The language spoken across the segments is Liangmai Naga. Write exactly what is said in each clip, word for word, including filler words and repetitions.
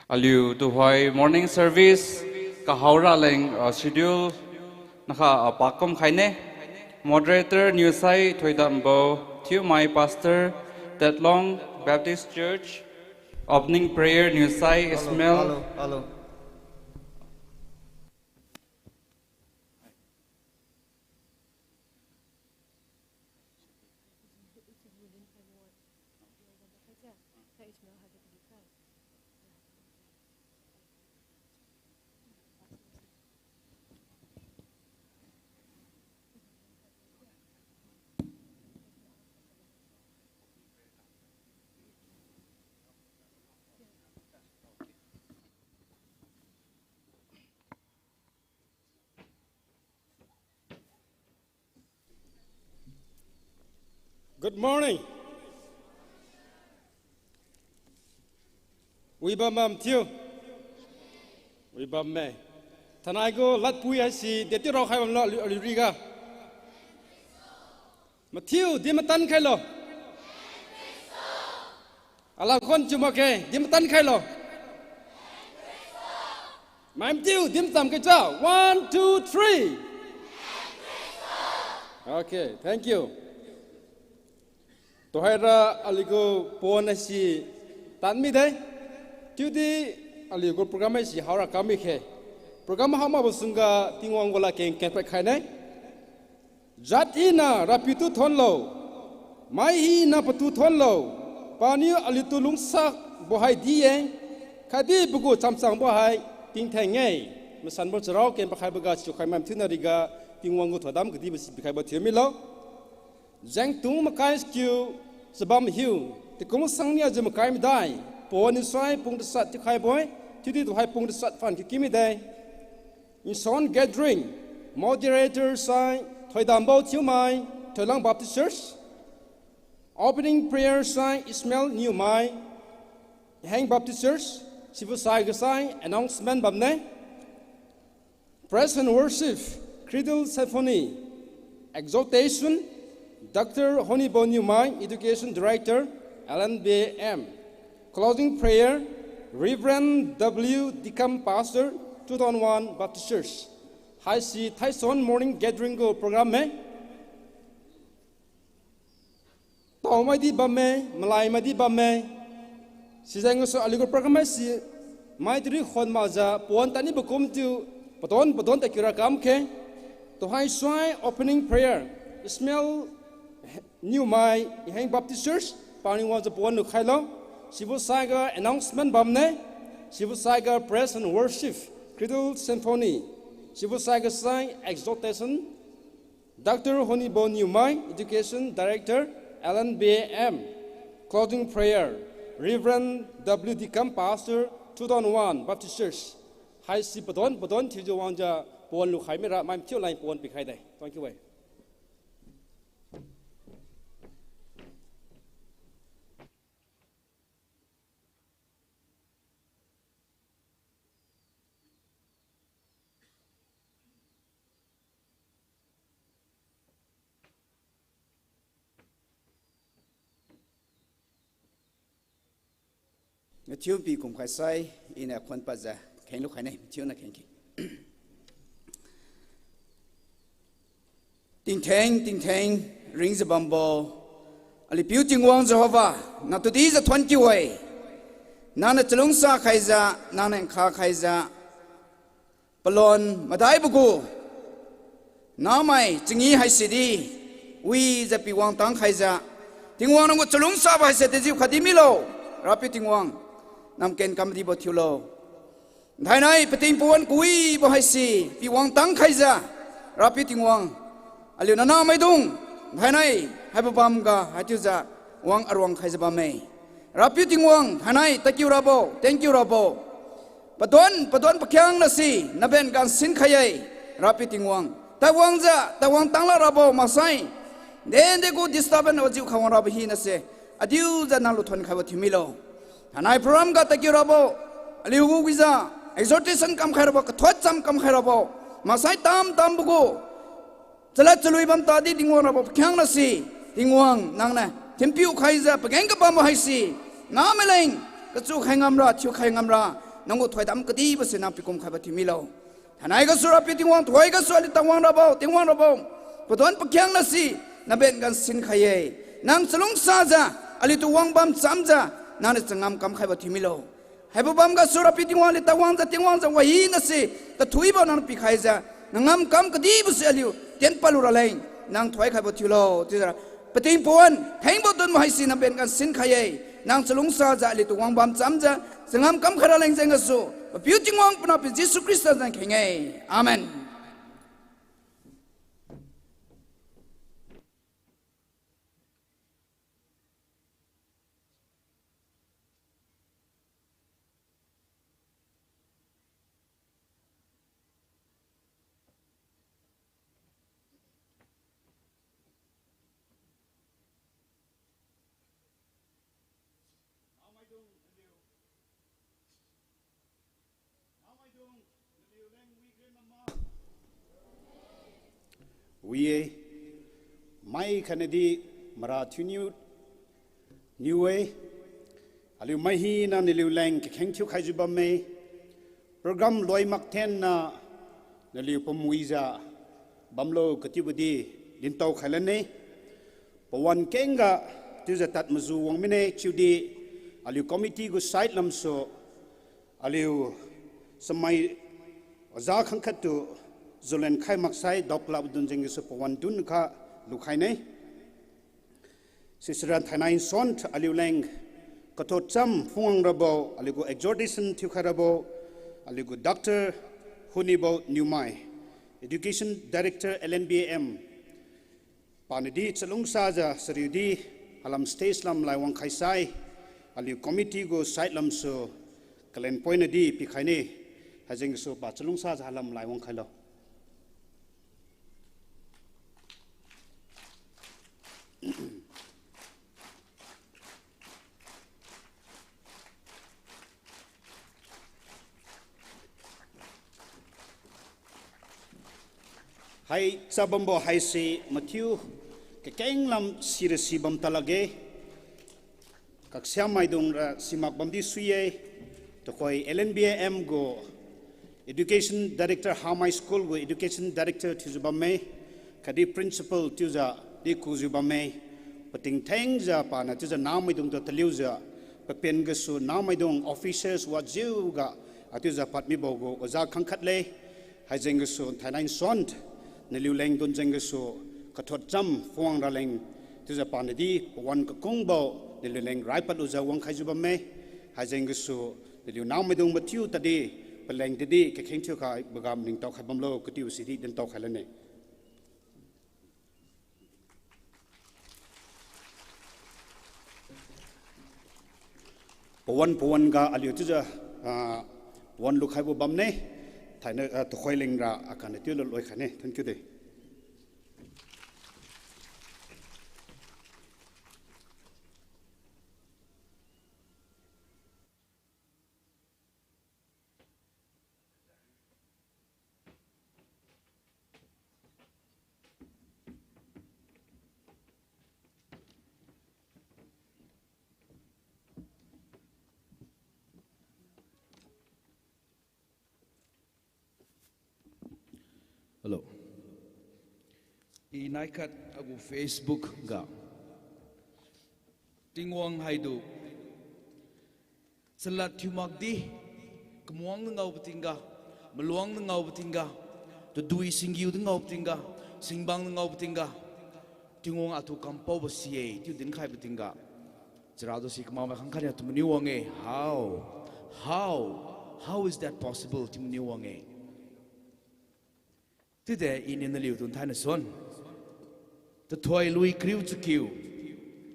Aliu tuhoi morning service kahao raleng, ah, schedule nakha, ah, pakum khaine. Moderator niusai Thoidambo Thiumai, Pastor, Tetlong Baptist Church. Opening prayer niusai Ismail. Hello, hello. Good morning. Wi bam bam thiu. Wi bamme. Thainai gu ladpui haise detiu raokhai bamlo aliu, aliu riga. Mathiu, din matan khailo. Alakon chiu makge, din matan khailo. Mai mathiu, din matam khe cha. One, two, three. Okay, thank you. Tuhoira aliu gu pawan haise tan mide. Chiudi aliu gu program haise haora kam mikhe. Program hao makbo sungga Tingwang gu ladkeng kengpad khaine. Jat hina Rapiu tu thonlo, mai hina patu thonlo, paniu aliutu lungsabo hai di-e, khatdi pagu chamchangbo hai tingtheng-e. Masanbo charao ken pakhaiboga sichiukhai mai mathiuna riga Tingwang gu thoidam kadibo si pikhaibo thiu milo. Jengtung makai skiu chabam hiu, tingkum sangnia jiu makai madai, pawan niusai pung tasat thiukhaibo-e, chiudi tuhoi pung tasat phan kiu ki mide. Nson gathering, moderator sai Thoidambo Thiumai, Thoilang Baptist Church. Opening prayer sai Ismail Niumai, Iheng Baptist Church, sibo saiga sai announcement bamne. Praise and worship, Cradle Symphony, exhortation, Doctor Honibo Niumai, Education Director, L N B M. Closing prayer, Reverend W Dikam, Pastor, two thousand one Baptist Church. Haisi Thaison morning gathering gu program-e. Taomaidi bamme, malaimaidi bamme. Sijeng gasu aliu gu program haise mai tiri khon makjiu pawan tadnibo kumjiu padon padon tadkiura kamkhe. Tuhoi sai opening prayer, Ismail Niumai, Iheng Baptist Church, paniu wangjiu pawan lukhailo. Sibo saiga announcement bamne. Sibo saiga praise and worship, Cradle Symphony. Sibo saiga sai exhortation, Doctor Honibo Niumai, Education Director, L N B M. Closing prayer, Reverend W Dikam, Pastor, two thousand one Baptist Church. Haisi padon padon thiujiu wangjiu pawan lukhai mira mai mathiu leng pawan pikhaide. Thank you, eh. Mathiu pi kumkhai sai, iniu khon padjiu khenglu khaine, mathiuna khengki. Tingtheng tingtheng ringjiu bambo aliu Piu Tingwang Jehova, nang tudijiu thonkiu-e. Nangniu chalungsa khaijiu, nangniu nkha khaijiu, palon madaibo gu namai changi haisidi wijiu pi wangtang khaijiu, Tingwang nang gu chalungsabo haise dejiu khatdi milo, Rapiu Tingwang, nang ken kamdibo thiulo. Thainai pating pawan kawibo haise pi wangtang khaijiu, Rapiu Tingwang, aliu nanah maidung thainai haibo bamga haichiujiu wang aruang khaijiu bamme. Rapiu Tingwang, thainai tadkiu rabo, thank you rabo. Padon padon pakhiangnasi naben gan sinkhai-e, Rapiu Tingwang. Taiwangjiu taiwang tangla rabo maksai, dende gu disturbance wajiu khawang rabo hinase, adiujiu nang luthon khaibo thiu milo. Thainai program ga tadkiu rabo, aliu gu wijiu exhortation kamkhai rabo, kathot cham kamkhai rabo, maksai tam tambo gu chalad chalui bam tadi Tingwang rabo pakhiangnasi, Tingwang nangniu thinpiu khaijiu pageng kabambo haise, namaileng kachu khai ngamra, thiu khai ngamra, Nanggu thoidam kadibose nang pikum khaibo thiumilo. Thainai gasu Rapiu Tingwang, tuhoi gasu aliu tawang rabo, Tingwang rabo, padon pakhiangnase naben gan sinkhai-e. Nang chalungsajiu aliutu wangbam chamjiu nangniu changam kamkhaibo thiumilo. Haibo bam gasu Rapiu Tingwang, aliu tawangjiu Tingwangjiu wahinase tathuibo nangniu pikhaijiu, nangam kam kadibose aliu tienpadlu raleng nang thoikhaibo thiulo chiujiu, pating pawan thengbo dunbo haise naben gan sinkhai-e. Nang chalungsajiu aliutu wangbam chamjiu changam kamkhai raleng jeng gasu, Papiu Tingwang Panahpiu Jesu Khrista zan kheng-e. Amen. Wi-e, mai khatnadi mara thiuniu niu-e, aliu mai hina naliu leng kakheng thiukhaijiu bamme. Program loi makthenna naliu pumwijiu bamlo katiubodi dintao khailanne. Pawan kengga chiujiu tad mazu wang mine chiudi aliu committee gu side lamsu aliu samai oja khangkhattu julen khai maksai daoklabo dun jeng gasu pawan dunkha lukhaine. Sisira thainai nsuan aliu leng kathot cham phungwang rabo, aliugu exhortation thiukhai rabo, aliugu Doctor Hunibo Niumai, Education Director L N B A M, panadi chalungsajiu sariudi halam stage lam lai wangkhai sai, aliu committee gu side lamsu kalen poinadi pikhaine. Haijeng gasu pa chalungsajiu halam lai wangkhailo. Hai chabambo haise mathiu kakeng lam sira si bam talakge. Kaksiamaidungra simak bamdi sui-e, tuhoi L N B A M gu Education Director, Hamai School gu Education Director thiujiu bamme, khatdi Principal chiujiu di kujiu bamme. Pating thengjiu paniu chiujiu namaidungtu taliujiu, papen gasu namaidung officers wajiuga, a chiujiu padmibo gu oja khangkhat le. Haijeng gasu thainai nsuan naliu leng dun jeng gasu kathot cham phungwang raleng chiujiu panadi pawan kakungbo naliu leng raipadlujiu wangkhaijiu bamme. Haijeng gasu naliu namaidung mathiu tadi paleng tadi kakheng thiukhaiboga maningtao khai bamlo katiubo sidi dintao khailanne. Pawan pawan ga aliu chiujiu, ah, pawan lukhaibo bamne, thainai, ah, tuhoi lengra akanna chiulo loikhaine. Thank you de. Hello. I naikhat agu Facebook ga Tingwang haitu chalad thiu makdi, kamuang na ngaobo tingga, maluang na ngaobo tingga, tadui singgiu di ngaobo tingga, singbang na ngaobo tingga, Tingwang atu kampaobo si-e chiu dinkhaibo tingga, chara tu si kamakmai khangkhat niu atu maniu wang-e, how? How? How is that possible? Chiu maniu wang-e. Chiude iniu naliutu thainai suan. Tathoi lui kariu chakiu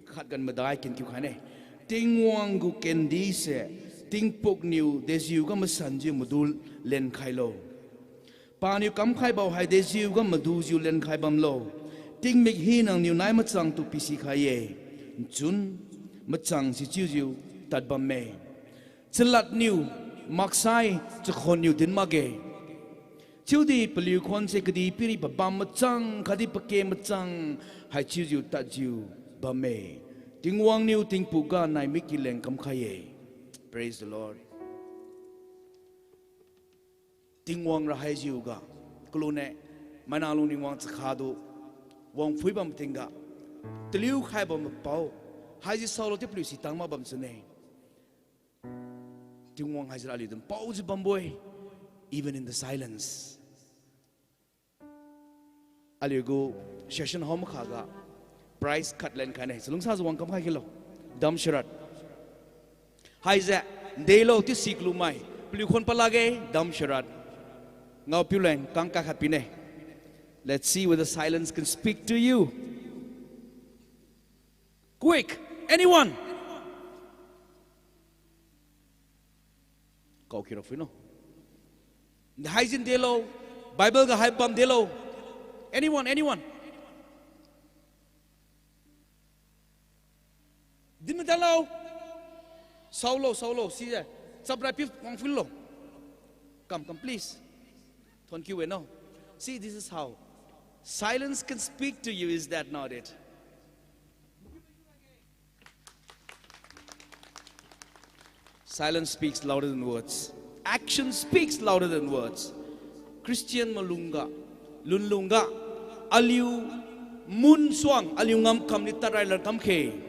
khat gan madai ken kiu khaine. Tingwang gu kendise, tingpuk niu dejiu ga masanjiu madu lenkhailo. Paniu kamkhaibo hai dejiu ga madujiu lenkhai bamlo. Tingmik hina nangniu nai machangtu pisikhai-e. Nchun machang sichiujiu tad bamme. Chalad niu maksai chakhon niu din makge. Chiudi paliu khonse kadihpiri pabam machang khatdi pake machang haichiujiu tadjiu bamme. Tingwang niu tingpuk ga naimik ki leng kamkhai-e. Praise the Lord. Tingwang ra haijiuga, kalune, maina lungning wang chakha du, wang phuibam tingga, taliu khai bam pao, haiji saolo chiu paliu sitang makbam sune. Tingwang haijira aliu dun paojiu bambo-e, even in the silence. Aliugu session hao makhaga prize khat lenkhaine. Chalungsajiu wang kamkhai khilo. Damsharat. Haise, ndelo chiu si kalumai. Paliu khon palakge, damsharat. Ngaopiu leng kangkakhat pine. Let's see whether silence can speak to you. Quick, anyone? Kao kira phuino. Haijin delo, Bible ga haibam delo. Anyone, anyone? Din madalo. Saolo, saolo, si je. Chaprai pi wang phuilo. Come, come, please. Thank you, eh, no. See, this is how silence can speak to you, is that not it? Silence speaks louder than words. Action speaks louder than words. Christian malungga, lunlungga, aliu mun suang, aliu ngamkam ni tadrai lar kamkhe.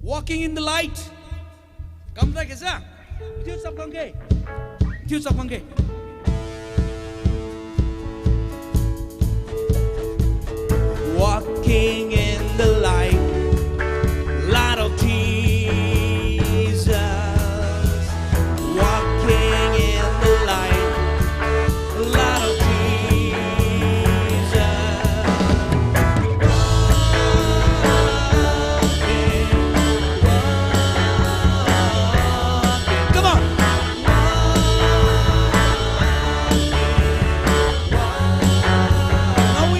Walking in the light. Kamdai kasa. Thiu chap kangke. Thiu chap kangke. Walking in the light, light of Jesus. Walking in the light, light of Jesus. Come on. Are we?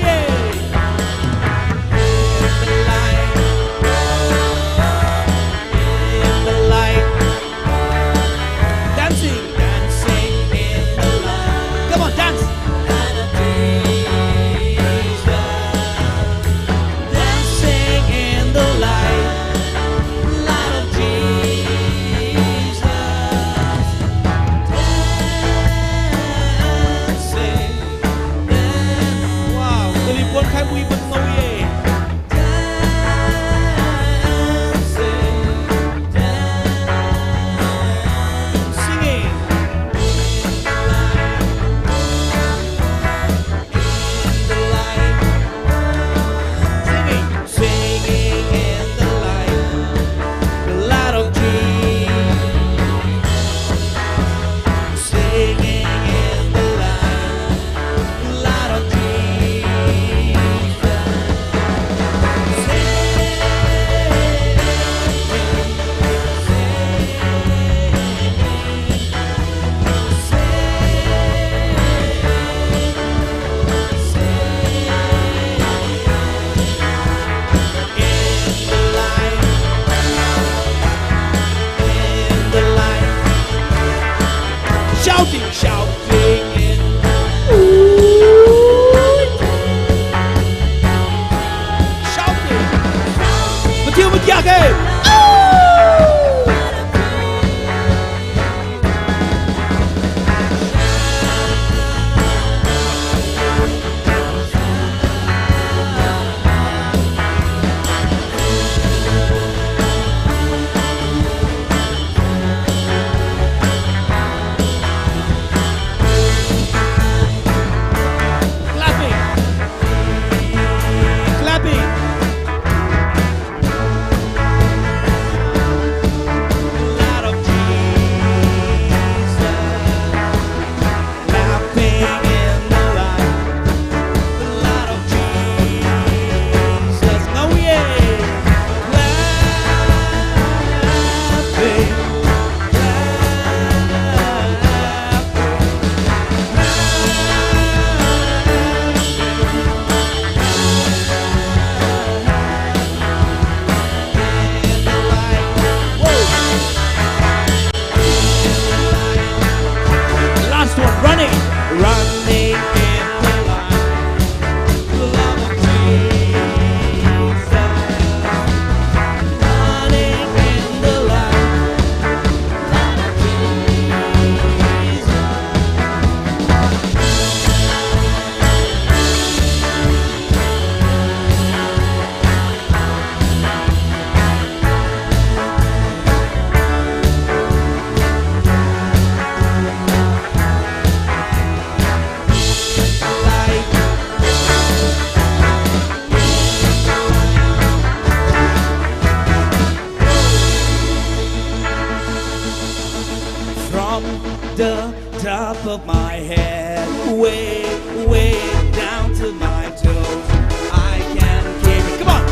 The top of my head, way, way down to my toes. I can keep it. Come on.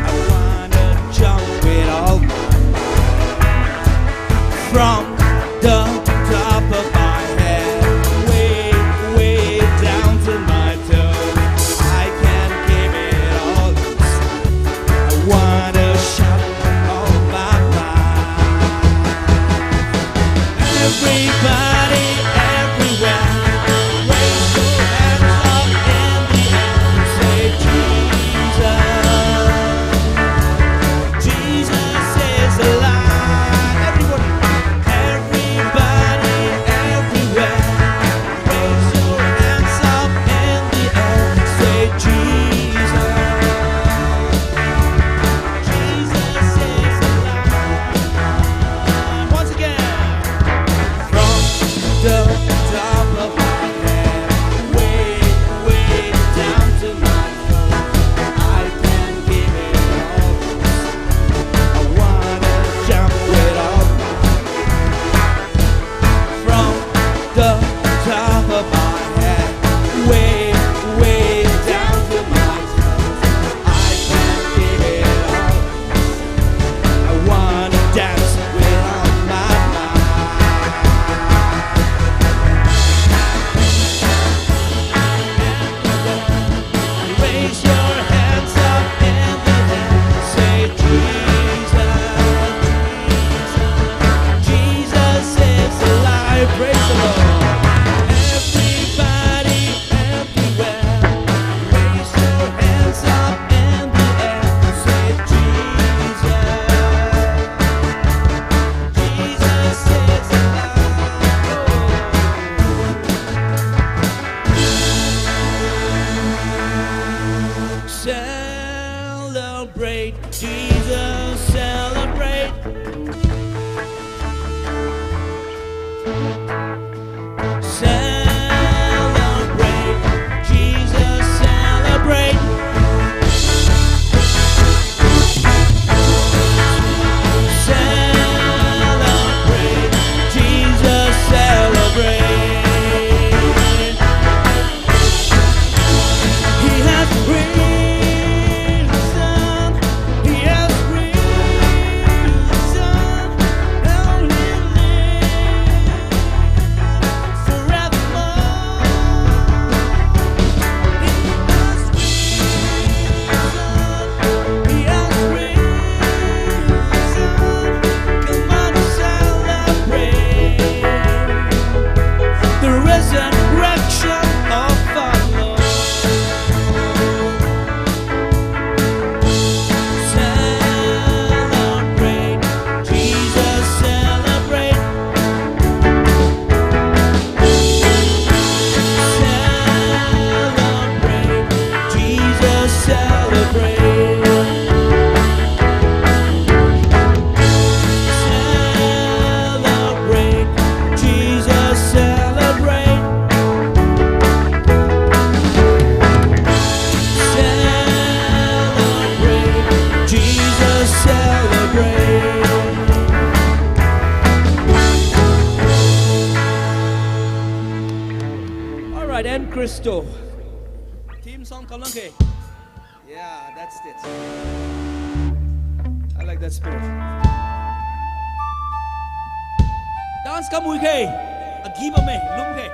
I wanna jump with all my might. From the top of my head, way, way down to my toes. I can keep it all. I wanna shout all my might. Everybody, everywhere, raise your hands up in the air. Say, "Jesus, Jesus is alive." Everybody, everybody, everywhere. Raise your hands up in the air. Say, "Jesus, Jesus is alive." Once again. From the top of my head, way, way down to my toes, I can give it all. I wanna jump with all my From the top of my head, way, way down to my toes, I can't keep it all. I wanna dance with all my might. Raise your hands up in the air, say, "Jesus, Jesus is alive." Praise the Lord. Everybody, everywhere, raise your hands up in the air, say, "Jesus, Jesus is alive." Oh. Celebrate Jesus, celebrate. Celebrate Jesus, celebrate. Celebrate Jesus, celebrate. He has risen, He has risen, and He lives forevermore. He has risen, He has risen. Come on, celebrate the resurrection of our Lord. Celebrate, Jesus, celebrate. Celebrate, Jesus, celebrate. Celebrate, Jesus, celebrate. Celebrate, Jesus, celebrate. All right, and Christo. Theme song kamlang khe. Yeah, that's it. I like that spirit. Dance kamui khe. Agi bamme, lum khe.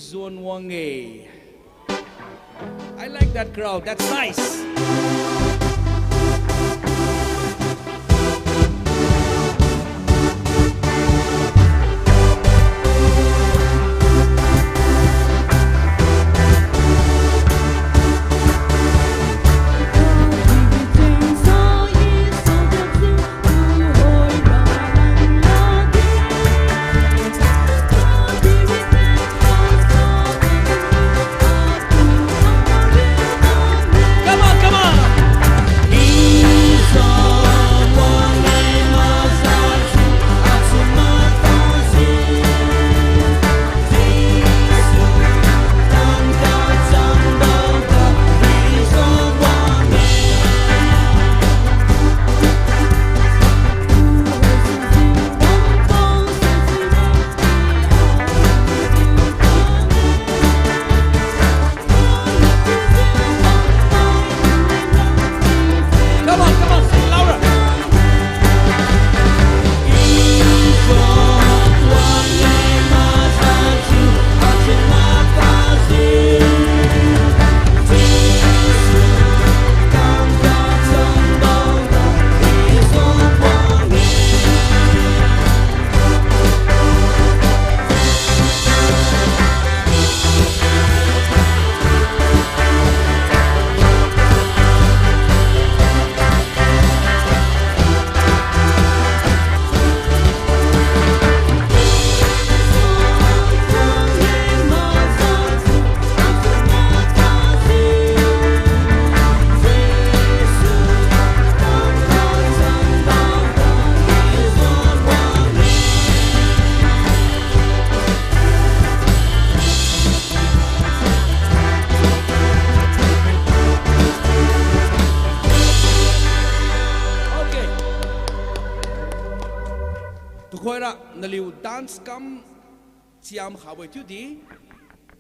Zon wang e. I like that crowd. That's nice. Come on, come on. Come on, come on, sing louder. Okay. Tuhoira naliu dance kam siam khabo-e chiudi,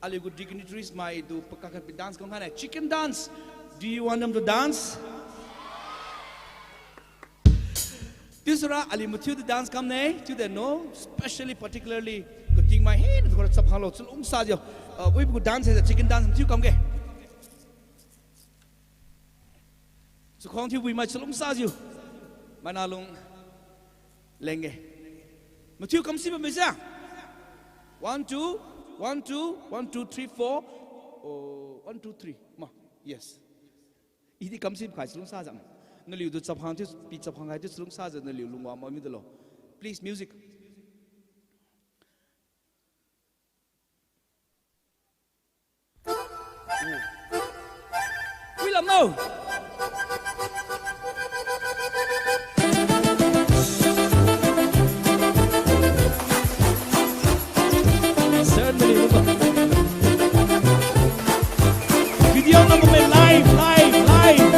aliu gu dignitaries maitu pakakhat pi dance kam khaine. Chicken dance. Do you want them to dance? Chiusira aliu mathiutu dance kamne, chiude no, specially, particularly, katingmai hina tuhoira chapkhanglo, chalungsajiu. Uh, wibo gu dance haise chicken dance mathiu kamge. Chakhuang thiubuimai chalungsajiu. Mana lung lengge. Mathiu kamsi bamme se. One, two, one, two, one, two, three, four. Oh, one, two, three. Ma, yes. Idi kamsi khai chalungsajiu. Naliutu chapkhang thiu, pi chapkhang khai thiu chalungsajiu naliu lungwang mami delo. Please, music. Wi lam no. Video na mo me live, live, live.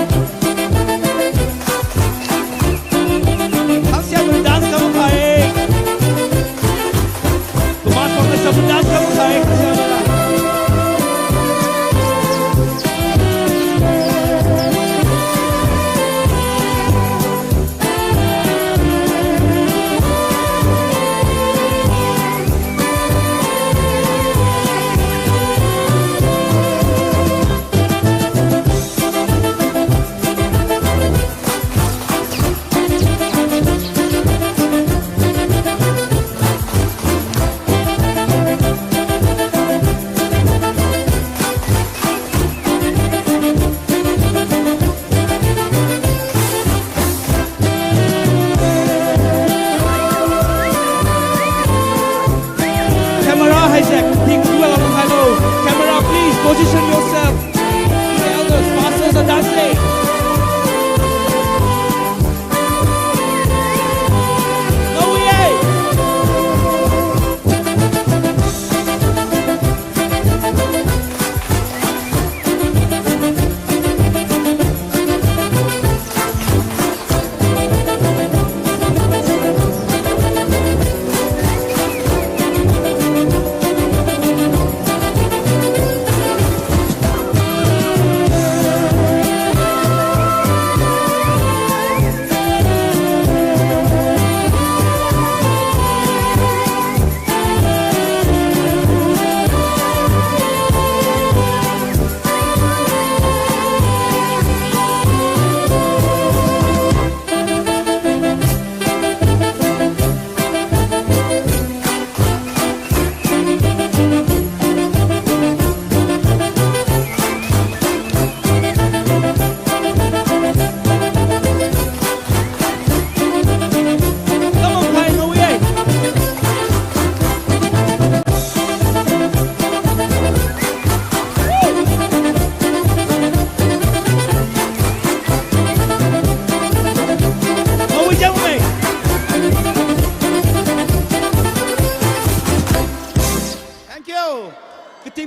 Khangsia mo dance kam khai. Kumas pang sa dance kam khai. Camera haise, thing dua la mung hailo. Camera, please position yourself. The elders, pastors are dancing. No way.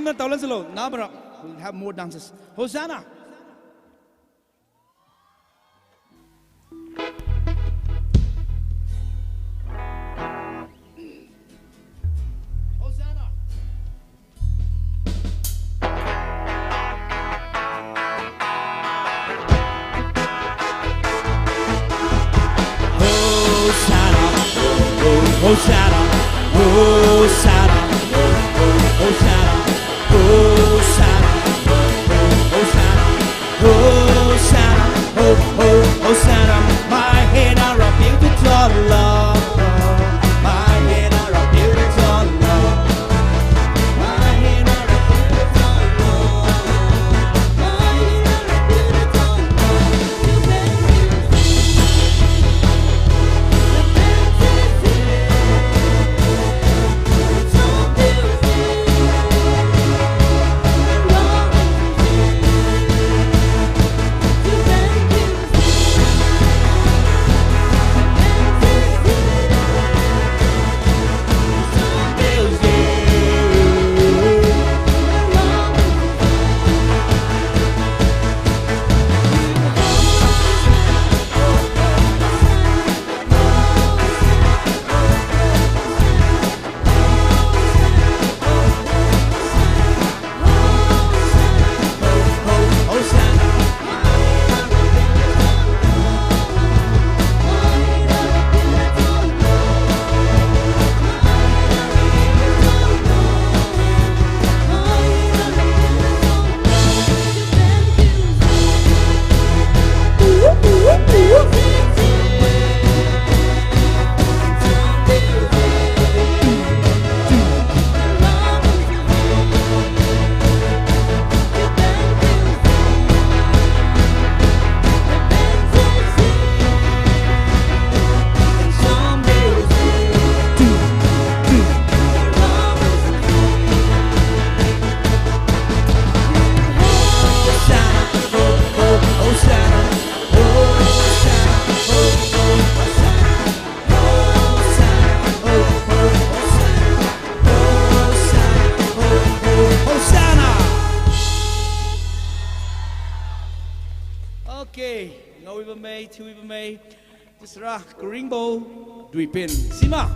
Khatna taolan silo, nabara. We'll have more dances. Hosanna. Hosanna. Hosanna, oh, oh, Hosanna, Hosanna, oh, oh, Hosanna, Hosanna, oh, oh, Hosanna, oh, oh, Hosanna. Mai hina ra piu tu talo, mai hina ra piu tu talo. Okay, ngaowi bamme, thiuwi bamme. Tisra karingbo duipin sima.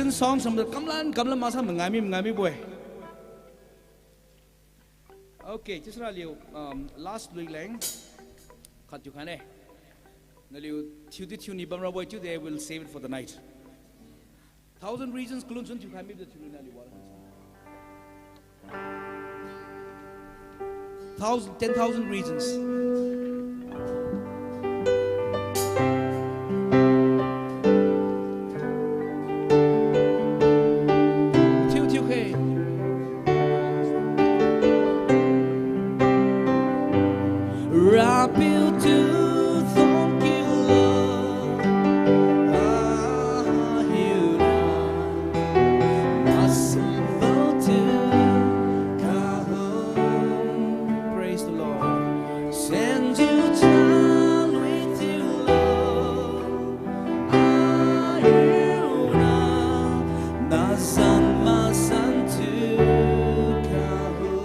Song sambo kamlan kamlan maksai mangai mi mangai mibo-e. Okay, chiusira aliu, um, last lui leng khat thiu khaine. Naliu thiudi thiuni bamrabo-e chiude, we'll save it for the night. Thousand Reasons kalun chun thiukhai mibo thiu naliu wa. Thousand, ten thousand reasons. Thiu thiu khe. Rapiu tu thongkiu lo, ah, hiuna, masanbo tu kaho. Praise the Lord. Senjiu chalui thiulo, ah, hiuna, nazan masan tu kaho.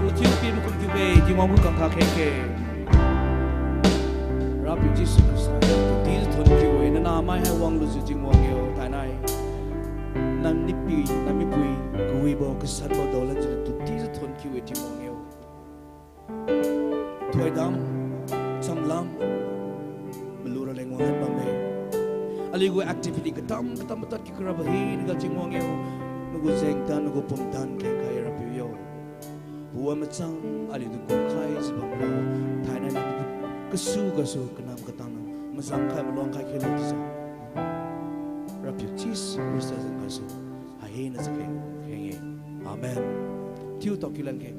Mathiu pi makum kiu-e, Tingwang gu kangkha kheng khe. Rapiu Jesu Khrista, tutijiu thon kiu-e, nanah mai hai wanglujiu Tingwang yo, thainai. Nang nipi, nang mipui, kawibo, kasanbo daolanjiu tutijiu thon kiu-e Tingwang yo. Thoidam, chamlam, Malu raleng wanglan bamme. Aliugu activity katam katam matad ki karabo hinaga Tingwang yo. Nagu jengtan, nagu pumtan kengkhai Rapiu yo. Pawan machang aliutu kumkhai jibamlo. Thainai kasu gasu kanam katang mazangkhai maluangkhai khelo tisa. Rapiu Jesu Khrista zan gasu. Haihina chakheng kheng-e. Amen. Thiu tao kilan khe.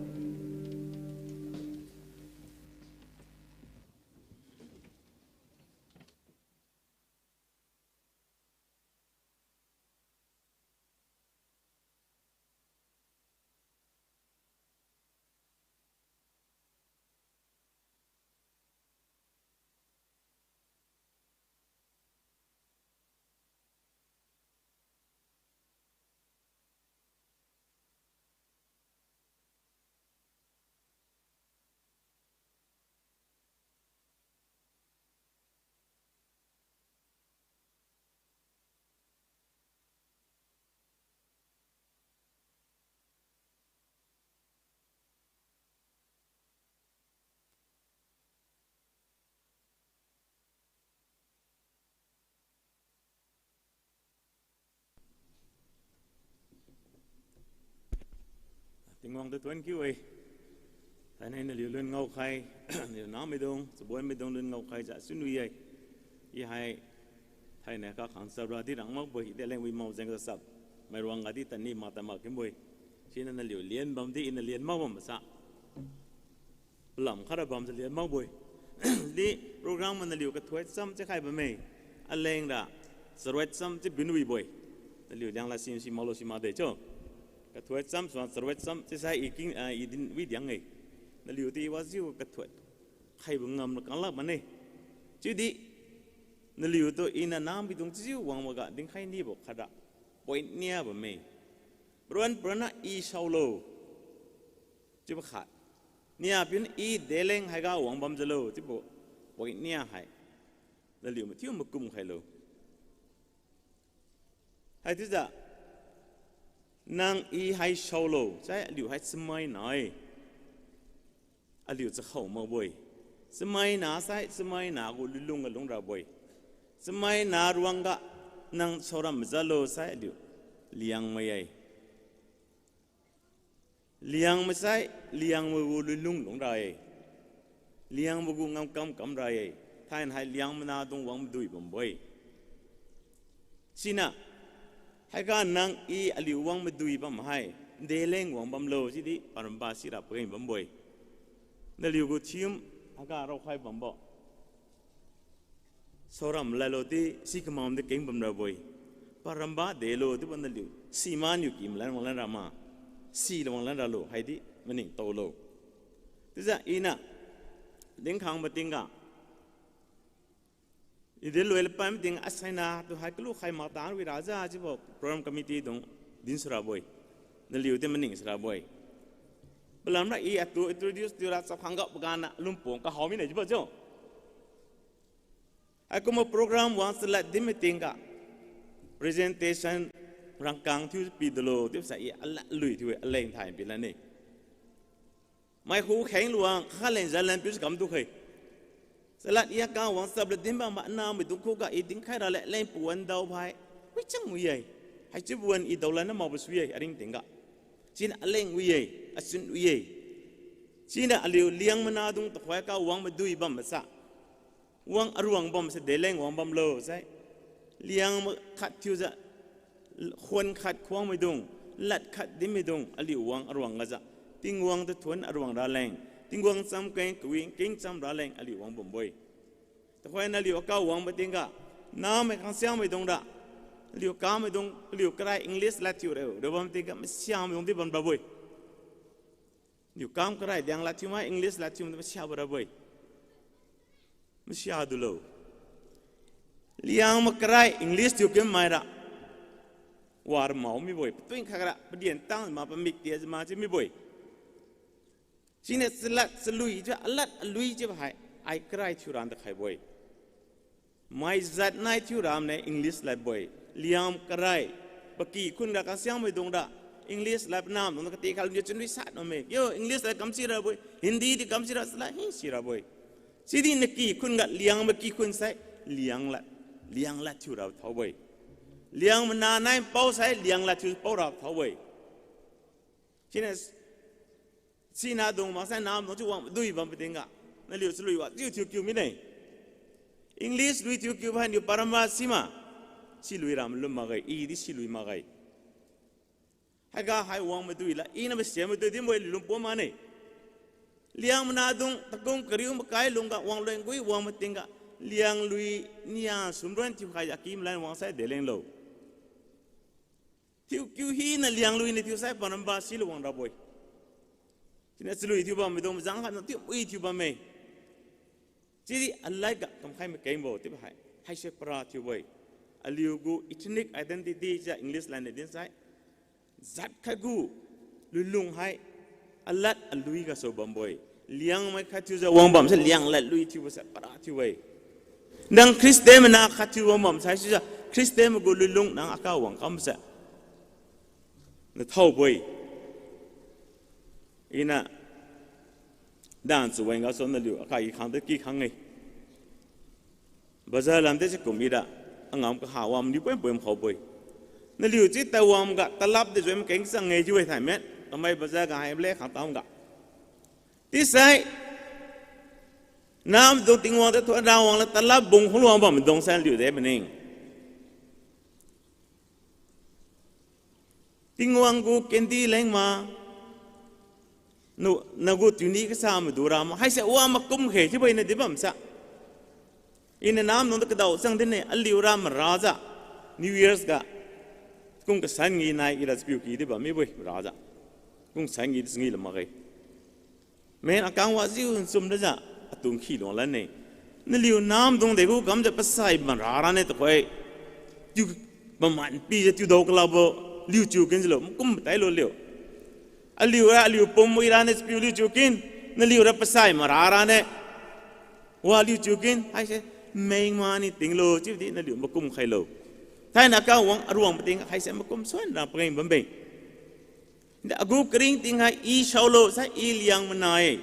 Tingwang tu thuon kiu-e. Thainai naliu lun ngaokhai, naliu namaidung, chabonmaidung lun ngaokhaijiu sunwi-e. I hai thainai kakhang chap radi rang makbo-e, i de leng wi mao jeng kasap. Mairuang gadi tani mak ta mak kimbo-e. Siniu naliu lian bamdi iniu lian mak bamsa. Palam khat ra bamjiu lian makbo-e. Di program naliu kathuai cham chiukhai bamme. Alengra charoi cham chiu binwibo-e. Naliu liang lad sim si maklo si makde cho. Kathuai cham suang charoi cham chiusai i king, ah, i din wi diang-e. Naliu di i wajiu kathuai khaibo ngamra kanglak mane. Chiudi naliutu iniu namaidung chiujiu wangboga dinkhai nibo khat ra point nia bamme. Paron paronna i saolo chiubo khat. Niapiu i deleng haiga wang bamjiulo chiubo point nia hai. Naliu mathiu makum khailo. Haichiujiu, nang i hai saolo sai aliu hai chamaina-e. Aliu chakhao makbo-e. Chamaina sai chamaina gu lunlung ga lungrabo-e. Chamaina ruangga nang saoram majatlo sai aliu Liangmai-e. Liangmai sai Liangmai gu lunlung lungra-e. Liangmai gu ngamkam kamra-e. Thainai hai Liangmai nahdung wang madui bambo-e. Siniu, haiga nang i aliu wang madui bam hai, deleng wang bamlo chiudi paramba sira pageng bambo-e. Naliu gu theme haiga raokhai bambo saoram ladlo di si kamamdi keng bamrabo-e. Paramba delo dibo naliu simaniu ki malan wanglan rama. Sila wanglan ralo haidi maningtaolo. Chiujiu iniu dinkhangbo tingga, i di loi lapan ting asaina tu hai kalu khai makta wira jiu chiubo program committee dung din surabo-e. Naliu di maning surabo-e. Palamra i atu introduce tiura chakhang ga pagana lumpong kahao mine chiubo chiu. Haikumbo program wang chalad dinmai tingga presentation rangkang thiu pidulo chiubo sai i alad lui thiu-e, aleng thai pilan-e. Mai khukheng luang khaleng jalan piu kam tu khai. Chalad i akang wang chap lad din bam ma namaidung khuga i dinkhai raleng leng pawan dao hai. Wichang wi-e. Haichiu pawan i daolan na makbo sui-e aring tingga. Siniu aleng wi-e, achun wi-e. Siniu aliu Liangmai nahdung tuhoi ka wang madui bam masa. Wang aruang bamse deleng wang bamlo sai. Liangmai khat thiujiu, khon khat khuangmaidung, lad khat dinmaidung aliu wang aruang gajiu, Tingwang tu thuon aruang raleng, Tingwang chamkeng kawi kengcham raleng aliu wang bambo-e. Tuhoi naliu aka wangbo tingga, namai khangsiamaidungra, aliu kamaidung, paliu karai English lad thiu rao, rao bam tingga masiamaidung di bamrabo-e. Aliu kam karai Liang lad thiu mai, English lad thiu mai masiabo rabo-e. Masia dulo. Liangmai karai English thiu ken maira, wara mao mibo-e, patuin khaira padian tang ma pamik tiajiu ma chiu mibo-e. Siniu chalad chalui chiu, alad alui chiubo hai, ai karai thiu ran takhaibo-e. Mai jat nai thiu ramne English ladbo-e. Liang karai, pakikhun ra kasiangmaidung ra, English lad panamdung katikhai lum chunwi sat bamme. Yo, English lad kamsi rabo-e, Hindi di kamsi ra chalad hi si rabo-e. Sidi nakikhun ga Liangmai kikhun sai, Lianglad, lianglad thiura thaobo-e. Liang mana nai pao sai lianglad thiu paora thaobo-e. Siniu, sinadung maksai namdung chiu wang madui bambo tingga, naliu chalui wajiu thiukiu mine. English lui thiukiu hai niu paramba sima, silui ra malum makge, i di silui makge. Haiga hai wang madui la, ina masian madui dinbo-e, lungpom mane. Liang manadung, takum kariu makai lungga wang leng gui wang matingga, liang lui nia sumron thiukhai aki malan wangsai delenglo. Thiukiu hina liang lui niu thiusai paramba silu wang rabo-e. Siniu chalui thiu bammaidung mazang khatna thiu mui thiu bamme. Chiudi alad ga kamkhai makengbo chiubo hai, haise para thiubo-e. Aliugu ethnic identity chiujiu English line niu dinsai, jat khatgu luilung hai alad alui gasu bambo-e. Liangmai khat thiujiu wang bamse lianglad lui thiubose para thiu-e. Nang Christian mana khat thiu wang bamsai chiujiu Christian maigu luilung nang aka wang kamse nathaobo-e. Iniu dan chawen gasu naliu akai khang de ki khang-e. Bazar lamde se kum ira, angam kaha wam niu poim poim khaobo-e. Naliu chi tawamga talap de joi makeng chang-e chiu-e thai men, tamai bazar ga hai le khang tamga. Chiusai, namdung Tingwang tu thuonra wangla talap bung khuluang bamdung sai liu de maning. Tingwang gu kendi leng ma, na, nagu tiuni kasa madu ra ma, haise wa makum khe chiubo-e nadi bamsa. Iniu namdung tu kadao chang dinne, aliura marajiu, New Year's ga, kung kasan ngi nai ira chapiu ki di bam mibo-e marajiu. Kung san ngi di changi la makge. Men akang wajiu nchum dajiu, atung khi luang lanne. Naliu namdung degu kamjiu pasai mararane tuhoi. Tiu paman pijiu tiudao kalabo, liuchiu ken jilo, makum tailo liu. Aliura aliu pum wi rane chapiu liuchiu ken, naliura pasai mararane. Wa liuchiu ken, haise mengmani tinglo, chiudi naliu makum khailo. Thainai ka wang aruang pating, haise makum suan ra pageng bambe. Agu karing ting hai i saolo sai i liang mana-e.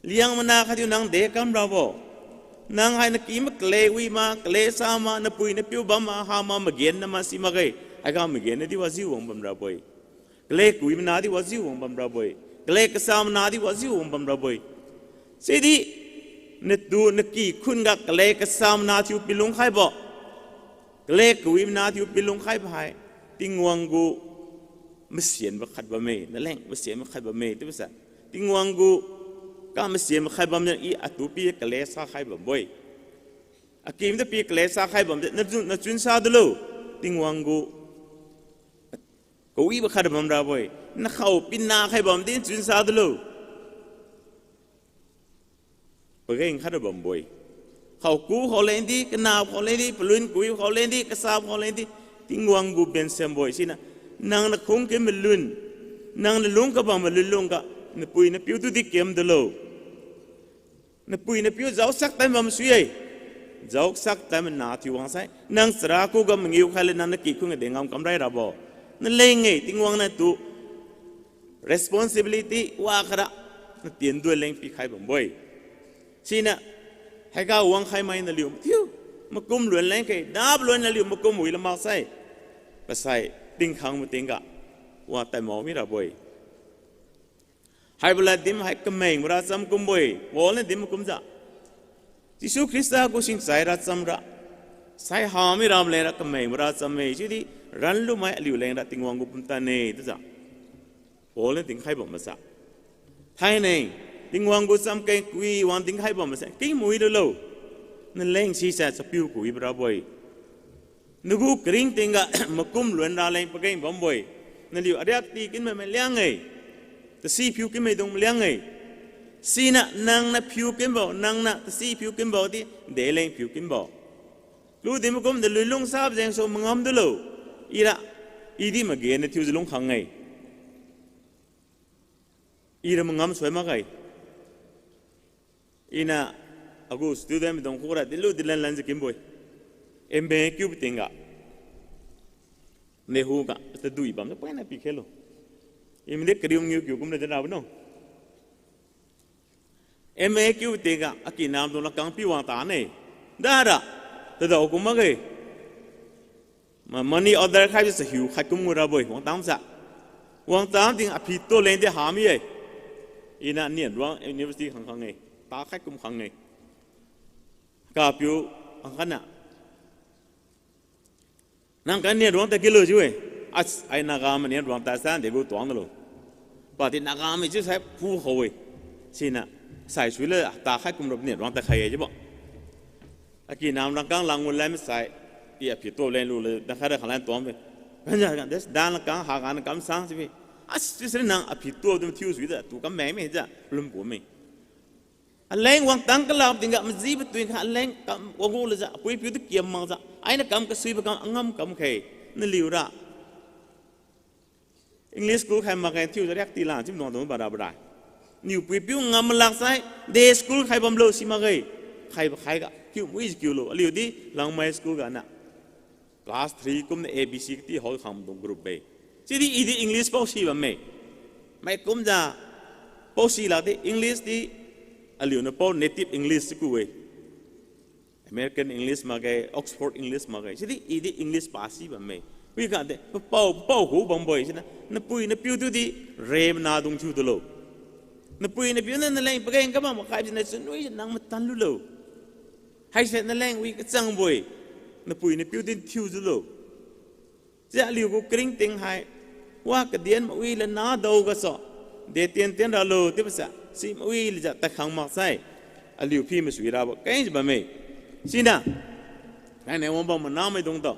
Liang mana khatdi nang dekam rabo. Nang hai naky ma kale wi ma, kale sa ma, napui napiu bam ma, ha ma, magennama si makge. Haiga magennadi wajiu wang bam rabo-e. Kale kawi mana di wajiu wang bam rabo-e. Kale kasa mana di wajiu wang bam rabo-e. Sidi, natu naky khun ga kale kasa mana thiu pilung khaibo. Kale kawi mana thiu pilung khaibo hai. Tingwang gu masianbo khat bamme, naleng masianbo khat bamme, chiubose. Tingwang gu ka masianbo khat bamniu i atu pi kale sa khai bambo-e. Akim tu pi kale sa khai bamdi, nachun, nachun sa dulo. Tingwang gu kawibo khat bam rabo-e. Nakhao pina khai bamdi chun sa dulo. Pageng khat bambo-e. Khaoku khao lengdi, kanabo khao lengdi, palun kawibo khao lengdi, kasabo khao lengdi, Tingwang gu bensembo-e siniu. Nang nakhung ken malun, nang nalung kabam malun lungga, napui napiu tudi kem dulo. Napui napiu jaosak tan bam sui-e. Jaosak tan mana thiu wangsai. Nang chara khuga mangiu khaile nang naky khun ga dengam kam rai rabo. Naleng-e Tingwang natu responsibility wa khara natien duan leng pikhai bambo-e. Siniu, haiga wang khai mai naliu mathiu, makum luan leng khe, dap luan naliu makum wi lamaksai. Pasai, tingkhang matingga, wa tad mao mirabo-e. Haibo lad dim hai kamengbo racham kumbo-e, Paul niu dim kumjiu. Jesu Khrista gu singchai racham ra. Sai hami ram leng ra kamengbo racham-e, chiudi ranlumai aliu leng ra Tingwang gu pumtan-e, chiujiu. Paul niu dinkhai bam masa. Thainai, Tingwang gu chamkeng kawi wang dinkhai bam masa. King mui lulo. Naleng sisa chapiu kawibo rabo-e. Nagu karing tingga makum luan raleng pageng bambo-e. Naliu ariak ti kin mai maliang-e. Tasi phiu kin maidung maliang-e. Siniu nangniu phiu kinbo, nangniu tasi phiu kinbo di, deleng phiu kinbo. Lu di makum de lui lung sab jengsu mangam dulo. Ira, i di magennathiujiu lungkhang-e. Ira mangam sui makge. Iniu agu student maidung khura dilu dilan lanjiu kinbo-e. M A kiubo tingga. Nehu ga tadui bamjiu poina pikhelo. Imdi kariu ngiu kiu kumna dinrabo no. M A kiubo tingga akinamdung lakang pi wang tane. Dara, tadao kum makge. Ma-, money order khaijiu chahiu khai kum ngu rabo-e, wangtang sa. Wangtang ting aphi tuo leng di hami-e. Iniu Nianruang University khang khang-e. Takhai kum khang-e. Kapiu khang khatniu, nang ka Nianruang ta kilu chiu-e. As, ai Naga ma Nianruang ta san degu tuang nalo. Padi Naga mi chiusai pu khao-e. Siniu, saisuile takhai kum rabo Nianruang ta khai-e chiubo. Akinam rangkang lang ngu lam sai, i aphi tuo leng lule, dakhai ra khalan tuang-e. Kanja, des, dan rangkang, ha gan kam sang chiu-e. As, chiusai nang aphi tuo dum thiu suijiu, tu kam meng mi jiu, lum kum-e. Aleng wangtang kalap tingga majibo tui kha aleng kam wanggu lejiu, apui piu tu kiam makjiu, ainiu kam kasuibo kam angam kam khe, naliu ra. English school khai makge thiujiu riak tilan chiu nuang dung bara bara. Niu pui piu ngam malak sai, day school khai bamlo si makge. Khaibo khaiga, kiu mui kiulo, aliudi Langmai school ganiu class three kumniu A B C kati hao khangdung group be. Chiudi idi English pao si bamme. Maikumjiu pao si lakdi English di aliuniu pao native English chiu ku-e. American English makge, Oxford English makge. Chiudi idi English pa si bamme. Wi kade, papao, papao hu bambo-e siniu. Napui napiu tudi re manadung thiu tulo. Napui napiu niu naleng pageng kabam makhai siniu chunwi nang matan lulo. Haise naleng wi kachangbo-e. Napui napiu din thiu jiulo. Chiujiu aliu gu karing ting hai, wa kadian mawi lana dao gasu, de tien tien ralo chiubo sa, si mawi lejiu tadkhang maksai, aliu phi masui rabo kengjiu bamme. Siniu, thainai wangbam manamaidung tu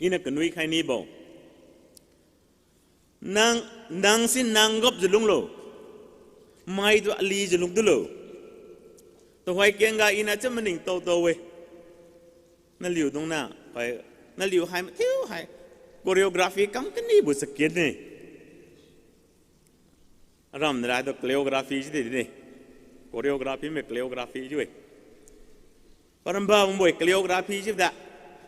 iniu kanui khai nibo. Nang, nang si nang gapjiu lunglo. Maitu alijiu lung tulo. Tuhoi kengga iniu chiu maningtao tao-e. Naliudungniu, hai, naliu hai mathiu hai choreography kam kanibo chaken-e. Aram nara tu choreography chiudi dine. Choreography me choreography chiu-e. Paramba bambo-e choreography chiuda.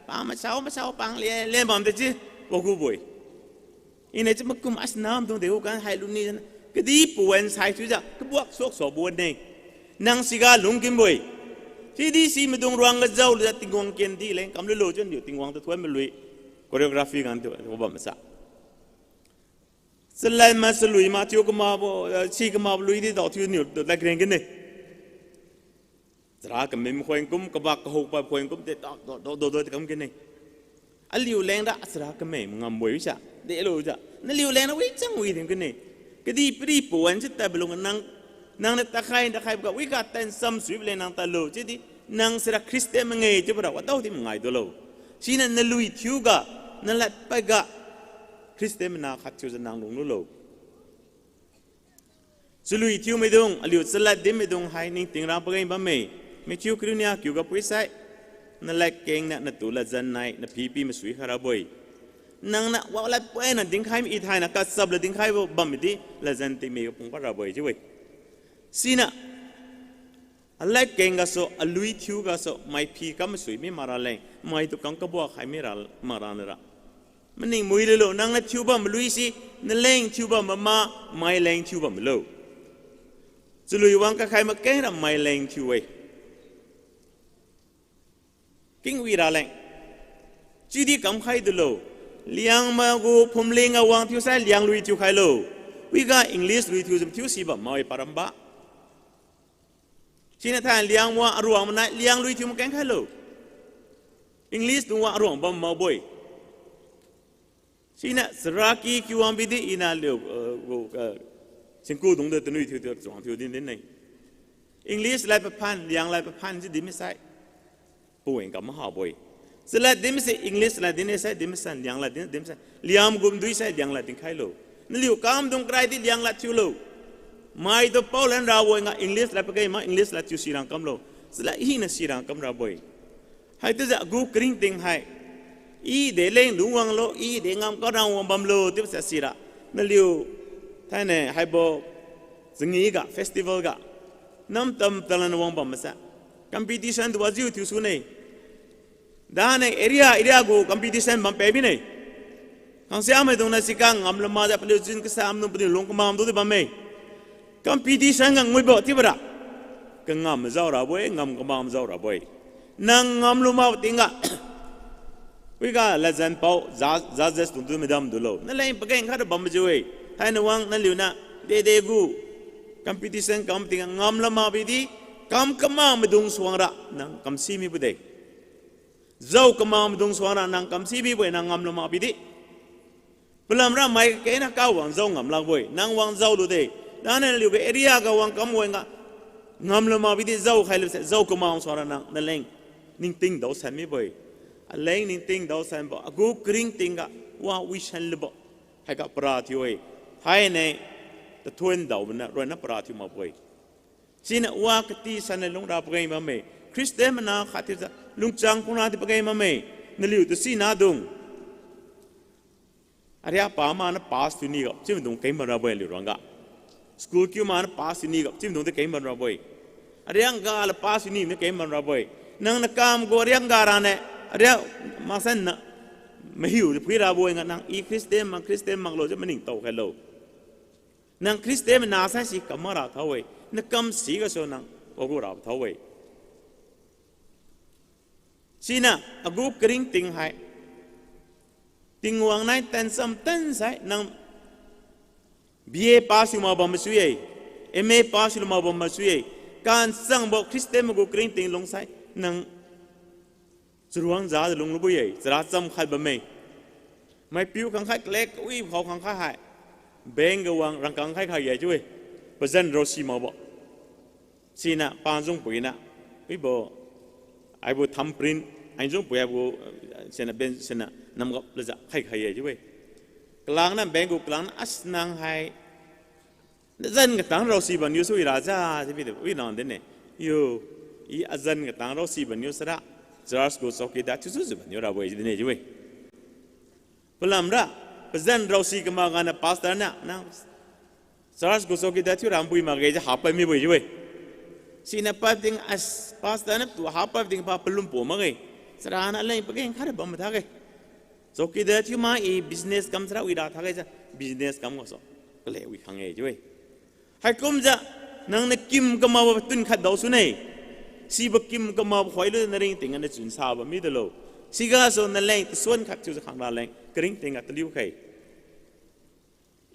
Pa masao masao pang le le bamde chi, wagubo-e. Iniu chiu makum as namdung de gu kan hai luni jana. Kadi pawan sai chiujiu kabuak suak suakbo wan-e. Nang siga lungkinbo-e. Chiudi si maidung ruang gajao lujiu Tingwang kendi leng kam lulo chiu niu Tingwang tu thuan malui. Choreography gan tu wabam masa. Chalad ma chalui ma thiu kamakbo, eh, si kamakbo lui di dao thiu niu lad reng kene. Chara kamim khoi kum, kabak kahuk pa khoi kum, de dao dao dao dao kam kene. Aliu lengra chara kamim ngambo-e sa. Delojiu naliu lengra wi chang wi din kene. Kadihpiri pawan si tadbo lung nang, nangniu takhai takhaiboga wiga tan samsuibo leng nang tadlo chiudi nang sira Christian mangai chiubora wadao di mangai dulo. Siniu nalui thiuga, nalad padga Christian mana khat thiujiu nang lunglulo. Chalui thiumaidung, aliu chalad dinmaidung hai ningting ra pageng bamme. Matthew kariu nia kiuga puisai, naladkengniu natu ladjan nai naphipi masui khai rabo-e. Nangniu walad poina dinkhai mi, i thainiu kachap lad dinkhaibo bamdi ladjan tingmik ga pung pad rabo-e chiu-e. Siniu, aladkeng gasu, alui thiu gasu, maiphi kam masui mi makraleng, maitu kam kabuak khai mi ra makraleng ra. Maning mui lulo, nangniu thiubam lui si, naleng thiubam ma, maileng thiubam lo. Chalui wang kakhai makeng ra maileng thiu-e. Kingwi raleng. Chiudi kamkhai dulo. Liangmai gu phumling ga wang thiusai Lianglui thiukhailo. Wiga English lui thiujiu thiusi bam ma-e paramba. Siniu thainai Liangmai aruang manai Lianglui thiu makeng khailo. English dung wang aruang bam makbo-e. Siniu saraki kiu wang bidi iniu liu, eh, gu, eh, singkudung de tanui thiu thiu chuang thiu din din-e. English lad paphan, Liang lad paphan si din misai. Puweng kam mahabo-e. Chalad din mise English lad din sai, din sai, Liang lad din, din sai. Liang gum dui sai, Liang lad dinkhailo. Naliu kamdung karai di Liang lad thiulo. Maitu paolan rabo-e nga English lad pageng ma English lad thiu sirang kamlo. Chalad hina sirang kam rabo-e. Haichiujiu agu karingting hai. I de leng lungwanglo, i de ngam karang wang bamlo, chiubo sa sira. Naliu, thainai haibo, changi ga, festival ga. Namtam talan wang bam masa. Competition tu wajiu thiu sune. Dane area, area gu competition bam pe mine. Khangsia maidung niu sikhang ngam lama jiu paliu jin kasam dung paliu lung kamakdung di bamme. Competition ga nguibo chiubo ra. Kangam majao rabo-e, ngam kamak majao rabo-e. Nang ngam lu mak tingga. Wiga ladjan pao, ja-, judges dung tu madam dulo. Naleng pageng khat ra bamjiu-e. Haina wang naliu niu, dede gu. Competition kam tingga ngam lama bidi, kam kamak maidung suang ra, nang kamsi mibo de. Jao kamak maidung suang ra nang kamsi mibo-e nang ngam lama bidi. Palamra mai kena kawang jao ngam lakbo-e, nang wang jao lu de. Nang naliu ga area ga wang kam wen ga. Ngam lama bidi jao khai luse, jao kamak suang ra nang naleng ningting daosan mibo-e. Aleng ningting daosanbo, agu karingting ga, wa wisan lubo. Haiga para thiu-e. Haine, tathuon daobo niu, ronna para thiu makbo-e. Siniu wa katisan lung ra pageng bamme. Christian mana khat thiujiu lungchang khunra di pageng bamme. Naliu tu sina dung. Ariak pa mana pass thiu ni ga, chiu maidung keng bam rabo-e aliu ruangga. School kiu mana pass thiu ni ga, chiu maidung di keng bam rabo-e. Ariak ga la pass thiu ni maidung keng bam rabo-e. Nang nakam gu ariak ga ra ne, ariak masan na, mahiu di phui rabo-e nga nang i Christian mak, Christian maklo jiu maningtao khailo. Nang Christian mana sai si kam mara thao-e, nakam si gasu nang pagu ra thao-e. Siniu, agu karingting hai. Tingwang nai tan sam tan sai, nang B A pass thiu mak bam masui-e, M A pass thiu mak bam masui-e, kanchangbo Christian magu karingting lung sai, nang charuang ja lung lubo-e, chara cham khat bamme. Maipiu khangkhai kalek wi khao khangkhai hai. Bank ga wang rangkang khai khai ye chiu-e. Pazan raosi makbo. Siniu pazungpui niu. Wibo. Aibo thumbprint. Aizungpui aibo, siniu ben, siniu namgap lajiu khai khai ye chiu-e. Kalang niu bank gu kalang niu as nang hai. Azan katang raosi bamniu sui raja, chiu bide, wi nang dine. Yo, i azan katang raosi bamniu sara, church gu chowkidar thiujiu bamniu rabo-e, chiu dine, chiu-e. Palamra, pazan raosi kamak ganiu pastor niu, nang, church gu chowkidar thiu rambui makge, chiu hapad mibo-e, chiu-e. Siniu pad ting as, pastor niu tu hapad ting pa palum po makge. Chara niu leng pageng khat bam mathakge. Chowkidar thiu ma i business kam sara wi ra thakge jiu, business kam gasu. Kale wi khang-e, chiu-e. Haikumjiu, nangniu kim kamakbo tun khat daosune. Sibo kim kamakbo khoilu naringting ganiu chun sabo mi delo. Sigasu naleng tasuan khat thiujiu khang raleng, karingting ga taliu khe.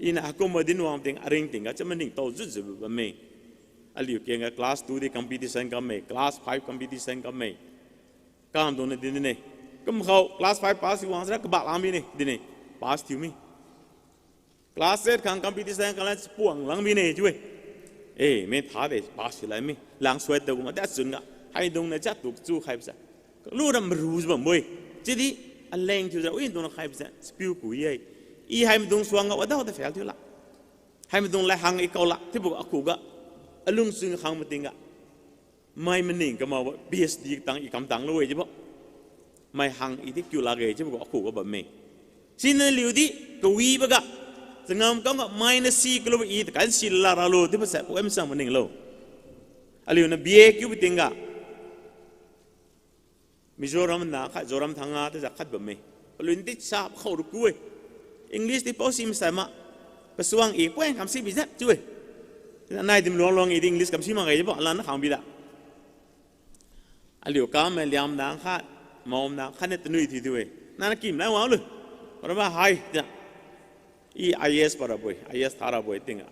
Iniu haikumbo din wang ting aringting ga chiu maningtao jutjiu bamme. Aliu keng ga class two di competition kamme, class five competition kamme. Kamdungniu din dine. Kumkhao class five pass wang sara kabak lang mine, dine. Pass thiu mi. Class eight khang competition kala chapuang lang mine chiu-e. Eh, me tha de pass thiu lai mi. Lang suai tao gu ma da chun ga. Haidungniu jat tu chu khai basa. Lu ram maru bambo-e. Chiudi aleng thiujiu, wi dung khai basa, chapiu ku ye. I hai maidung suang ga wadao da fail thiu la. Hai maidung lai hang i kao la, chiubo akhuga. Alungchun khang mating ga. Mai maning kamakbo, P H D tang i kamtang lu-e chiubo. Mai hang i di kiu lakge chiubo akhuga bamme. Siniu liudi, kawibo ga. Changam kam ga mainiu si kalubo i takan si la ralo chiubo sa, pu em sang maninglo. Aliuniu B A kiubo tingga. Mizoram na khat, Zoram thanga tajiu khat bamme. Palun di sa khao ruku-e. English di pao si masai ma. Pasuang i poin kam si bijat chiu-e. Nai dim luang luang i di English kam si makge chiubo, alan na khang bida. Aliu kam me liam dang khat, maom dang khat niu tanui thiu thiu-e. Nana kim nai wang lu. Ora ba hai, ja. I I A S parabo-e, I A S tharabo-e tingga.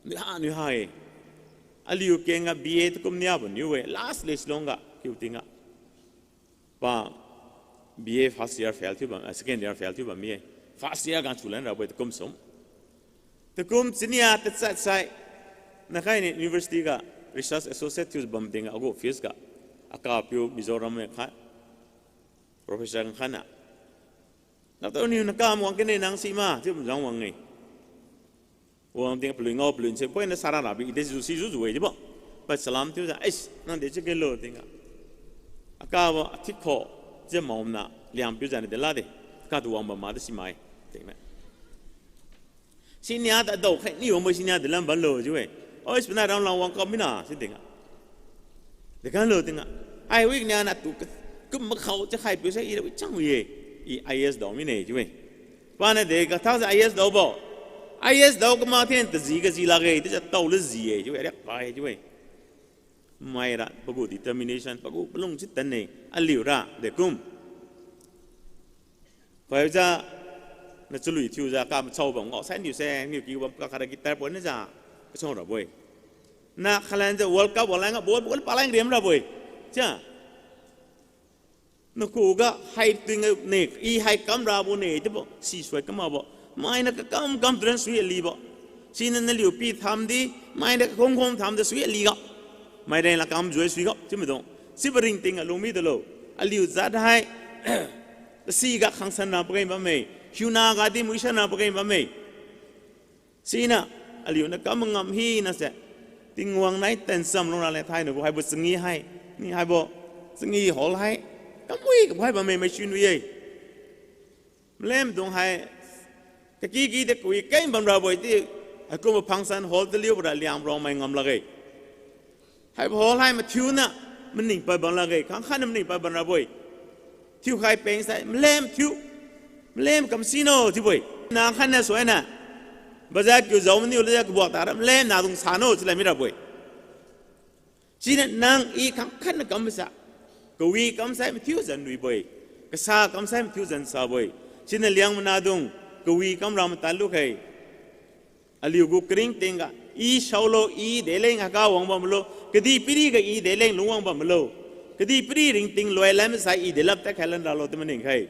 Nui ha, nui ha-e. Aliu kengga B A takum niabo niu-e, last list lungga, kiu tingga. Pa, B A first year fail thiu bam, ah, second year fail thiu bam mi-e. First year gan chulan rabo-e takum sum. Takum chinia tachat sai. Nakhai ni university ga research associate thiu bam tingga agu office ga. Akapiu Mizoram me khat. Professor khatna. Doctor niu nakam wang kene nang si ma, chiu jang wang-e. Wang tingga palui ngao palui se poina sara rabi, i de ju si ju ju-e chiubo. Pa salam thiujiu, ais, nang de chiu kelo tingga. Akabo, athik kho, chiu maomna, liangpiu jani de lade, katu wang bam ma de si mai, tingme. Sinia ta dao khai ni wangbo sinia de lam banlo chiu-e. Oi, sipena ram lang wang kam mina, si tingga. De kanlo tingga. Ai, wik nia natu ka, kum makhao chiu khaipiu sai i ra wi chang wi-e. I I A S dao mine chiu-e. Paniu de kathak jiu I A S daobo. I A S dao kama thin taji kaji lakge, chiujiu tao laji-e chiu-e, riak pai chiu-e. Maira pagu determination, pagu palung chiu tan-e, aliura dekum. Paijiu, na chalui thiujiu, ka machao bam ngao sai niu se, niu ki bam kakhat ra guitar pon nijiu, kachao rabo-e. Na khalan jiu World Cup wanglan ga ball, ball palan riam rabo-e. Chia. Nakhuga hai tingga ne, i hai kam rabo ne, chiubo, si suai kam makbo. Mainiu kakam kam turan sui alibo. Siniu naliu pi thamdi, mainiu kakhum khum thamdi sui aliga. Maireng la kamjui suiga, chiumaidung. Sibo ringting alung midulo. Aliu jat hai, tasiga khangsan ra pageng bamme. Hiuna gadi muisan ra pageng bamme. Siniu, aliuniu kam mangam hina se, Tingwang nai tancham lungra le thainabo haibo changi hai, ni haibo, changi hall hai, kamui kaphai bamme maisun wi-e. Malemdung hai, kaky ky de kawi keng bam rabo-e di, haikumbo function hall taliu bora Liangmai rongmai ngam lakge. Haibo hall hai mathiuna, maning pad bam lakge, khangkhatniu maning pad bam rabo-e. Thiukhai peng sai, malem thiu, malem kam sino chiubo-e. Nang khatniu suainiu, baza kiu jao maniu lejiu kabuak tara, malem nadung sano chiu lad mirabo-e. Siniu nang i khangkhatniu kam masa, kawi kam sai mathiu zan wibo-e, kasa kam sai mathiu zan sabo-e. Siniu Liangmaidung, kawi kam ra matan lukhai. Aliugu karingting ga, i saolo, i deleng haga wang bamlo, kadihpiriga i deleng lungwang bamlo, kadihpiri ringting loi lam sai i delap tadkhai lan ralo chiu maning khai.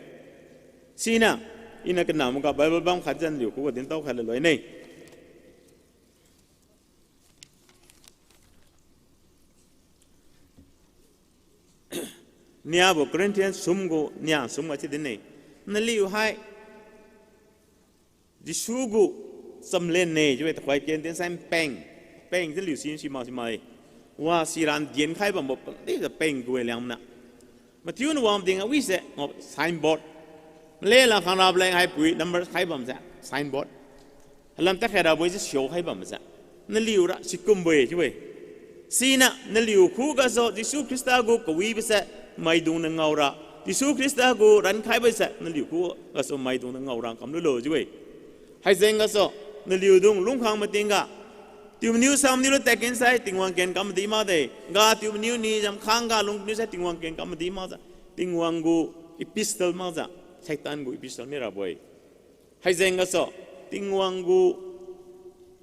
Siniu, iniu kanamga Bible bam khat jiu naliu khuga dintao khai laloine. Niabo Corinthians sum gu nia sum ga chiu din-e. Naliu hai, Jesu gu chamlen ne chiu-e, tuhoi ken din sai peng. Peng chiu liu si si mak si mak-e. Wa siran dienkhai bambo paliujiu peng gu-e Liangmaina. Mathiu niu wang ding awise ngao signboard. Malen la khang rabo leng haipui number khai bamjiu signboard. Halam tadkhai rabo-e jiu siu khai bamjiu. Naliura sikumbo-e chiu-e. Siniu naliu khugasu Jesu Khrista gu kawibose maidungniu ngaora. Jesu Khrista gu rankhaibo se naliu khugasu maidungniu ngaora kam lulo chiu-e. Haijeng gasu, naliudung lungkhang mating ga, tiu maniu sam niu lu tadken sai Tingwang ken kam madi makde. Ga tiu maniu ni jam khang ga lung niu sai Tingwang ken kam madi makjiu, Tingwang gu epistle makjiu, Satan gu epistle mirabo-e. Haijeng gasu, Tingwang gu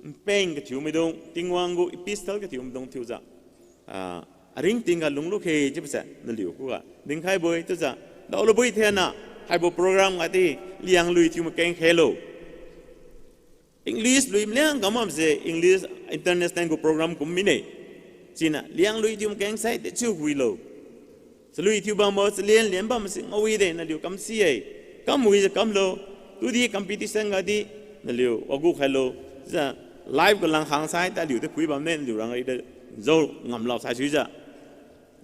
npeng kathiu maidung, Tingwang gu epistle kathiu maidung thiujiu, ah, aringting ga lunglukhe chiubose naliu khuga dinkhaibo-e chiujiu, daolubui thena, haibo program gadi, Lianglui thiu makeng khelo. English lui maliang kam bamse English international gu program kum mine. Siniu Lianglui thiu makeng sai dechiu wilo. Chalui thiu bambo, chalen lian bamse ngaowide naliu kamsi-e. Kam wijiu kamlo, tudi competition gadi, naliu wagu khailo, jiu live ga langkhang sai taliu di phui bamne, naliu rang ri de, jao ngamlak saisuijiu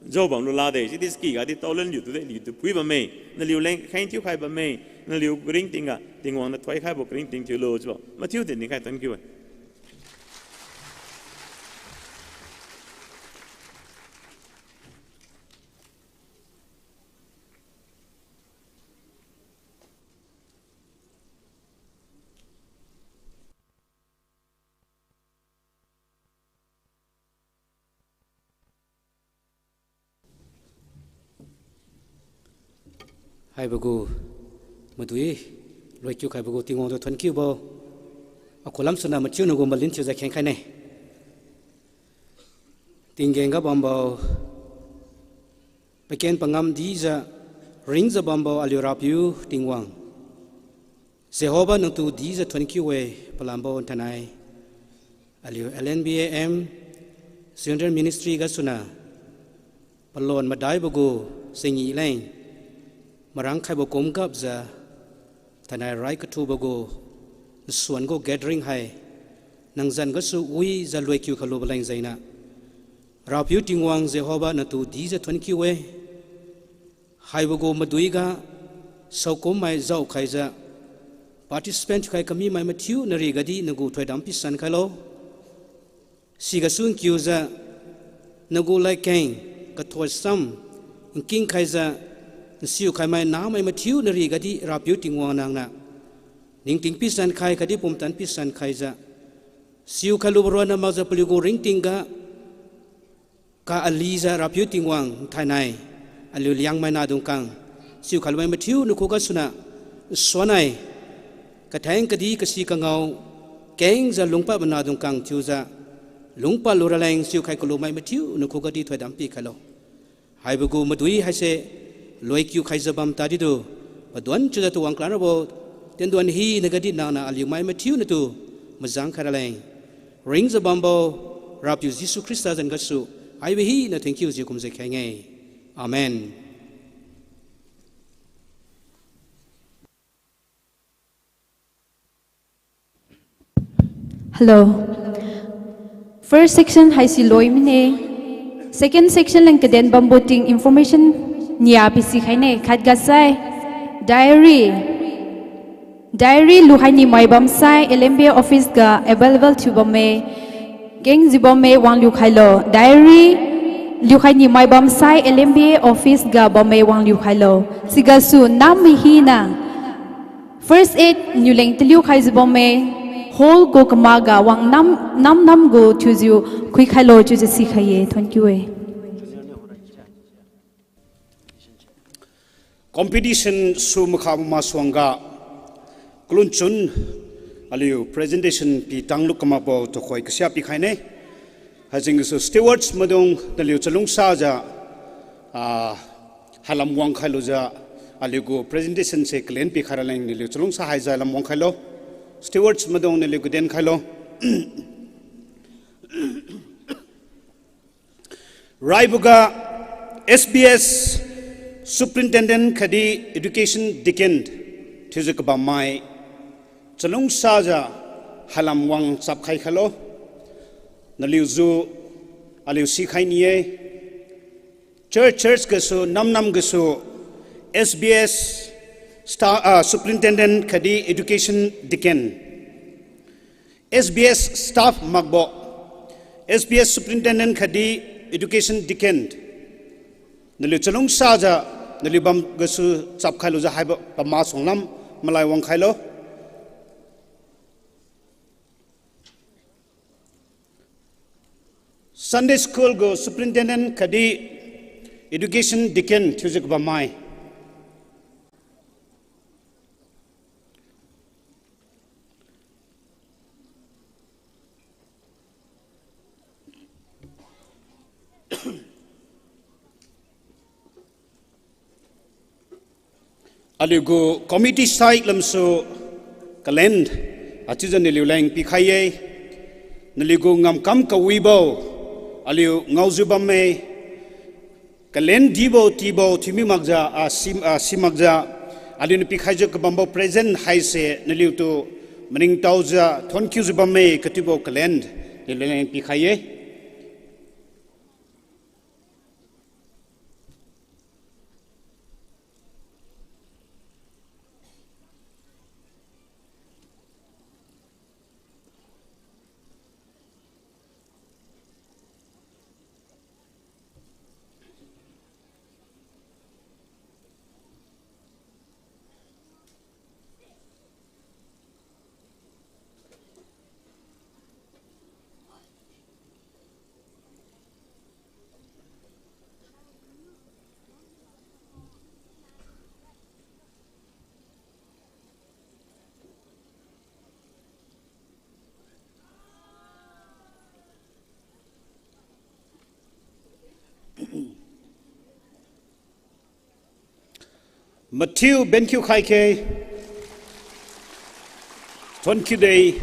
jao bam lu lakde, sidi sky gadi taolan liu tudi liu tu phui bamme, naliu leng kheng thiukhai bamme, naliu ringting ga Tingwang niu thoikhaibo karingting thiulo chiubo mathiu din dinkhai thank you-e. Haibo gu madui loikiu khaibo gu Tingwang tu thonkiubo. Akhulam suna mathiuna gu malin thiujiu khengkhaine. Tinggen ga bambo, paken pangam dijiu, ringjiu bambo aliu Rapiu Tingwang Jehova nangtu dijiu thonkiu-e. Palambo thainai aliu L N B A M Children Ministry gasuna palon madaibo gu singyi leng marangkhaibo kum gapjiu, thainai rai kathubo gu nsuan gu gathering hai nang zan gasu wijiu loikiu khalubo leng jengniu, Rapiu Tingwang Jehova nangtu dijiu thonkiu-e. Haibo gu madui ga saokum mai jaokhaijiu participant thiukhai kamimai mathiu nari gadi nagu thoidam pisan khailo. Sigasu nkiujiu nagu ladkeng kathoi sam nkingkhaijiu nsiu khaimai namai mathiu nari gadi Rapiu Tingwang nangniu ningting pisan khai khatdi pumtan pisan khaijiu, siukhai lubo ronna makjiu paliugu ringtingga ka alijiu Rapiu Tingwang nthainai, aliu Liangmai nahdung kang, siukhai lumai mathiu nakhuga suna, nsuannai, katheng kadi kasi kangao, kengjiu lungpad manadung kang thiujiu, lungpad luraleng siukhai kalumai mathiu nakhuga di thoidam pikhailo. Haibo gu madui haise, loikiu khaijiu bam tadidu, paduan chiujiu tuwang klan rabo, tienduan hinaga di nangniu aliu mai mathiu natu, majang khairaleng. Ringjiu bambo, Rapiu Jesu Khrista zan gasu, haibo hina thank you jiu kumjiu khainge. Amen. Hello. First section haisi loi mine. Second section leng kaden bambo ting information nia pisi khaine. Khatga sai, diary. Diary lukhai nimai bamsai L M B A office ga available thiu bamme. Kengjiu bamme wang liukhailo. Diary lukhai nimai bamsai L M B A office ga bamme wang liukhailo. Sigasu nammi hina first aid niuleng taliu khaijiu bamme, hall gu kamakga wang nam, nam nam gu thiujiu khuikhailo chiujiu sikhai-e. Thank you-e. Competition su makha masuangga, kalunchun aliu presentation pi tanglu kamakbo tuhoi kasia pikhaine. Haijengsu stewards maidung naliu chalungsajiu, ah, hailam wangkhailujiu, aliugu presentation se kalen pikhairaleng naliu chalungsa haijiu hailam wangkhailo. Stewards maidung naliu kaden khailo. Raiboga S B S Superintendent khatdi Education Deacon thiujiu kabammai chalungsajiu hailam wang chapkhai khailo. Naliujiu aliu sikhai ni-e. Church church gasu namnam gasu S B S sta-, ah, Superintendent khatdi Education Deacon, S B S staff makbo, S B S Superintendent khatdi Education Deacon, naliu chalungsajiu naliu bam gasu chapkhailujiu haibo pama suanglam malai wangkhailo. Sunday School gu Superintendent khatdi Education Deacon thiujiu kabammai. Aliugu committee side lamsu kalen, achiujiu naliuleng pikhai-e. Naliugu ngamkam kawibo aliu ngaojiu bamme. Kalen dibo tibo thiumi makjiu, ah, si, ah, si makjiu, aliuniu pikhaijiu kabambo present haise naliutu maningtaojiu thonkiujiu bamme katiubo kalen naliuleng pikhai-e. Mathiu benkiu khaikhe, thonkiu de.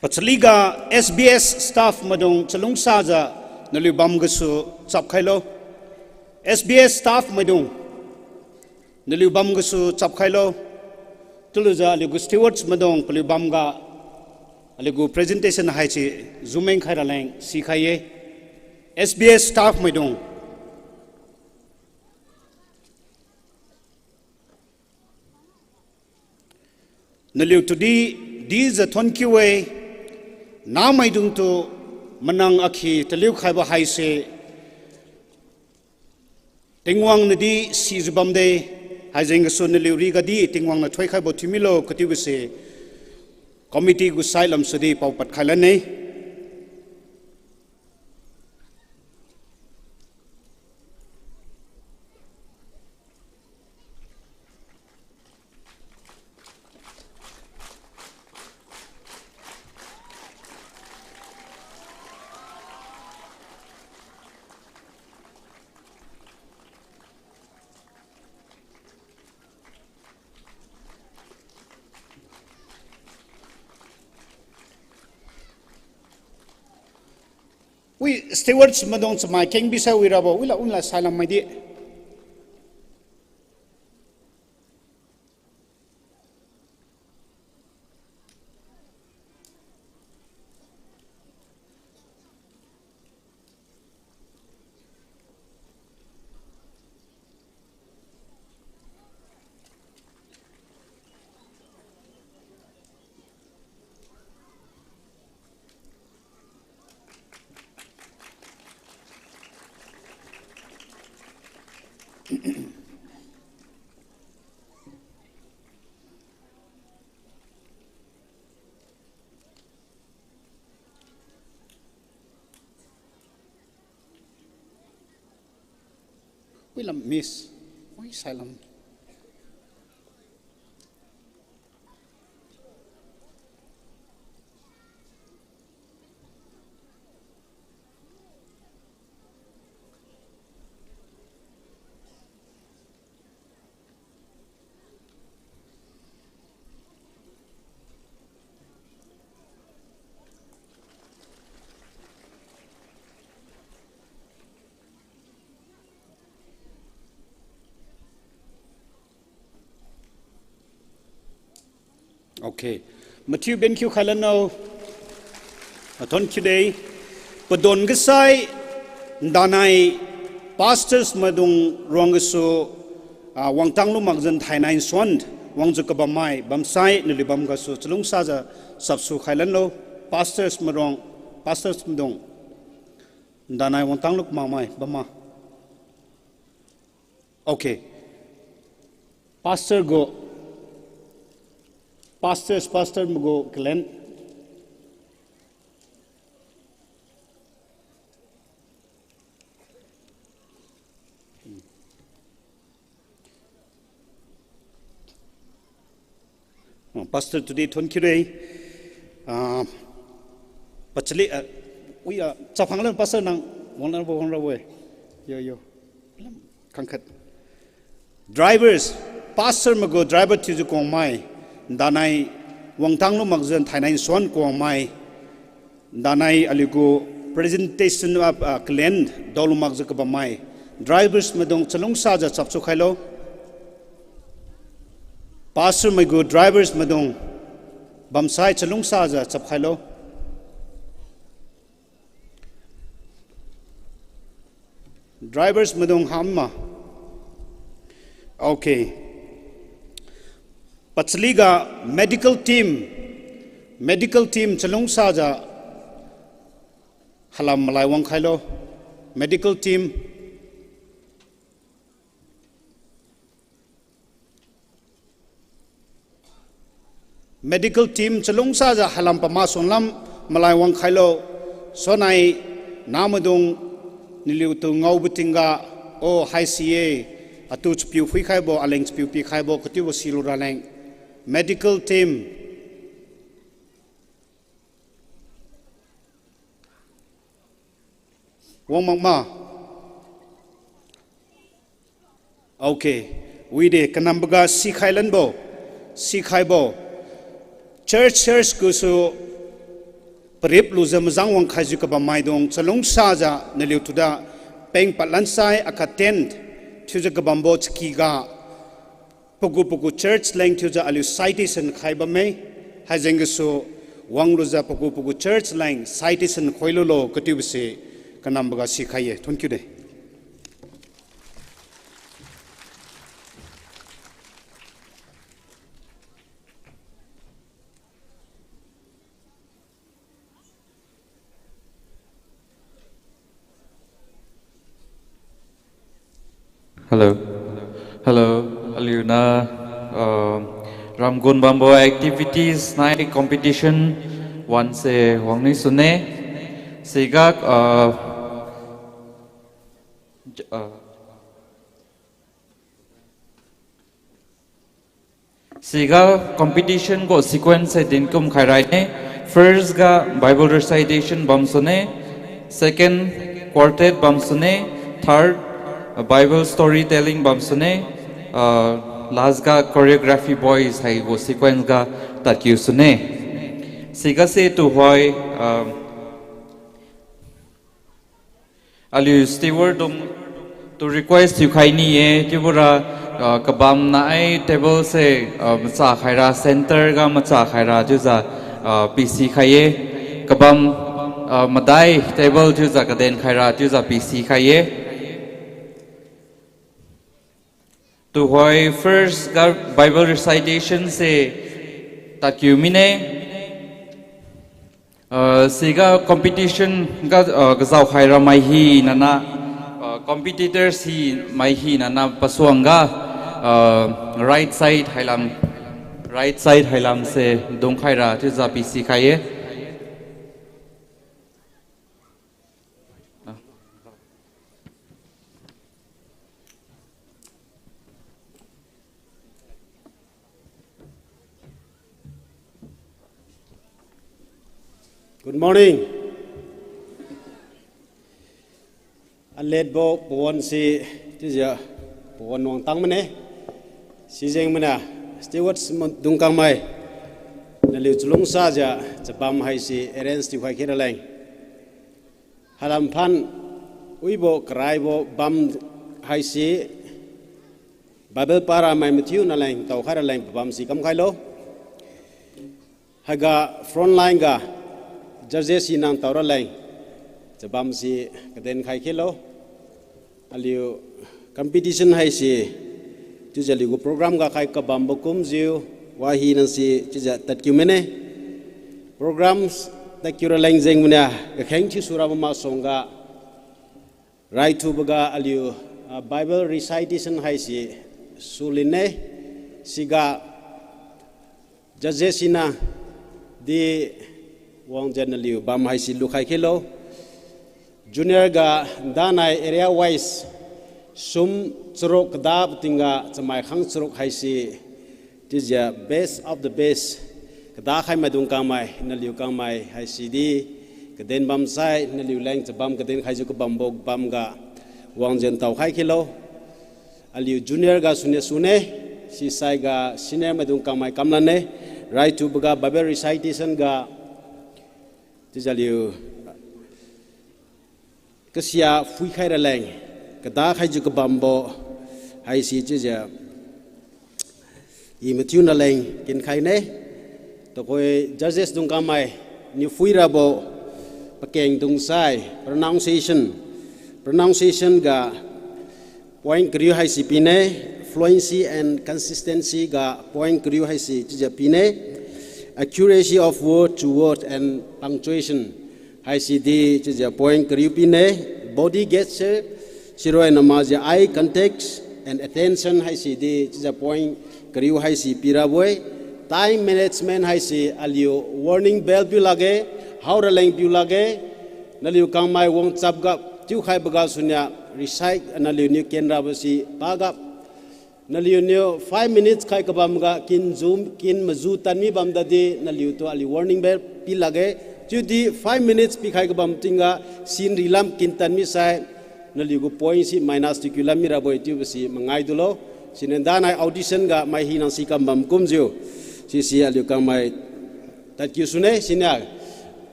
Pachaliga S B S staff maidung chalungsajiu naliu bam gasu chapkhailo. S B S staff maidung, naliu bam gasu chapkhailo. Tulujiu aliugu stewards maidung paliu bamga aliugu presentation haise zumeng khaira leng sikhai-e. S B S staff maidung, naliu tudi dijiu thonkiu-e, namaidungtu manang akhi taliu khaibo haise Tingwang nadi sijiu bamde, Haijeng gasu naliu rigadi Tingwang niu thoikhaibo thiumilo katiubose committee gu side lamsudi paopad khailanne. Wi, stewards maidung chamai keng bisai wirabo, wila unla sailam maidi. Wilam miss. Wi sailam. Okay. Mathiu ben khiu khailanlo. Athon khiu de. Padon gasai ndanai pastors maidung ruang gasu, ah, wangtang lu makjiu thainai nsuan wangjiu kabammai bamsai naliu bam gasu chalungsajiu chapsu khailanlo. Pastors maidung, pastors maidung. Ndanai wangtang lu makmai bamma. Okay. Pastor gu, pastors, pastor magu kalen. Oh, pastor today thon khiu de. Ah, pachali, ah, ui, ah, chaphang lam pastor nang wangrabo, wangrabo-e. Yo, yo. Khangkhat. Drivers, pastor magu driver thiujiu kuangmai, ndanai wangtang lu makjiu thainai nsuan kuangmai, ndanai aliugu presentation of, ah, kalen daolu makjiu kabammai, drivers maidung chalungsajiu chapsu khailo. Pastor maigu drivers maidung bamsai chalungsajiu chap khailo. Drivers maidung hamma. Okay. Pachaliga medical team, medical team chalungsajiu halam malai wang khailo. Medical team. Medical team chalungsajiu halam pama suanglam malai wang khailo. Sonai namaidung naliutu ngaobo tingga, o haisi-e, atu chapiu phuikhaibo, aleng chapiu pikhaibo katiubo silu raleng. Medical team. Wang makma. Okay. Wide kanamboga sikhai lanbo. Sikhaibo. Church, church gasu parip lujiu majang wang khaijiu kabam maidung chalungsajiu naliutu da peng pad lansai akha tent thiujiu kabambo chakyga pagu pagu church leng thiujiu aliu citation khai bamme. Haijeng gasu wanglujiu pagu pagu church leng citation khoilulo katiubose kanamboga sikhai ye. Thon kiu de. Hello. Hello. Aliuniu, uh, ramgun bambo activities nai competition wanse wangni sune. Siga, uh, j-, uh, siga competition gu sequence se dinkum khai rane. First ga Bible recitation bam sune. Second, quartet bam sune. Third, uh, Bible storytelling bam sune. Uh, last ga choreography boys haigu sequence ga tadkiu sune. Siga se tuhoi, uh, aliu steward dung tu request thiukhai ni-e, chiubora, ah, kabam nai table se, ah, macha khaira, center ga macha khaira, chiujiu, ah, pisi khai-e. Kabam, ah, madai table chiujiu kaden khaira, chiujiu pisi khai-e. Tuhoi first ga Bible recitation se tadkiu mine. Uh, siga competition ga, uh, kazao khaira mai hinaniu, uh, competitors hi mai hinaniu pasuangga, uh, right side hailam, right side hailam se dungkhaira chiujiu pisi khai-e. Good morning. Aletbo pawan si chiujiu pawan wangtang mane. Sijeng mana stewards ma-, dungkangmai, naliu chalungsajiu chabam haise arrange thiukhai khe raleng. Hailam phan wibo karaibo bam haise Bible para mai mathiu naleng taokhai raleng pabam si kamkhailo. Haiga front line ga judges si nang tao raleng chabam si kaden khai khelo. Aliu competition haise chiujiu aliugu program ga khai kabambo kumjiu, wahina si chiujiu tadkiu mane. Program tadkiu raleng jeng mania kakheng thiu surabo masuangga raithuboga aliu, ah, Bible recitation haise sulinne. Siga judges sina di wangjiu naliu bam haise lukhai khelo. Junior ga ndanai area wise sum charuk kada patingga chamai khang charuk haise chiujiu best of the best kadakhai maidung kangmai, naliu kangmai haise di kaden bamsai, naliu leng chabam kaden khaijiu kabambo bamga wangjiu ntaokhai khelo. Aliu junior ga sune sune, sisaiga senior maidung kangmai kamlanne, raithuboga Bible recitation ga chiujiu aliu kasia phuikhai raleng, kadakhaijiu kabambo haise chiujiu i mathiu naleng kinkhaine. Tuhoi judges dung kangmai niu phuirabo pakeng dungsai pronunciation, pronunciation ga point kariu haise pine, fluency and consistency ga point kariu haise chiujiu pine, accuracy of word to word and punctuation haise di chiujiu point kariu pine, body gesture, siroi namajiu eye contact and attention haise di chiujiu point kariu haise pirabo-e, time management haise aliu warning bell piu lakge, hao raleng piu lakge, naliu kangmai wangchapga chiukhaibo gasuniu recite naliuniu kenrabo si paga naliuniu five minutes khai kabamga kinju, kin maju tanmi bamdadi naliutu aliu warning bell pi lakge. Chiudi five minutes pikhai kabam tingga sinri lam kintan misai naliugu point si minus thiukiu lam mirabo-e chiubo si mangai dulo. Siniu ndanai audition ga mai hina si kam bam kumjiu sisi aliu kangmai tadkiu sune. Siniu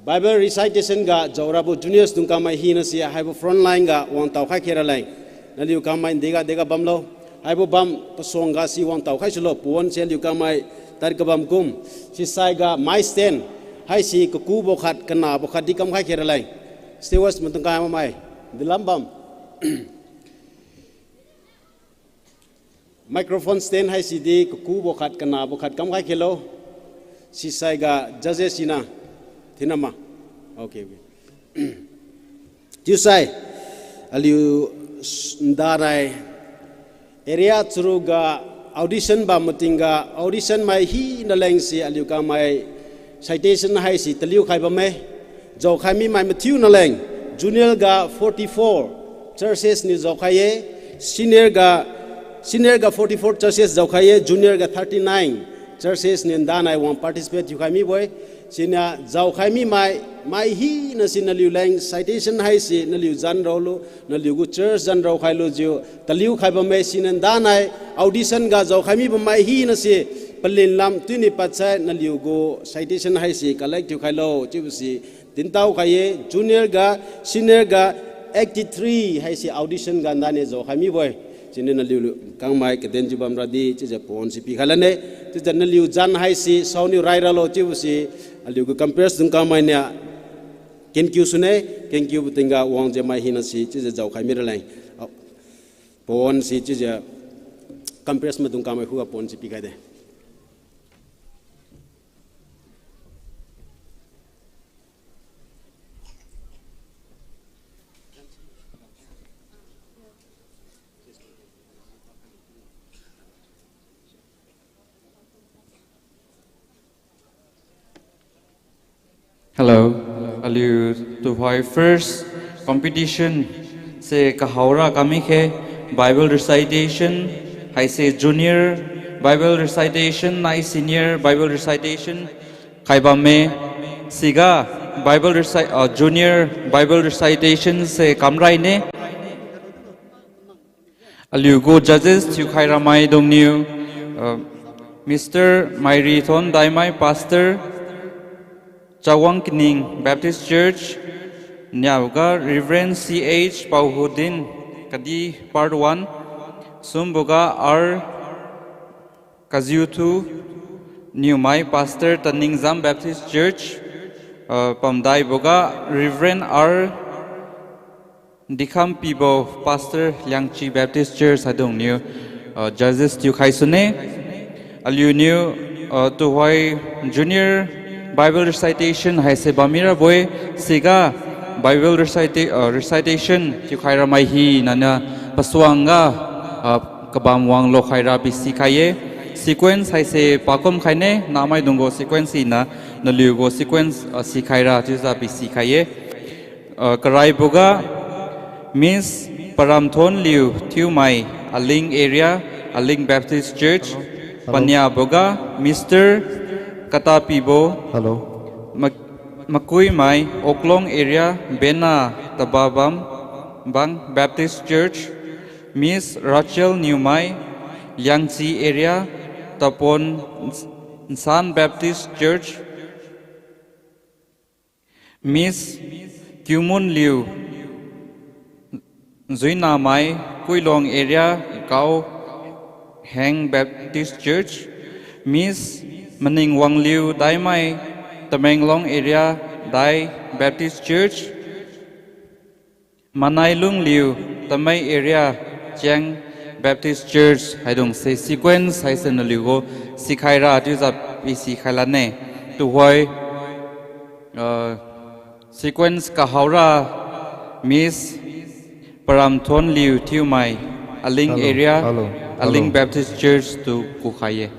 Bible recitation ga jaorabo juniors dung kangmai hina si haibo front line ga wangtao khai khe raleng, naliu kangmai dega dega bamlo. Haibo bam pasuangga si wangtao khai sulo, pawan si aliu kangmai tad kabam kum. Sisaiga mic stand haise kakubo khat kanabo khat di kamkhai khe raleng, stewards maidung kangmai dilam bam. Microphone stand haise di kakubo khat kanabo khat kamkhai khelo. Sisaiga judges sina thinama. Okay, okay. Chiusai aliu s-, ndarai Area charu ga audition bam mating ga audition mai hina leng si aliu kangmai citation haise taliu khai bamme. Jaokhai mimai mathiu na leng, junior ga forty-four churches niu jaokhai ye, senior ga, senior ga forty-four churches jaokhai ye, junior ga thirty-nine churches niu ndanai wang participate thiukhai mibo-e. Siniu jaokhai mimai, mai hina si naliu leng citation haise naliu zan raolu, naliu gu church zan raokhai lujiu taliu khai bamme. Siniu ndanai audition ga jaokhai mi bammai hina si palin lam tuni padsai naliu gu citation haise collect thiukhailo chiubo si dintao khai ye. Junior ga, senior ga eighty-three haise audition ga ndaniu jaokhai mibo-e. Siniu naliu kangmai kaden jiu bamra di chiujiu pawan si pikhai lane. Chiujiu naliu zan haise saoniu rai ralo chiubo si aliu gu campers dung kangmai niu kenkiu sune. Kenkiubo tingga wangjiu mai hina si chiujiu jaokhai mira leng, pawan si chiujiu campers maidung kangmai khuga pawan si pikhai de. Hello. Aliu tuhoi first competition se kahaora kami khe Bible recitation, haise junior Bible recitation, nai senior Bible recitation khai bamme. Siga Bible reci-, ah, junior Bible recitation se kamrai ne. Aliu gu judges thiukhai ramaidung niu, uh, Mister Mairithon Daimai, Pastor, Chawang Kining Baptist Church, niaga Reverend C H Pauhudin, kadi part one, sumboga R Kaziuthu Niumai, Pastor, Taningjam Baptist Church, uh, pamdaiboga Reverend R Dikhampibo, Pastor, Liangchi Baptist Church haidung niu, uh, judges thiukhai sune. Aliu niu, uh, tuhoi junior Bible recitation haise bammi rabo-e. Siga Bible recita-, uh, recitation thiukhai ramai hina niu pasuangga, uh, kabam wang lokhaira pisikhai ye. Sequence haise pakum khaine, namaidung gu sequence hina naliu gu sequence, uh, sikhaira chiujiu pisikhai ye. Uh, karaiboga Miss Paramthonliu Thiumai, Aling area, Aling Baptist Church. Hello. Hello. Paniaboga Mister Katapibo. Hello. Mak-, Makuimai, Oklong area, Bena Tababam, Bang Baptist Church. Miss Rachel Niumai, Liangchi area, Tapon Ns-, Nsan Baptist Church. Miss Kiumunliu Zuinamai, Kuilong area, Kaoheng Baptist Church. Miss Maningwangliu Daimai, Tamenglong area, Dai Baptist Church. Manailungliu Tamei area, Chiang Baptist Church haidungse sequence haise naliu gu sikhaira chiujiu pisikhai lane. Tuhoi, uh, sequence kahaora Miss Paramthonliu Thiumai, Aling area, hello, hello, Aling Baptist Church tu kukhai ye.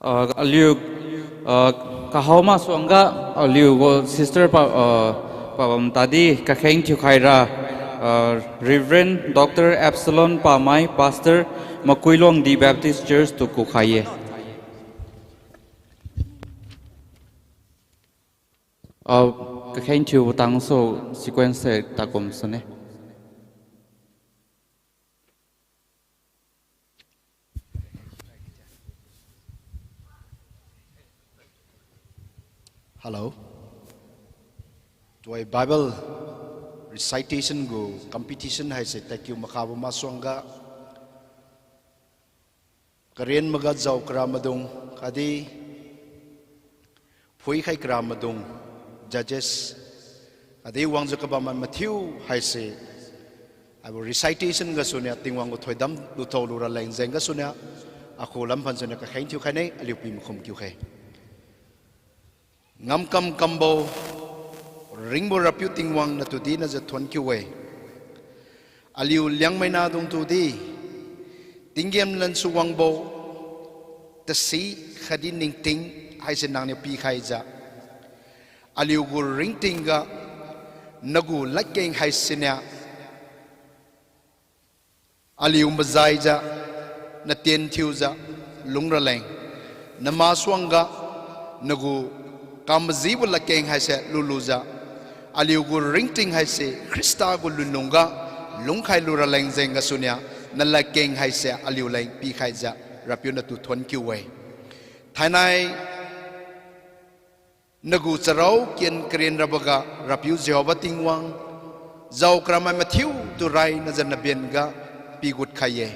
Ah, aliu, ah, kahao masuangga, aliu gu sister pa, ah, pabam tadi kakheng thiukhaira, ah, Reverend Doctor Absalom Pamai, Pastor, Makuilongdi Baptist Church tu kukhai ye. Ah, kakheng thiubo tangsu sequence se takum sune. Hello. Tuai Bible recitation gu competition haise takiu makhabo masuangga, karen maga jao kara maidung, khatdi phuikhai kara maidung, judges, khatdi wangjiu kabam mai mathiu haise, haibo recitation gasuniu Tingwang gu thoidam luthao lura leng jeng gasuniu, akhu lamphan suniu kakheng thiukhaine, aliu pi makhum kiukhai. Ngamkam kambo, Ringbo Rapiu Tingwang, natu di najiu thuon kiu-e. Aliu Liangmai nahdung tudi, tinggen lansu wangbo tasi khatdi ningting haise nangniu pikhaijiu, aliugu ringtingga nagu ladkeng haisiniu aliu majaijiu, natien thiujiu lungraleng, namasuangga nagu kamajibo ladkeng haise lulujiu, aliugu ringting haise Khrista gu lunlungga lungkhai luraleng jeng gasuniu, naladkeng haise aliuleng pikhaijiu, Rapiu natu thuon kiu-e. Thainai nagu charao kien karen raboga Rapiu Jehovah Tingwang, jaokramai mathiutu rai najiu nabenga pigut khai-e.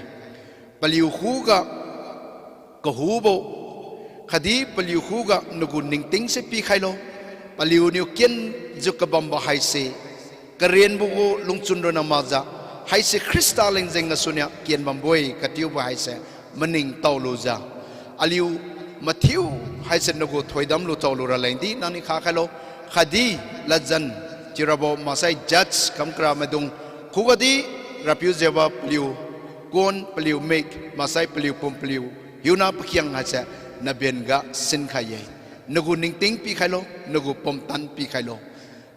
Paliu khuga kahubo, khatdi paliu khuga nagu ningtingse pikhailo. Paliuniu kienjiu kabambo haise karenbo gu lungchun ronna makjiu, haise Khrista leng jeng gasuniu kienbambo-e katiubo haise maningtao lujiu, aliu mathiu haise nagu thoidam lu chaolu ralengdi nangniu khakhailo, khatdi ladjan thiurabo maksai judge kamkra maidung khugadi Rapiu Jehovah paliu kuon, paliu mik, maksai paliu pum, paliu hiuna pakhiang haise nabenga sinkhai-e. Nagu ningting pikhailo, nagu pumtan pikhailo.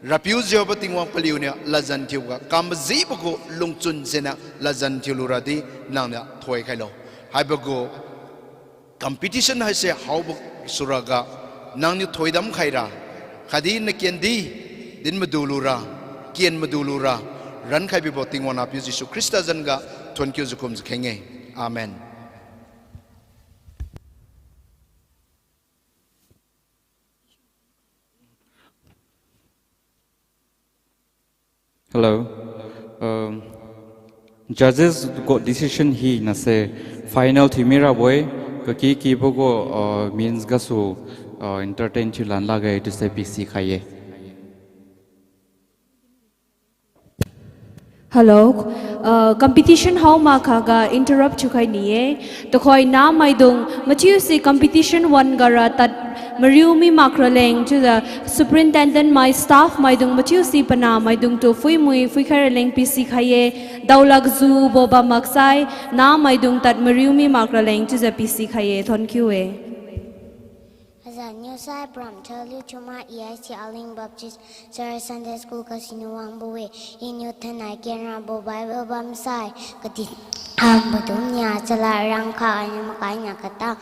Rapiu Jehovah Tingwang paliuniu ladjan thiuga kamajibo gu lungchun jengniu ladjan thiu luradi nangniu thoikhailo. Haibo gu competition haise haobo suraga nangniu thoidam khaira, khatdi nakendi din madu lura, kien madu lura, rankhai bibo Tingwang Napiu Jesu Khrista zanga thuon kiujiu kumjiu kheng-e. Amen. Hello. Um, judges gu decision hinase final thiu mirabo-e, kaki kibo gu, uh, means gasu, uh, entertain thiu lan lakge chiuse pisikhai-e. Hello. Uh, competition hao makhaga interrupt thiukhai ni-e. Tukhoi namaidung mathiuse competition wan gara tad mariu mi mak raleng chiujiu superintendent mai, staff maidung mathiuse panah maidungtu phuimui phuikhai raleng pisikhai-e. Daolakjiubo bam maksai namaidung tad mariu mi mak raleng chiujiu pisikhai-e. Thuon kiu-e. Azan niu sai Pramthaliu Chuma, E I C Aling Baptist Church Sunday School kasiniu wangbo-e. Iniu thainai kenrabo Bible bamsai kati hambo dung nia, chalad rangkha aniu makai nia kata.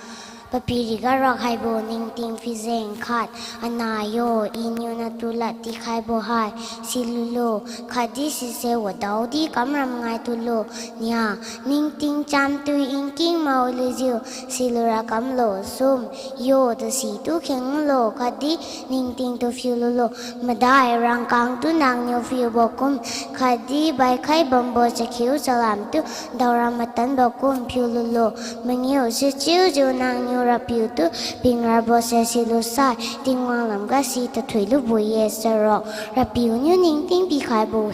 Papiriga raokhaibo ningting phijeng khat. Anah yo, iniu natu lad tikhaibo hai silulo, khatdi sise wadaodi kamram ngai tulo. Nia, ningting chamtui nking mawilujiu silura kamlo. Sum, yo, tasi tu khenglo khatdi ningting tu phiu lulo. Madai, rangkang tu nangniu phiubo kum khatdi baikhai bambo chakhiu chalam tu daora matanbo kum phiu lulo. Mangiu, sichiujiu nangniu Rapiu tu pingrabose silusai Tingwang lamga si tathui lubo-e. Charuk, Rapiu niu ningting pikhaibo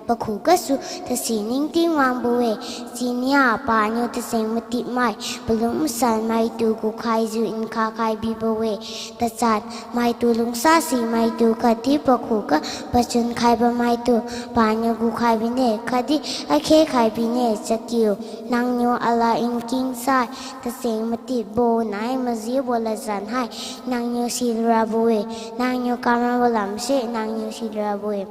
pakhu gasu tasi ningting wangbo-e. Chinia, paniu tacheng matipmai palung masanmaitu gukhaijiu nkha khai bibo-e. Tachat, maitu lungsasi maitu khatdi pakhuga pachun khaibo maitu paniu gukhai bine khatdi akhe khai bine. Chakiu, nangniu alad nking sai tacheng matipbo nai majibo ladjan hai nangniu silurabo-e. Nangniu kamrabo lamse nangniu silurabo-e.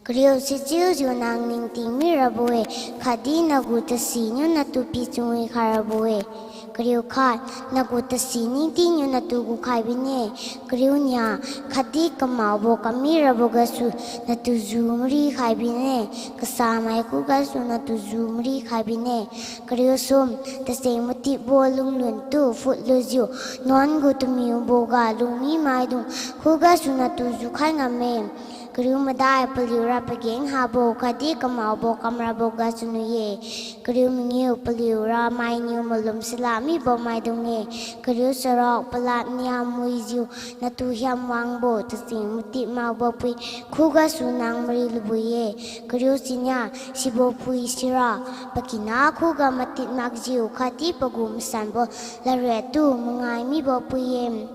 Kariu, sichiujiu nang ningting mirabo-e, khatdi nagu tasiniu natu pichunwi khairabo-e. Kariu khat, nagu tasi ningtingniu natu gukhai bine. Kariu nia, khatdi kamaobo kamirabo gasu natu ju marikhai bine, kasamai khugasu natu ju marikhai bine. Kariu sum, tacheng matipbo lunglun tu phutlujiu nuan gu tamiuboga lungmi maidung khugasu natu jukhai ngamme. Kariu madai, paliura pageng habo khatdi kamaobo kamrabo gasu nuiye. Kariu mangiu, paliura mainiu malum sila mibo maidung-e. Kariu charuk, palad nia muijiu natu hiam wangbo tacheng matip makbo pui khugasu nang mari lubo-e. Kariu chinia, sibo pui sira pakina khuga matip makjiu khatdi pagu masanbo ladriat tu mangai mibo pui-e.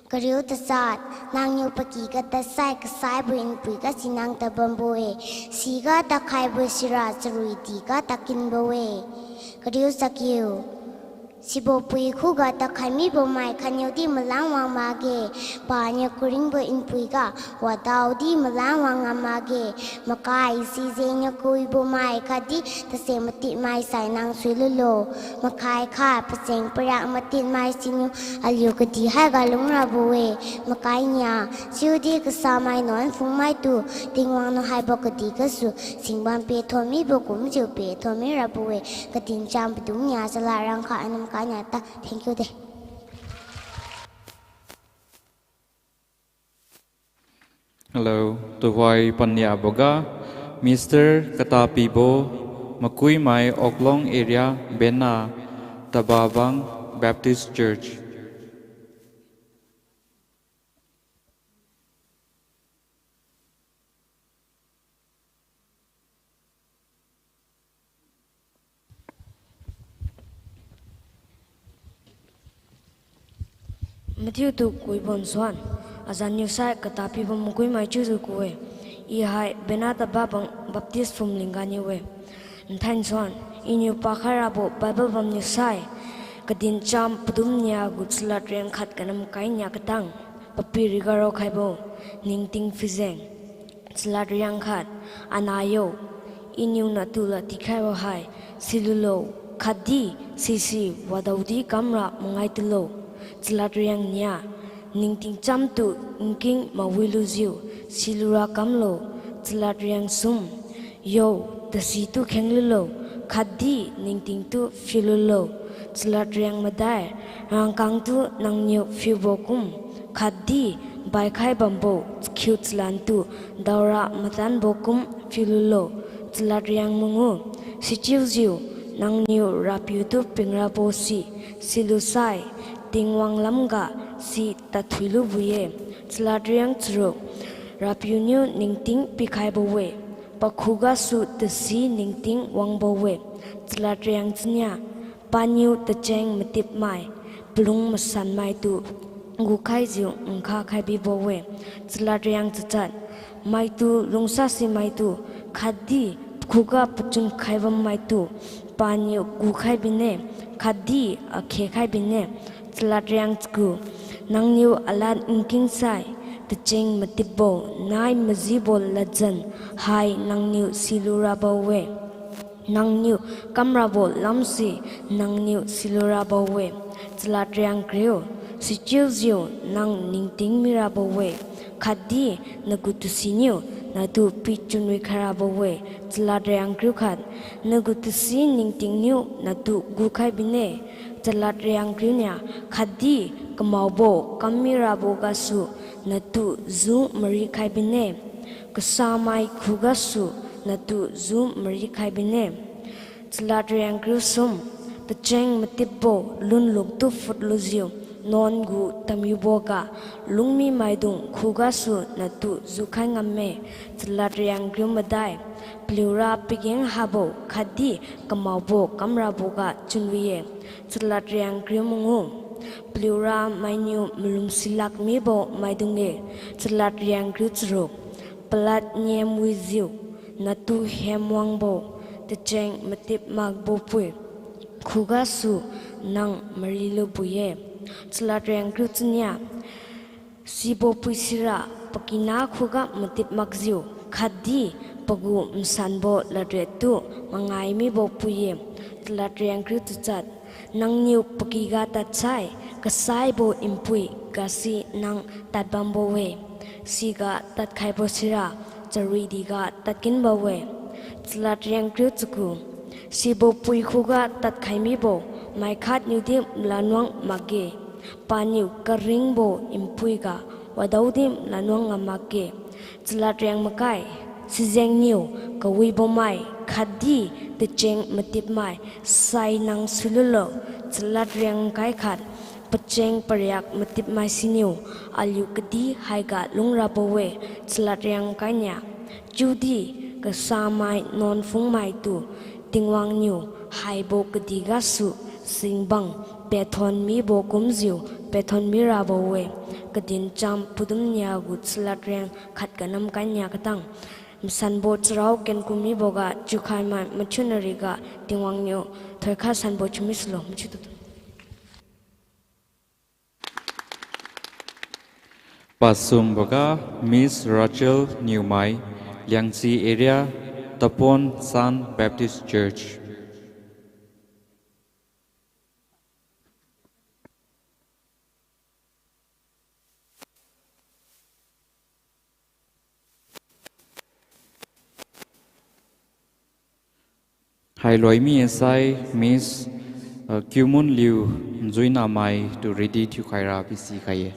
Kariu tachat, nangniu pakyga tadsai kasaibo npui gasi nang tadbambo-e, siga tadkhaibo sira charuidi ga tadkinbo-e. Kariu chakiu, sibo pui khuga tadkhai mibo mai khatniudi malan wang makge, paniu karingbo npui ga wadaodi malan wang ngam makge. Makai sijengniu kawibo mai khatdi tacheng matipmai sai nang suilulo. Makai khat pacheng pariak matipmai siniu aliu kadihaiga lungrabo-e. Makai nia, chiudi kasamai nuan phungmaitu Tingwang niu haibo kadih gasu singbam pethon mibo kumjiu pethon mirabo-e. Katincham padum nia chalad riang khat anam kai nia ta. Thank you de. Hello, tuhoi paniaboga Mister Katapibo, Makuimai Oklong Area, Bena Tababang Baptist Church. Mathiutu kuibo nsuan, azanniu sai Katapibo Makuimai chiujiu ku-e. I hai Bena Tababang Baptist phumling ganiu-e. Nthai nsuan, iniu pakhai rabo Bible bamniu sai, Katincham padum nia gu chalad riang khat kanam kai nia katang, Papirigaro khaibo, Ningting Phijeng. Chalad riang khat, anah yo, iniu natu lad tikhaibo hai, silulo, khatdi sisi wadaodi kamra mangai tulo. Chalad riang nia, ningting chamtu nking mawilujiu, silura kamlo. Chalad riang sum, yo, tasitu khenglulo, khatdi ningtingtu phiululo. Chalad riang madai, rangkangtu nangniu phiubo kum, khatdi baikhai bambo chakhiu chalantu daora matanbo kum phiululo. Chalad riang mangiu, sichiujiu nangniu Rapiutu pingrabo si, silusai, Tingwang lamga si tadthuilubo-e. Chalad riang charuk, Rapiu niu ningting pikhaibo-e, pakhugasu tasi ningting wangbo-e. Chalad riang chania, paniu tacheng matipmai, palung masanmaitu gukhaijiu nkha khai bibo-e. Chalad riang chachat, maitu lungsasi maitu, khatdi pakhuga pachun khai bammaitu, paniu gukhai bine, khatdi akhe khai bine. Chalad riang chagu, nangniu alad nking sai, tacheng matipbo, nai majibo ladjan hai nangniu silurabo-e. Nangniu kamrabo lamse nangniu silurabo-e. Chalad riang kariu, sichiujiu nang ningting mirabo-e, khatdi nagu tasiniu natu pichunwi khairabo-e. Chalad riang kariu khat, nagu tasi ningtingniu natu gukhai bine. Chalad riang kariu nia, khatdi kamaobo kam mirabo gasu natu ju marikhai bine. Kasamai khugasu natu ju marikhai bine. Chalad riang kariu sum, tacheng matipbo lunluktu phutlujiu, nuan gu tamiuboga lungmi maidung khugasu natu jukhai ngamme. Chalad riang kariu madai, paliura pageng habo khatdi kamaobo kamraboga chunwi-e. Chalad riang kariu mangiu, paliura mainiu malum silak mibo maidung-e. Chalad riang kariu charuk, palad niamwijiu natu hemwangbo, tacheng matip makbo pui khugasu nang marilubui-e. Chalad riang kariu chania, sibo pui sira pakina khuga matip makjiu, khatdi pagu masanbo ladriattu mangai mibo pui-e. Chalad riang kariu tachat, nangniu pakyga tadsai kasaibo npui gasi nang tadbambo-e, siga tadkhaibo sira charuidiga tadkinbo-e. Chalad riang kariu chagu, sibo pui khuga tadkhai mibo mai khatniudi malanwang makge, paniu karingbo npuiga wadaodi malanwang ngam makge. Chalad riang makai, sijengniu kawibo mai khatdi tacheng matipmai sai nang suilulo. Chalad riang kai khat, pacheng pariak matipmai siniu aliu kadihaiga lungrabo-e. Chalad riang kai nia, chiudi kasamai nuan phungmaitu Tingwang niu haibo kadih gasu singbang pethon mibo kumjiu pethon mirabo-e. Kadincham padum nia gu chalad riang khatga namkai nia katang. Masanbo charao kenkum miboga chiukhai mai mathiuna riga Tingwang niu thoikha sanbo thiumi sulo machiu tutu. Pasumboga Miss Rachel Niumai, Liangchi Area, Tapon San Baptist Church. Hailoi mi-e sai Miss, uh, Kiumunliu Nzuinamai tu ready thiukhaira pisikhai-e.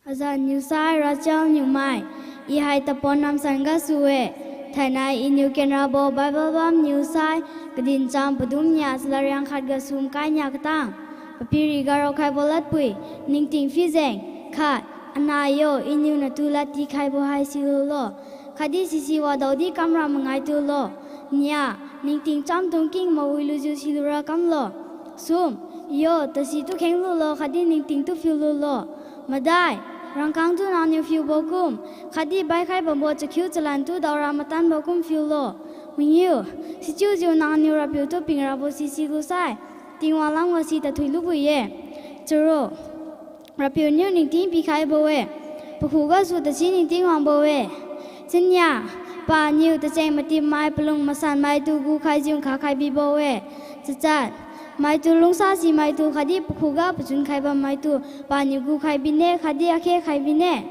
Azan niusai Rachel Niumai, i hai Tapon Namsan gasu-e. Thainai iniu kenrabo Bible bamniu sai, Kadincham padum nia chalad riang khatga sumkai nia katang. Papiriga raokhaibo ladpui, ningting phijeng, khat, anah yo, iniu natu lad tikhaibo hai silulo. Khatdi sisi wadaodi kamra mangai tulo. Nia, ningting chamtung king mawilujiu silura kamlo. Sum, yo, tasi tu khenglulo khatdi ningting tu phiululo. Madai, rangkang tu nangniu phiubo kum, khatdi baikhai bambo chakhiu chalan tu daora matanbo kum phiulo. Mangiu, sichiujiu nangniu Rapiu tu pingrabo si silusai, Tingwang lamga si tathui lubo-e. Charuk, Rapiu niu ningting pikhaibo-e, pakhugasu tasi ningting wangbo-e. Chania, paniu tacheng matipmai palung masanmaitu gukhaijiu nkhakhai bibo-e. Chachat, maitu lungsasi maitu khatdi pakhuga pachunkhai bammaitu paniu gukhai bine khatdi akhe khai bine.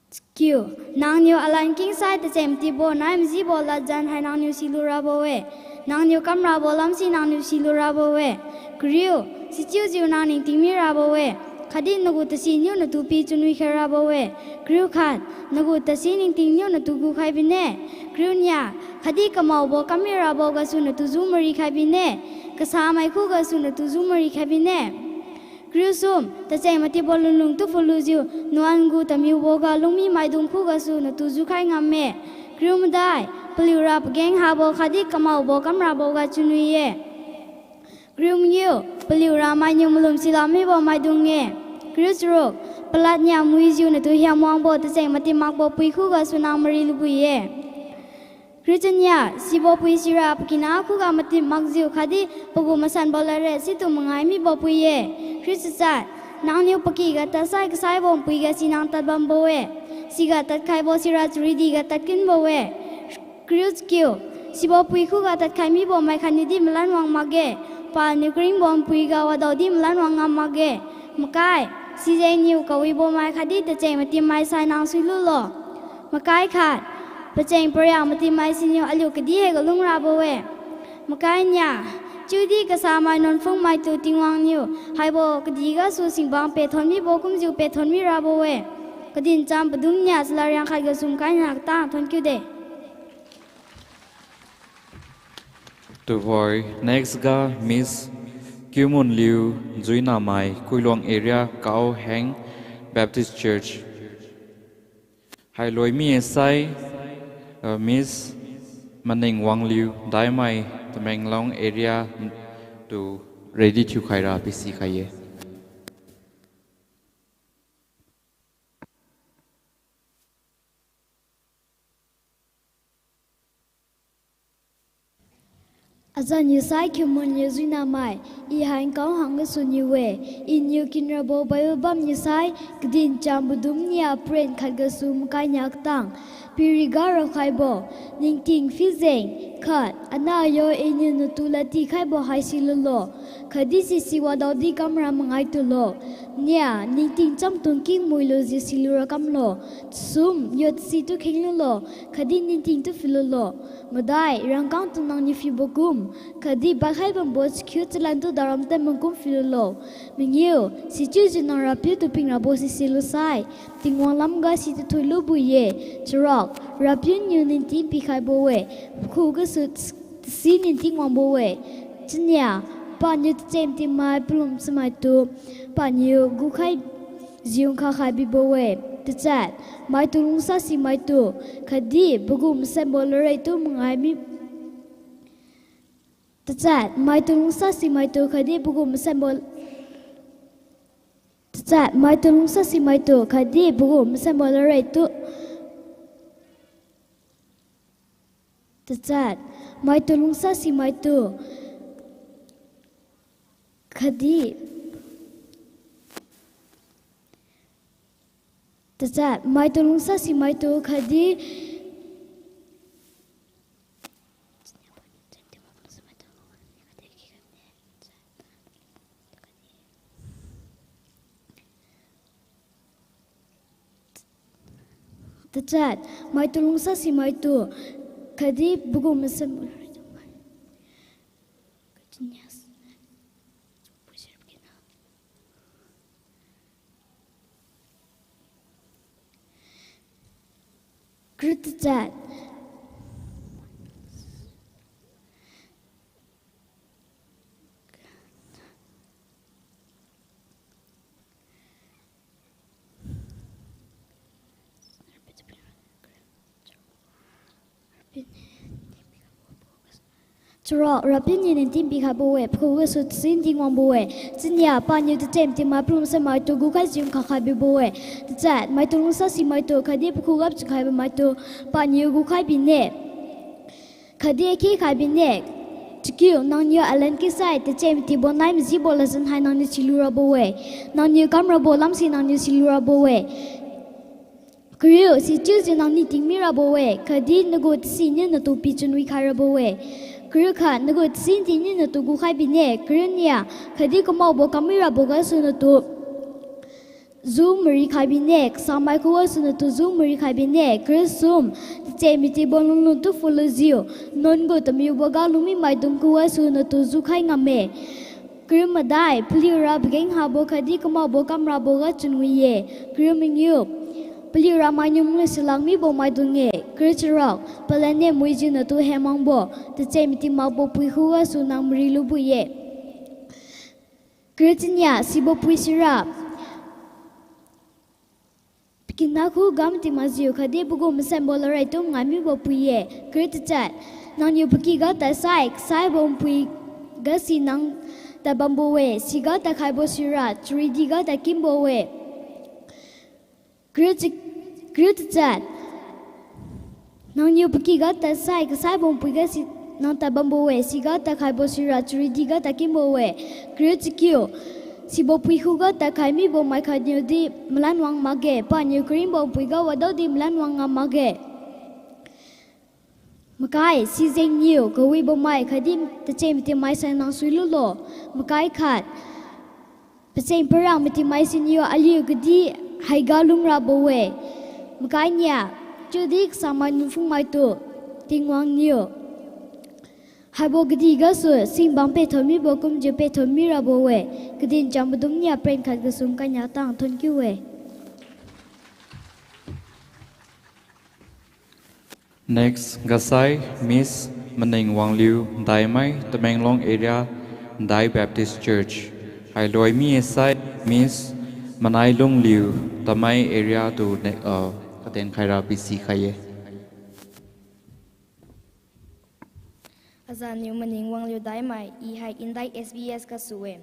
Chakiu, nangniu alan kingsai tacheng matipbo nai majibo ladjan hai nangniu silurabo-e. Nangniu kamrabo lamsi nangniu silurabo-e. Kariu, sichiujiu nang ningting mirabo-e, khatdi nagu tasiniu natu pi chunwi khairabo-e. Kariu khat, nagu tasi ningtingniu natu gukhai bine. Kariu nia, khatdi kamaobo kam mirabo gasu natu ju marikhai bine. Kasamai khugasu natu ju marikhai bine. Kariu sum, tacheng matipbo lunlung tu phulujiu, nuan gu tamiuboga lungmi maidung khugasu natu jukhai ngamme. Kariu madai, paliura pageng habo khatdi kamaobo kamraboga chunwi-e. Kariu mangiu, paliura mainiu malum silak mibo maidung-e. Kariu charuk, palad nia muijiu natu hiamwangbo tacheng matip makbo pui khugasu nang mari lubui-e. Kariu chania, sibo pui sira pakina khuga matip makjiu khatdi pagu masanbo ladriat situ mangai mibo pui-e. Kariu chachat, nangniu pakyga tadsai kasaibo npuiga si nang tadbambo-e. Siga tadkhaibo sira charidiga tadkinbo-e. Kariu chakiu, sibo pui khuga tadkhai mibo mai khatniudi malan wang makge, paniu karingbo npuiga wadaodi malan wang ngam makge. Makai, sijengniu kawibo mai khatdi tacheng matipmai sai nang suilulo. Makai khat, pacheng pariak matipmai siniu aliu kadih haiga lungrabo-e. Makai nia, chiudi kasamai nuanphungmaitu Tingwang niu haibo kadihgasu singbang pethon mibo kumjiu pethon mirabo-e. Kadincham padum nia chalad riang khatga sumkai nia katang thonkiude. Tuhoi next ga Miss Kiumunliu Nzuinamai, Kuiluang Area, Kaoheng Baptist Church. Hailoi mi-e sai, uh, Miss Maningwangliu Daimai, Tamenglong Area tu ready thiukhaira pisikhai-e. Azan niusai Kiumunliu Nzuinamai, i hai Kaoheng gasu niu-e. Iniu kenrabo Bible bamniu sai, Kadincham padum nia paren khatga sumkai nia katang. Piriga raokhaibo, ningting phijeng, khat, anah yo iniu natu lad tikhaibo hai silulo, khatdi sisi wadaodi kamra mangai tulo. Nia, ningting chamtung king muilujiu silura kamlo. Sum, yo tasi tu khenglulo, khatdi ningting tu philulo. Madai, rangkang tu nangniu phiubo kum, khatdi baikhai bambo chakhiu chalan tu daoram tadmang kum philulo. Mangiu, sichiujiu nang Rapiu tu pingrabo si silusai, Tingwang lamga si tathui lubo-e. Charuk, Rapiu niu ningting pikhaibo-e, pakhugasu tasi ningting wangbo-e. Chania, Paniu tacheng-tingmai palum samaitu paniu gukhaijiu nkha khai bibo-e. Tachat, maitu lungsasi maitu khatdi pagu masanbo ladriattu mangai mi Tachat, maitu lungsasi maitu khatdi pagu masanbo, tachat, maitu lungsasi maitu khatdi pagu masanbo ladriattu, tachat, maitu lungsasi maitu khatdi, tachat, maitu lungsasi maitu khatdi Tachat, maitu lungsasi maitu khatdi pagu masanbo Kariu tachat. Chara, Rapiu niu ningting pikhaibo-e, pakhugasu tasi ningting wangbo-e. Chinia, paniu tacheng-tingmai palum samaitu gukhaijiu nkha khai bibo-e. Tachat, maitu lungsasi maitu khatdi pakhuga pachun khaibo maitu paniu gukhai bine khatdi akhe khai bine. Chakiu, nangniu alan kisai tacheng-tingbo nai majibo ladjan hai nangniu silu rabo-e. Nangniu kamrabo lamse nangniu silu rabo-e. Kariu, sichiujiu nangniu tingmi rabo-e khatdi nagu tasiniu natu pichun wikhai rabo-e. Kariu khat, nagu tasi ningtingniu natu gukhai bine. Kariu nia, khatdi kamaobo kammi rabo gasu natu ju marikhai bine, kasamai khugasu natu ju marikhai bine. Kariu sum, tacheng-tingbo lunlungtu phulujiu nuan gu tamiuboga lungmi maidung khugasu natu jukhai ngamme. Kariu madai, paliura pageng habo khatdi kamaobo kamrabo ga chunwi-e. Kariu mangiu, paliura mainiu mui salak mibo maidung-e. Kariu charuk, palanne muijiu natu hemangbo tacheng-tingmakbo pui khugasu nang marilubo-e. Kariu chinia, sibo pui sira pakina khuga matingmakjiu khatdi pagu masanbo ladriattu mangai mibo pui-e. Kariu tachat, nangniu pakyga tadsai kasaibo npui gasi nang tadbambo-e, siga tadkhaibo sira charidiga tadkinbo-e. Kariu tachat, nangniu pakyga tadsai kasaibo npui gasi nang tadbambo-e, siga tadkhaibo sira charidiga tadkinbo-e. Kariu chakiu, sibo pui khuga tadkhai mibo mai khatniudi malan wang makge, paniu karingbo npuiga wadaodi malan wang ngam makge. Makai, sijengniu kawibo mai khatdi tacheng-tingmai sai nang suilulo. Makai khat, pacheng parang matingmai siniu aliu kadi haiga lungrabo-e. Makai nia, chiudi kasamai nphungmaitu Tingwang niu haibo kadih gasu singbang petho mibo kumjiu petho mirabo-e. Kadincham padum nia pren khat gasu kania tang thonkiu-e. Next, gasai Miss Maning Wangliu, Daimai, Tamenglong area, Dai Baptist Church. Hailoi mi-e sai Miss Manai Lungliu, Tamei area tu ne, uh, katen khaira pisi khai-e. Azanniu Maning Wangliu Daimai, I hai Indai S B S gasu-e.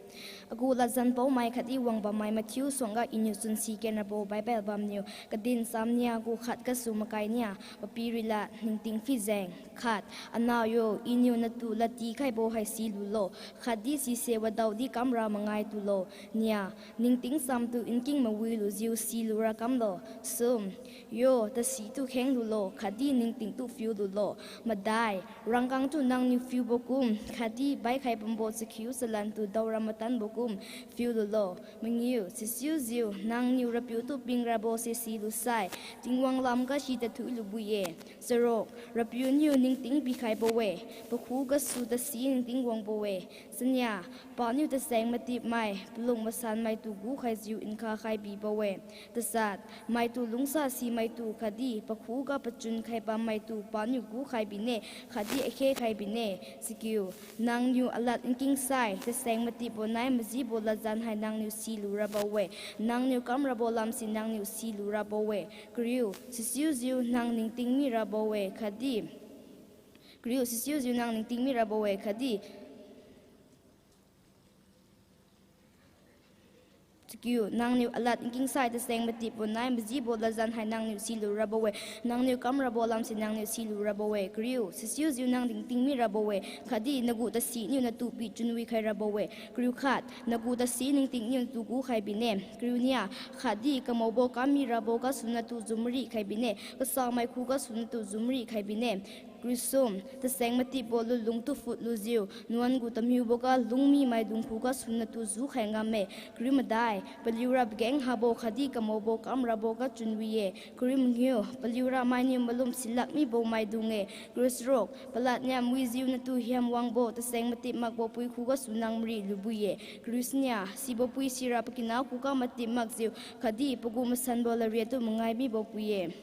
Agu ladjan paomai khatdi wangbammai mathiu suangga Iniu chunsi kenrabo Bible bamniu, kadin cham nia gu khat gasu makai nia, papi rilad ningting phijeng. Khat, anao yo, Iniu natu ladtikhaibo haisi lulo, khatdi sise wadaodi kamra mangai tulo. Nia, ningting chamtu nking mawilujiu silura kamlo. Sum, yo, tasitu kheng lulo, khatdi ningtingtu phiu lulo. Madai, rangkangtu nangniu phiubo kum, khatdi baikhai bambo chakhiu chalantu daora matanbo kum, kum phiu lulo. Mangiu, sichiujiu nangniu RAPIU tu ping rabo se silu sai, Tingwang lamga si tathui lubo-e. Charuk, RAPIU niu ningting pikhaibo-e, pakhugasu tasi ningting wangbo-e. Chania, paniu taseng matipmai, palung masanmaitu gukhaijiu nkha khai bibo-e. Tachat, maitu lungsasi maitu khatdi pakhuga pachun khaibammaitu paniu gukhai bine, khatdi akhe khai bine. Chakiu, nangniu alad nking sai, taseng matipbo nai majibo ladjan hai nangniu silu rabo-e, nangniu kamrabo lamse nangniu silu rabo-e. Kariu, sichiujiu nang ningting mirabo-e, khatdi, kariu, sichiujiu nang ningting mirabo-e, khatdi, chakiu, nangniu alad nking sai, taseng matipbo nai majibo ladjan hai nangniu silu rabo-e, nangniu kamrabo lamse nangniu silu rabo-e. Kariu, sichiujiu nang ningting mirabo-e, khatdi nagu tasiniu natu pichun wikhai rabo-e. Kariu khat, nagu tasi ningtingniu natu gukhai bine. Kariu nia, khatdi kamaobo kam mirabo gasu natu jumri khai bine, kasamai khugasu natu jumri khai bine. Kariu sum, taseng matipbo lunlung tu phut lujiu, nuan gu tamiuboga lungmi maidung khugasu natu jukhai ngamme. Kariu madai, paliura pageng habo khatdi kamaobo kam raboga chun wi-e. Kariu mangiu, paliura mainiu malum silak mibo maidung-e. Kariu charuk, palad niam wijiu natu hiam wangbo, taseng matip makbo pui khugasu nang mari lubo-e. Kariu sania, sibo pui sira pakina khuga matip makjiu, khatdi pagu masanbo ladriat tu mangai mibo pui-e.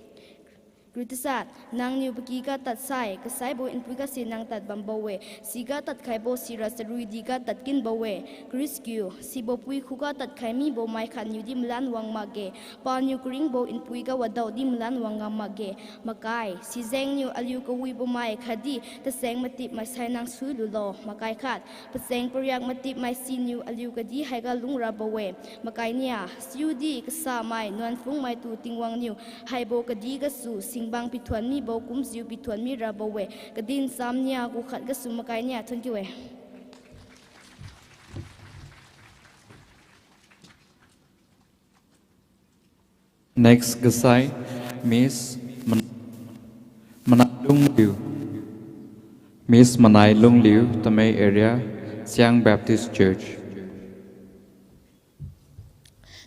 Kariu tachat, nangniu pakyga tadsai, kasaibo npuiga se nang tad bambo-e, siga tadkhaibo sira charui diga tadkinbo-e. Kariu chakiu, sibo pui khuga tadkhai mibo mai khatniudi malan wang makge, paniu karingbo npuiga wadaodi malan wang ngam makge. Makai, sijengniu aliu kawibo mai khatdi tacheng matipmai sai nang sui lulo. Makai khat, pacheng pariak matipmai siniu aliu kadih haiga lung rabo-e. Makai nia, chiudi kasamai nuan phungmaitu Tingwang niu haibo kadih gasu singbang pithuan mibo kumjiu pithuan mi rabo-e. Kadin cham nia gu khat gasu makai nia thonkiu-e. Next gasai, Miss Man-, Manai Lungliu. Miss Manai Lungliu, Tamei area, Siang Baptist Church.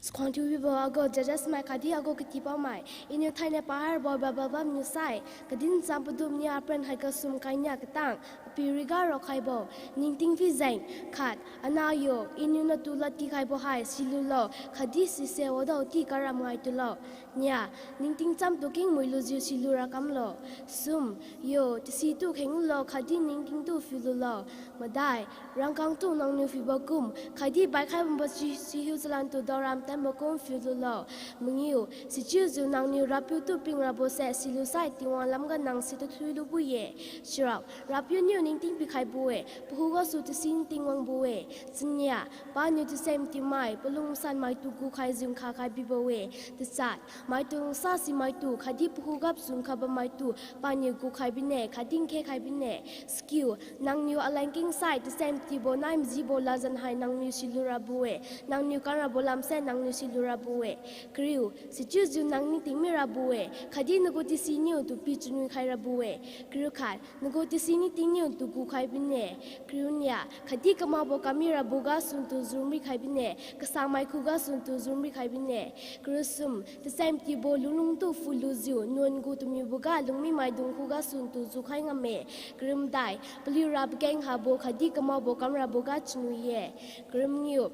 Chakhuang thiuwibo agu judges mai khatdi agu katipaomai, iniu thainai paharbo Bible bamniu sai, kadin cham padum nia paren haiga sum kai nia katang, apiu riga raokhaibo, ningting phi jeng, khat, anah yo, iniu natu ladtikhaibo hai silulo, khatdi sise wadaodi karam ngai tulo. Nia, ningting chamtu kengmui lujiu silu ra kamlo. Sum, yo, tasitu khenglulo, khatdi ningtingtu phiululo. Madai, rangkangtu nangniu phibo kum, khatdi baikhai bambo si-, sihiu chalantu daoram tanbo kum phiululo. Mangiu, sichiujiu nangniu RAPIU tu ping rabo se silu sai Tingwang lamga nang si tathui lubo-e. Chirak, RAPIU niu ningting pikhaibo-e, pakhugasu tasi ningting wangbo-e. Chania, paniu tacheng matipmai, palung masanmaitu gukhaijiu nkha khai bibo-e. Tachat, maitu lungsasi maitu, khatdi pakhuga pachun khabammaitu, paniu gukhai bine, khatdi nkhe khai bine. Chakiu, nangniu alad nking sai, tacheng matibo nai majibo ladjan hai nangniu silu rabo-e, nangniu kam rabo lamse nangniu silu rabo-e. Kariu, sichiujiu nang ningting mi rabo-e, khatdi nagu tasiniu natu pichun wikhai rabo-e. Kariu khat, nagu tasi ningtingniu natu gukhai bine. Kariu nia, khatdi kamakbo kam mirabo gasu natu jumri khai bine, kasamai khugasu natu jumri khai bine. Kariu sum, tacheng matibo lunglungtu phulujiu, nuan gu tamiuboga lungmi maidung khugasu natu jukhai ngamme. Kariu madai, paliura pageng habo khatdi kamakbo kam raboga chun wi-e. Kariu mangiu,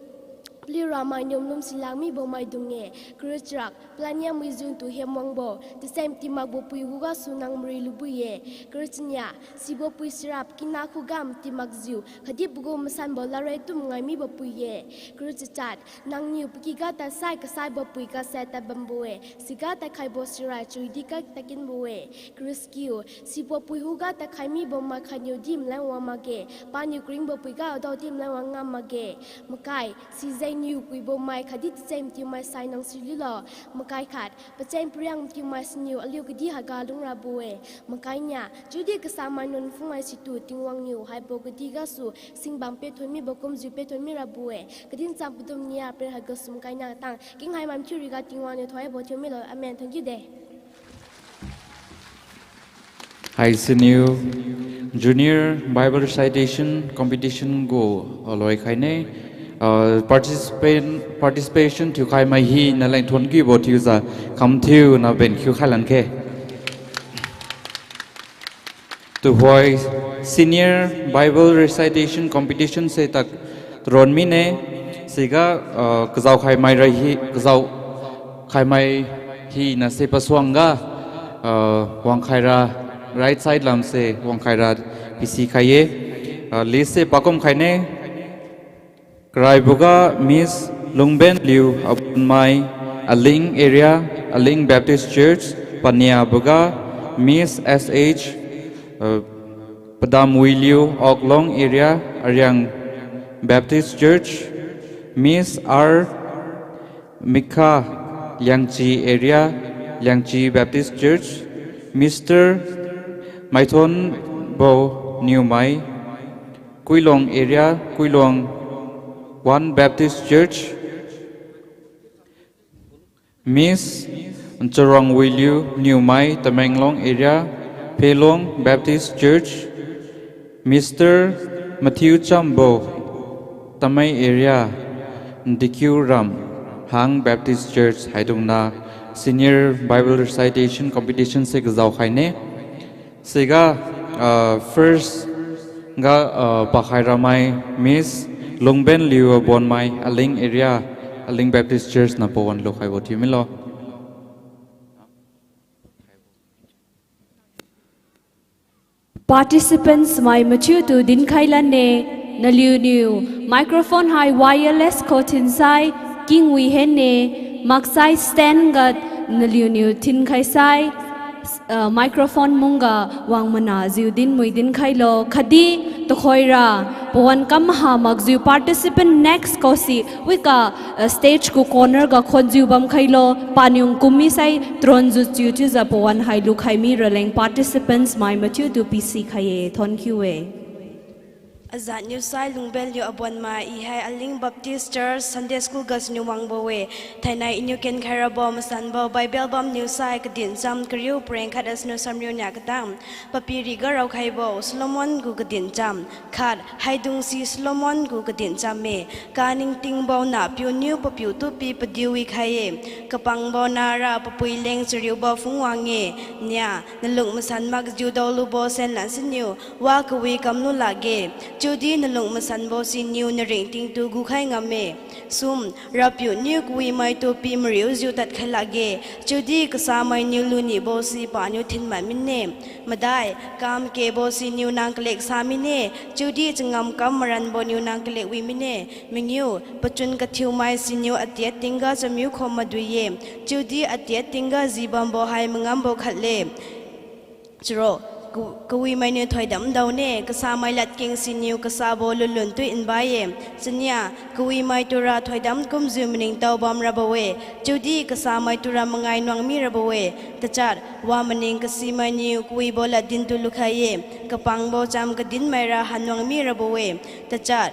paliura mainiu malum silak mibo maidung-e. Kariu charak, palad niam wijiu natu hiam wangbo, tacheng mati makbo pui khugasu nang mari lubo-e. Kariu chania, sibo pui sira pakina khuga mati makjiu, khatdi pagu masanbo ladriat tu mangai mibo pui-e. Kariu chachat, nangniu pakyga tadsai kasaibo pui kase tad bambo-e, siga tadkhaibo sira chariudiga tadkinbo-e. Kariu chakiu, sibo pui khuga tadkhai mibo mai khatniudi malan wang makge, paniu karingbo puiga wadaodi malan wang ngam makge. Makai, sijengniu kawibo mai khatdi tacheng matiumai sai nang silulo. Makai khat, pacheng pariak matiumai siniu aliu kadih haiga lung rabo-e. Makai nia, chiudi kasamai nuan phungmai situ Tingwang niu haibo kadih gasu singbang pethon mibo kumjiu pethon mi rabo-e. Kadin cham padum nia paren haiga sum kai nia katang, kenghaimai mathiu riga Tingwang niu thoibo thiu milo. Amen. Thank you de. Haisiniu Junior Bible Recitation Competition gu, ah, loi khaine. Uh, participant, participation thiukhai mai hina leng thonkiubo thiujiu, kamthiuna ben khiukhai lan khe. Tuhoi Senior Bible Recitation Competition se tak turon mine, siga, uh, kazao khai mai ra hi, kazao khai mai hina se pasuangga, uh, wangkhai ra right side lam se wangkhai ra pisi khai ye, uh, list se pakum khai ne. Karaiboga Miss Lungbenliu Abonmai, Aling area, Aling Baptist Church, paniaboga Miss S H, uh, Padamwiliu Oklong area, Ariang Baptist Church, Miss R Mikha, Liangchi area, Liangchi Baptist Church, Mister Maithonbo Niumai, Kuilong area, Kuilong One Baptist Church, Miss Charongwiliu Niumai, Tamenglong area, Phelong Baptist Church, Mister Matthew Chambo, Tamei area, Dikiuram Hang Baptist Church, haidungna Senior Bible Recitation Competition se kazao khai ne. Siga, uh, first ga, uh, pakhai ramai Miss Lungbenliu Abonmai, Aling area, Aling Baptist Church na pawan lukhaibo thiu milo. Participants mai mathiutu dinkhai lanne, naliuniu microphone hai wireless kho thinsai, kingwi henne, maksai stand ga naliuniu thinkhai sai, uh, microphone mungga wang manajiu dinmui dinkhailo, khatdi tuhoira pawan kam maha makjiu participant next kosi wika, uh, stage gu corner ga khonjiu bamkhailo, paniung kummi sai tronjiu chiu chiujiu pawan hai lukhai mi raleng participants mai mathiutu pisi khai-e, thonkiu-e. Azat niusai Lungbenliu Abonmai, I hai Aling Baptist Church Sunday School gasuniu wangbo-e. Thainai iniu kenkhai rabo masanbo Bible bamniusai Kadincham kariu pareng khat gasuniu samriu nia katang. Papiriga raokhaibo Solomon gu Kadincham khat, haidungsi Solomon gu Kadincham-e. Kaningtingbo nahpiuniu papiu tupi padiu wikhai-e. Kapangbo nara papui leng chariubo phungwang-e. Nia, nalung masan makjiu daolubo senlan siniu wa kawi kamlu lakge, chiudi nalung masanbo siniu naringtingtu gukhai ngamme. Sum, RAPIU niu kawimaitu pi mariujiu tadkhai lakge, chiudi kasamainiu lunibo si paniu thinman mine. Madai, kamkebo siniu nang kaleksa mine, chiudi changam kam maranboniu nang kalekwi mine. Mangiu, pachun kathiumai siniu atiat tingga chamiu khom madui-e, chiudi atiat tingga jibambo hai mangambo khatle. Charo, ka- kawimainiu thoidam daone, kasamai ladkeng siniu kasabo lunlun tu nbai-e. Chania, kawimaitura thoidam kumjiu maningtao bamrabo-e, chiudi kasamaitura mangai nuang mirabo-e. Tachat, wamaning kasimainiu kawibo laddintu lukhai-e, kapangbo cham kadinmaira hannuang mirabo-e. Tachat,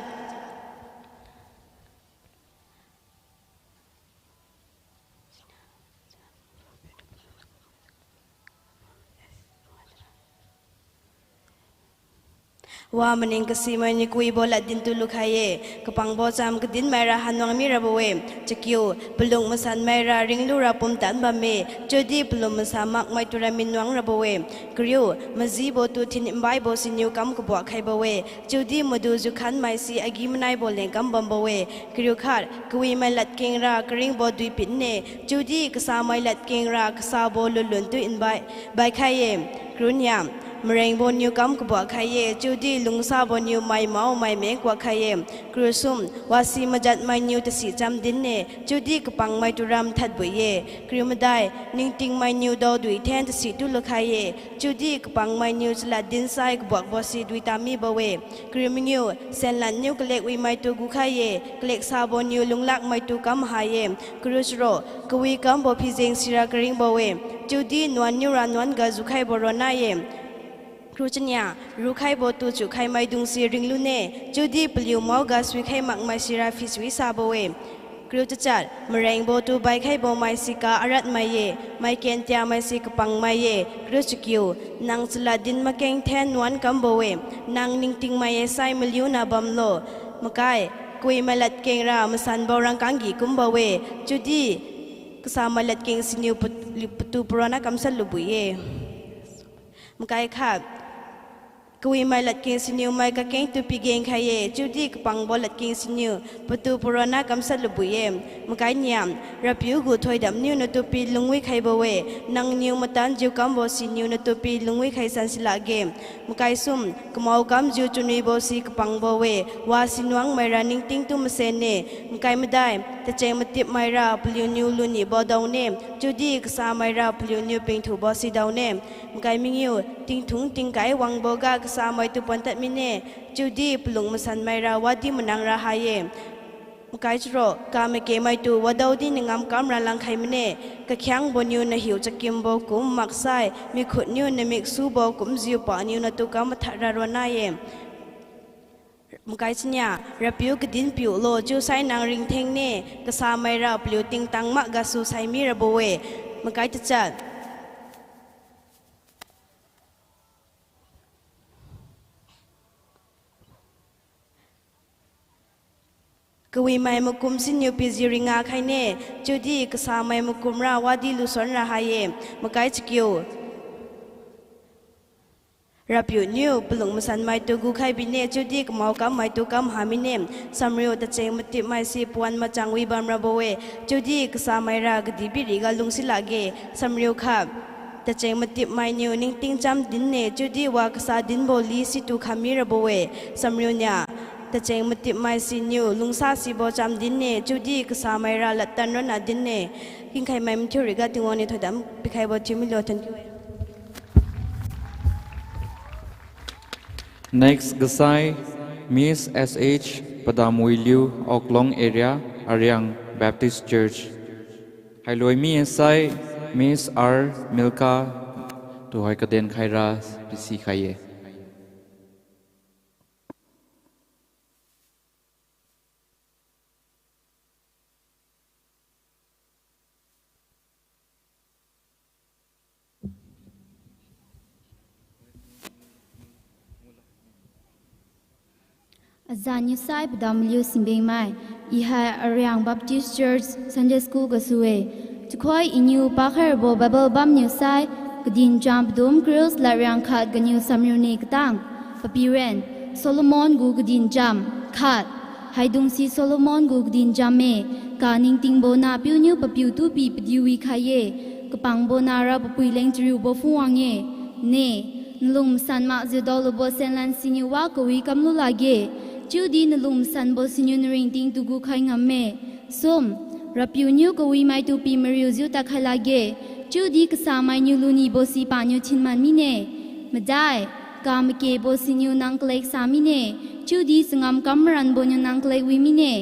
wamaning kasimainiu kawibo laddintu lukhai-e, kapangbo cham kadinmaira hannuang mirabo-e. Chakiu, palung masanmaira ringlura pumtan bamme, chiudi palung masan makmaitura minnuang rabo-e. Kariu, majibotu thinbaibo siniu kam kabuak khaibo-e, chiudi madujiu khanmaise agi-manaibo leng kam bambo-e. Kariu khat, kawimai ladkengra karingbo duipitne, chiudi kasamai ladkengra kasabo lunlun tu nbai- baikhai-e. Kariu nia, marengboniu kam kabuak khai-e, chiudi lungsaboniu maimao maimeng kuak khai-e. Kariu sum, wasi majatmainiu tasi cham dinne, chiudi kapangmaitura mathadbui-e. Kariu madai, ningtingmainiu daodui then tasitu lukhai-e, chiudi kapangmainiu chalad dinsai kabuakbo si duitamibo-e. Kariu mangiu, senlanniu kalekwimaitu gukhai-e, kaleksaboniu lunglakmaitu kam ha-e. Kariu charo, kawi kambo phijeng sira karingbo-e, chiudi nuanniura nuan ga jukhaibo ronna-e. Kariu chania, rukhaibotu chiukhai maidungse ringlune, chiudi paliu maoga suikhai makmai sira phisui sabo-e. Kariu tachat, marengbotu baikhaibo mai sika aratmai-e, maiken tiamaise kapangmai-e. Kariu chakiu, nang chalad din makeng then nuan kambo-e, nang ningtingmai-e sai maliuna bamlo. Makai, Kawimai ladkeng ra masanbo rangkang gi kumbo-e, chiudi kasamai ladkeng siniu pat-, patu paronna kamshat lubui-e. Makai khat, kawimai ladkeng siniu mai kakengtu pigeng khai-e, chiudi kapangbo ladkeng siniu patu paronna kamshat lubui-e. Makai niam, RAPIU gu thoidamniu natu pi lungwi khaibo-e, nangniu matanjiu kambo siniu natu pi lungwi khaisan silakge. Makai sum, kamao kamjiu chunwibo si kapangbo-e, wasi nuangmaira ningtingtu masenne. Makai madai, tacheng matipmaira paliuniu lunibo daone, chiudi kasamaira paliuniu pingthubo si daone. Makai mangiu, tingthung tingkai wangboga kasamaitu pon tadmine, chiudi palung masanmaira wadi manangra ha-e. Makai charuk, kamakemaitu wadaodi nangam kamra langkhai mane, kakhiangboniu nahiu chakimbo kum maksai, mikhutniu namik subo kumjiu paniu natu kam mathatra ronna-e. Makai chania, RAPIU kadin piulo chiusai nang ringthengne, kasamaira paliu tingtang mak gasu saimi rabo-e. Makai tachat, kawimai makum siniu pijiu ringa khaine, chiudi kasamai makumra wadi lusuanra ha-e. Makai chakiu, RAPIU niu palung masanmaitu gukhai bine, chiudi kamao kammaitu kam ha mine. Samriu, tacheng matipmai si pawan machang wi bamrabo-e, chiudi kasamaira kadihpiriga lungsi lakge. Samriu khat, tacheng matipmainiu ningtingcham dinne, chiudi wa kasa dinbo li situ khammi rabo-e. Samriu nia, tacheng matipmai siniu lungsasibo cham dinne, chiudi kasamaira ladtan ronna dinne. Kingkhaimai mathiu riga Tingwang niu thoidam pikhaibo thiu milo, thank you. Next gasai, Miss S H Padamwiliu, Oklong Area, Ariang Baptist Church. Hailoi mi sai, Miss R Milka, tuhoi kaden khaira pisi khai-e. Azan niu sai Padamwiliu Singbengmai, I hai Ariang Baptist Church Sunday School gasu-e. Chikhoi iniu pakhai rabo Bible bamniu sai, Kadincham padum kariu chalad riang khat ganiu samriu ni katang. Papiren, Solomon gu Kadincham, khat. Haidungse Solomon gu Kadincham-e, ka ningtingbo nahpiuniu papiu tupi padiu wikhai-e, kapangbo nara papui leng chariubo phungwang-e. Ne, nalung masan makjiu daolubo senlan siniu wa kawi kamlu lakge, chiudi nalung masanbo siniu naringtingtu gukhai ngamme. Sum, RAPIU niu kawimaitu pi mariujiu tadkhai lakge, chiudi kasamainiu lunibo si paniu thinman mine. Madai, ka makebo siniu nang kaleksa mine, chiudi changam kam maranboniu nang kalek wi mine.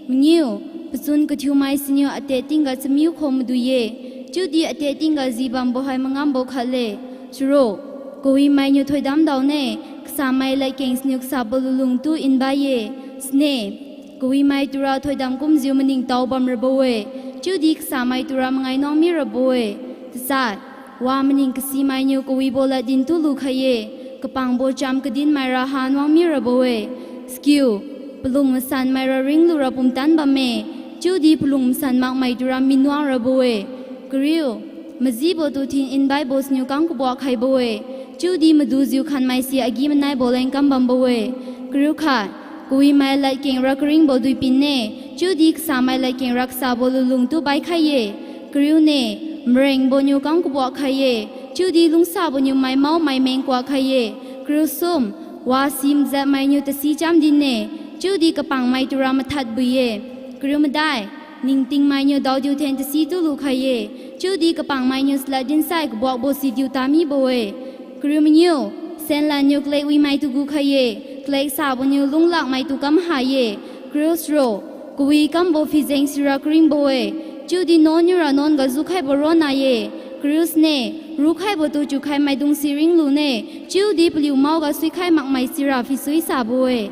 Mangiu, pachun kathiumai siniu atet tingga chamiu kho madui-e, chiudi atet tingga jibambo hai mangambo khatle. Charuk, kawimainiu thoidam daone, kasamai ladkeng siniu kasabo lulungtu nbai-e. Sine, kawimai tura thoidam kumjiu maningtao bamrabo-e, chiudi kasamai tura mangai nuang mirabo-e. Tachat, wa maning kasimainiu kawibo laddin tu lukhai-e, kapangbo cham kadinmaira ha nuang mirabo-e. Sikiu, palung masanmaira ringlu ra pumtan bamme, chiudi palung masan makmai tura minuang rabo-e. Kariu, majibo tu thin nbaibo siniu kang kabuak khaibo-e, chiudi madujiu khanmai si agi-manaibo leng kam bambo-e. Kariu khat, kawimai ladkeng ra karingbo duipin-e, chiudi kasamai ladkeng ra kasabo lulungtu baikhai-e. Kariu ne, marengboniu kang kabuak khai-e, chiudi lungsaboniu maimao maimeng kuak khai-e. Kariu sum, wasi majatmainiu tasi cham din-e, chiudi kapangmai tura mathad bui-e. Kariu madai, ningtingmainiu daodiu then tasi tu lukhai-e, chiudi kapangmainiu chalad dinsai kabuakbo si diu tamibo-e. Kariu mangiu, senlanniu kalek wimaitu gukhai-e, kaleksaboniu lunglakmaitu kam ha-e. Kariu sro, kawi kambo phijeng sira karingbo-e, chiudi nuanniura nuan ga jukhaibo ronna-e. Kariu sne, rukhaibo tu chiukhai maidung si ringlune, chiudi paliu mao ga suikhai makmai sira phisui sabo-e.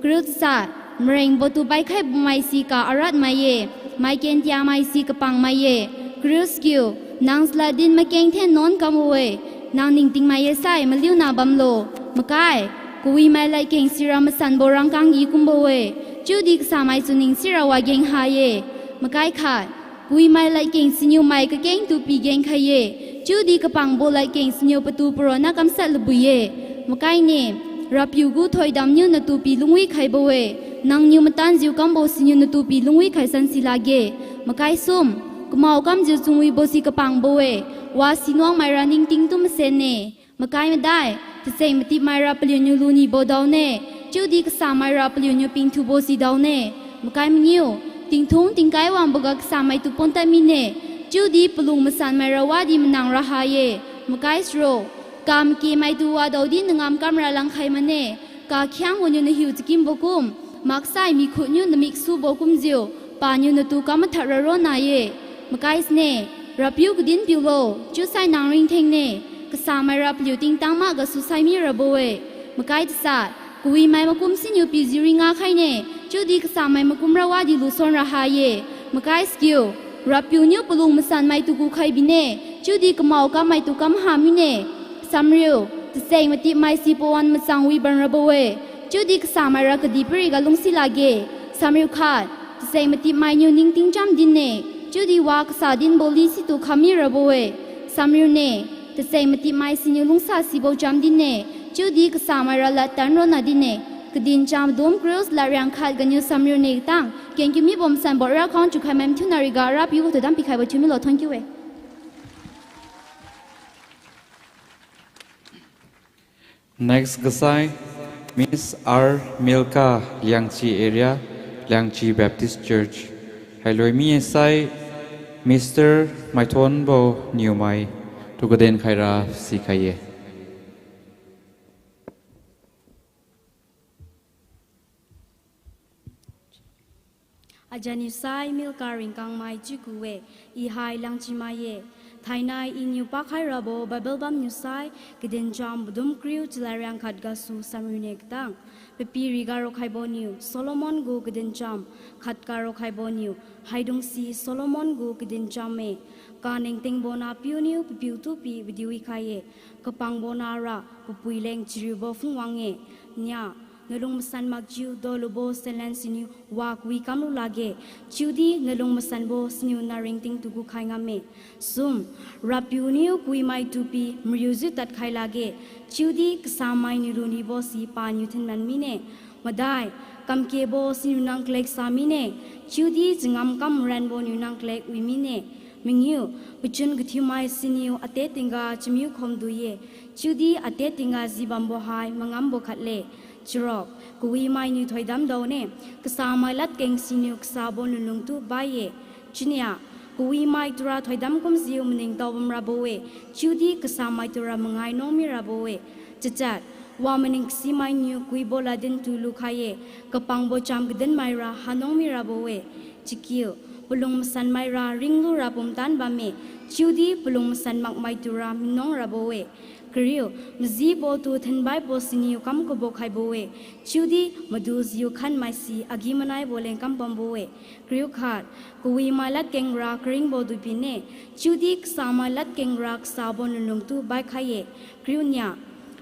Kariu tachat, marengbo tu baikhaibo mai si ka arat mai-e, maiken tiamai si kapang mai-e. Kariu sakiu, nang chalad din makeng then nuan kambo-e, nang ningtingmai-e sai maliuna bamlo. Makai, kawimai ladkeng sira masanbo rangkang gi kumbo-e, chiudi kasamai chunning sira wageng ha-e. Makai khat, kawimai ladkeng siniu mai kakengtu pigeng khai-e, chiudi kapangbo ladkeng siniu patu paronna kamshat lubui-e. Makai ne, RAPIU gu thoidamniu natu pi lungwi khaibo-e, nangniu matanjiu kambo siniu natu pi lungwi khaisan si lakge. Makai sum, kamao kamjiu chunwibo si kapangbo-e, wa sinuangmaira ningtingtu masenne. Makai madai, tacheng matipmaira paliuniu lunibo daone, chiudi kasamaira paliuniu pingthubo si daone. Makai mangiu, tingthung tingkai wangboga kasamaitu pontad mine, chiudi palung masanmaira wadi manang ra ha-e. Makai saro, kamakemaitu wadaodi nangam kamra langkhai mane, kakhiangwaniu nahiu chakimbo kum, maksai mikhutniu namik subo kumjiu, paniu natu kam mathad ra ronna-e. Makai sne, RAPIU kadin piulo, chiusai nang ringthengne, kasamaira paliu tingtang makga susai mirabo-e. Makai tachat, kawimai makum siniu pijiu ringa khaine, chiudi kasamai makumra wadi luson ra ha-e. Makai sakiu, RAPIU niu palung masanmaitu gukhai bine, chiudi kamao kammaitu kam ha mine. Samriu, tacheng matipmai si pawan machang wibam rabo-e, chiudi kasamaira kadihpiriga lungsi lakge. Samriu khat, tacheng matipmainiu ningting cham dinne, chiudi wa kasa dinbo li situ kham mirabo-e. Samriu ne, tacheng matipmai siniu lungsa sibo cham dinne, chiudi kasamaira lad tan ronna dinne. Kadincham dum Kruis lad riang khat ganiu samriu ne katang kengkiu mibo masanbo ra khang chukhai mai mathiuna riga RAPIU gu thoidam pikhaibo thiu milo thonkiu-e. Next gasai, Miss R Milka, Liangchi area, Liangchi Baptist Church. Hailoi mi sai, Mister Maithonbo Niumai, tu kaden khaira sikhai-e. Ajaniu sai Milka Ringkangmai chiu ku-e, I hai Liangchimai-e. Thainai iniu pakhai rabo Bible bamniu sai, Kadincham padum kriu chalad riang khat gasu samriu ne katang. Papiriga raokhaibo niu Solomon gu Kadincham, khatga raokhaibo niu haidungsi Solomon gu Kadincham-e. Kaningtingbo napiu niu papiu tu pi padiu wikhai-e, kapangbo nara papui leng chariubo phungwang-e. Nia, nalung masan makjiu daolubo senlan siniu wa kawi kamlu lakge, chiudi nalung masanbo siniu naringtingtu gukhai ngamme. Sum, RAPIU niu kawimaitu pi mariujiu tadkhai lakge, chiudi kasamainiu lunibo si paniu thinman mine. Madai, kamkebo siniu nang kalek sa mine, chiudi changam kam ranbo niu nang kalek wi mine. Mangiu, pachun kathiumai siniu atet tingga chamiu khomdu-e, chiudi atet tingga jibambo hai mangambo khatle. Charuk, kawimainiu thoidam daone, kasamai ladkeng siniu kasabo lunlungtu bai-e. Chiunia, kawimai tura thoidam kumjiu maningtao bamrabo-e, chiudi kasamai tura mangai nung mirabo-e. Chachat, wa maning kasimainiu kawibo ladin tu lukhai-e, kapangbo cham kadinmaira hanung mirabo-e. Chakiu, palung masanmaira ringlura pumtan bamme, chiudi palung masan makmai tura minung rabo-e. Kariu, majibo tu thinbaibo siniu kam kabo khaibo-e, chiudi madujiu khanmai si agi-manaibo leng kam bambo-e. Kariu khat, kawimai ladkengra karingbo tu pine, chiudi kasamai ladkengra kasabo lunlungtu baikhai-e. Kariu nia,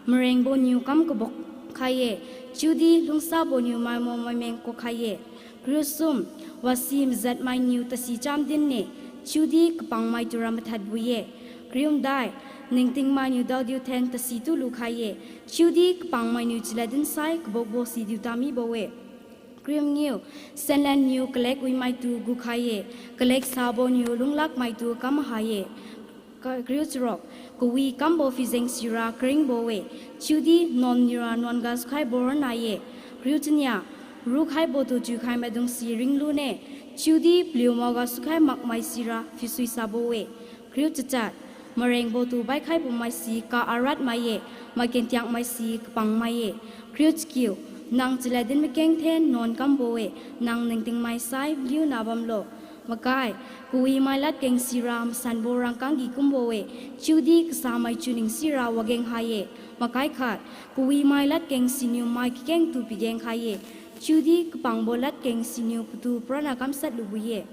marengbo niu kam kabo khai-e, chiudi lungsabo niu maimo maimeng kukhai-e. Kariu sum, wasi majatmainiu tasi cham din-e, chiudi kapangmai tura mathadbo-e. Kariu madai, ningtingmainiu daodiu then tasi tu lukhai-e, chiudi kapangmainiu chalad dinsai kabokbo si diu tamibo-e. Kariu mangiu, senlan niu kalek wimaitu gukhai-e, kalek sabo niu lunglakmaitu kam ha-e. Ka-, kariu charuk, kawi kambo phijeng sira karingbo-e, chiudi nuan niura nuan ga sukhaibo ronna-e. Kariu chania, rukhaibo tu chiukhai maidungsi ringlune, chiudi paliu maoga sukhai makmai sira phisui sabo-e. Kariu chachat, marengbo tu baikhaibo maisi ka-arat mai-e, mai kentiak maisi kapang mai-e. Kariu chakiu, nang chalad din makeng then nuan kambo-e, nang ningtingmai sai liuna bamlo. Makai, kawimai ladkeng sira masanbo rangkang gi kumbo-e, chiudi kasamai chuning sira wageng ha-e. Makai khat, kawimai ladkeng siniu mai kakeng tu pigeng khai-e, chiudi kapangbo ladkeng siniu patu paronna kamshat lubo-e.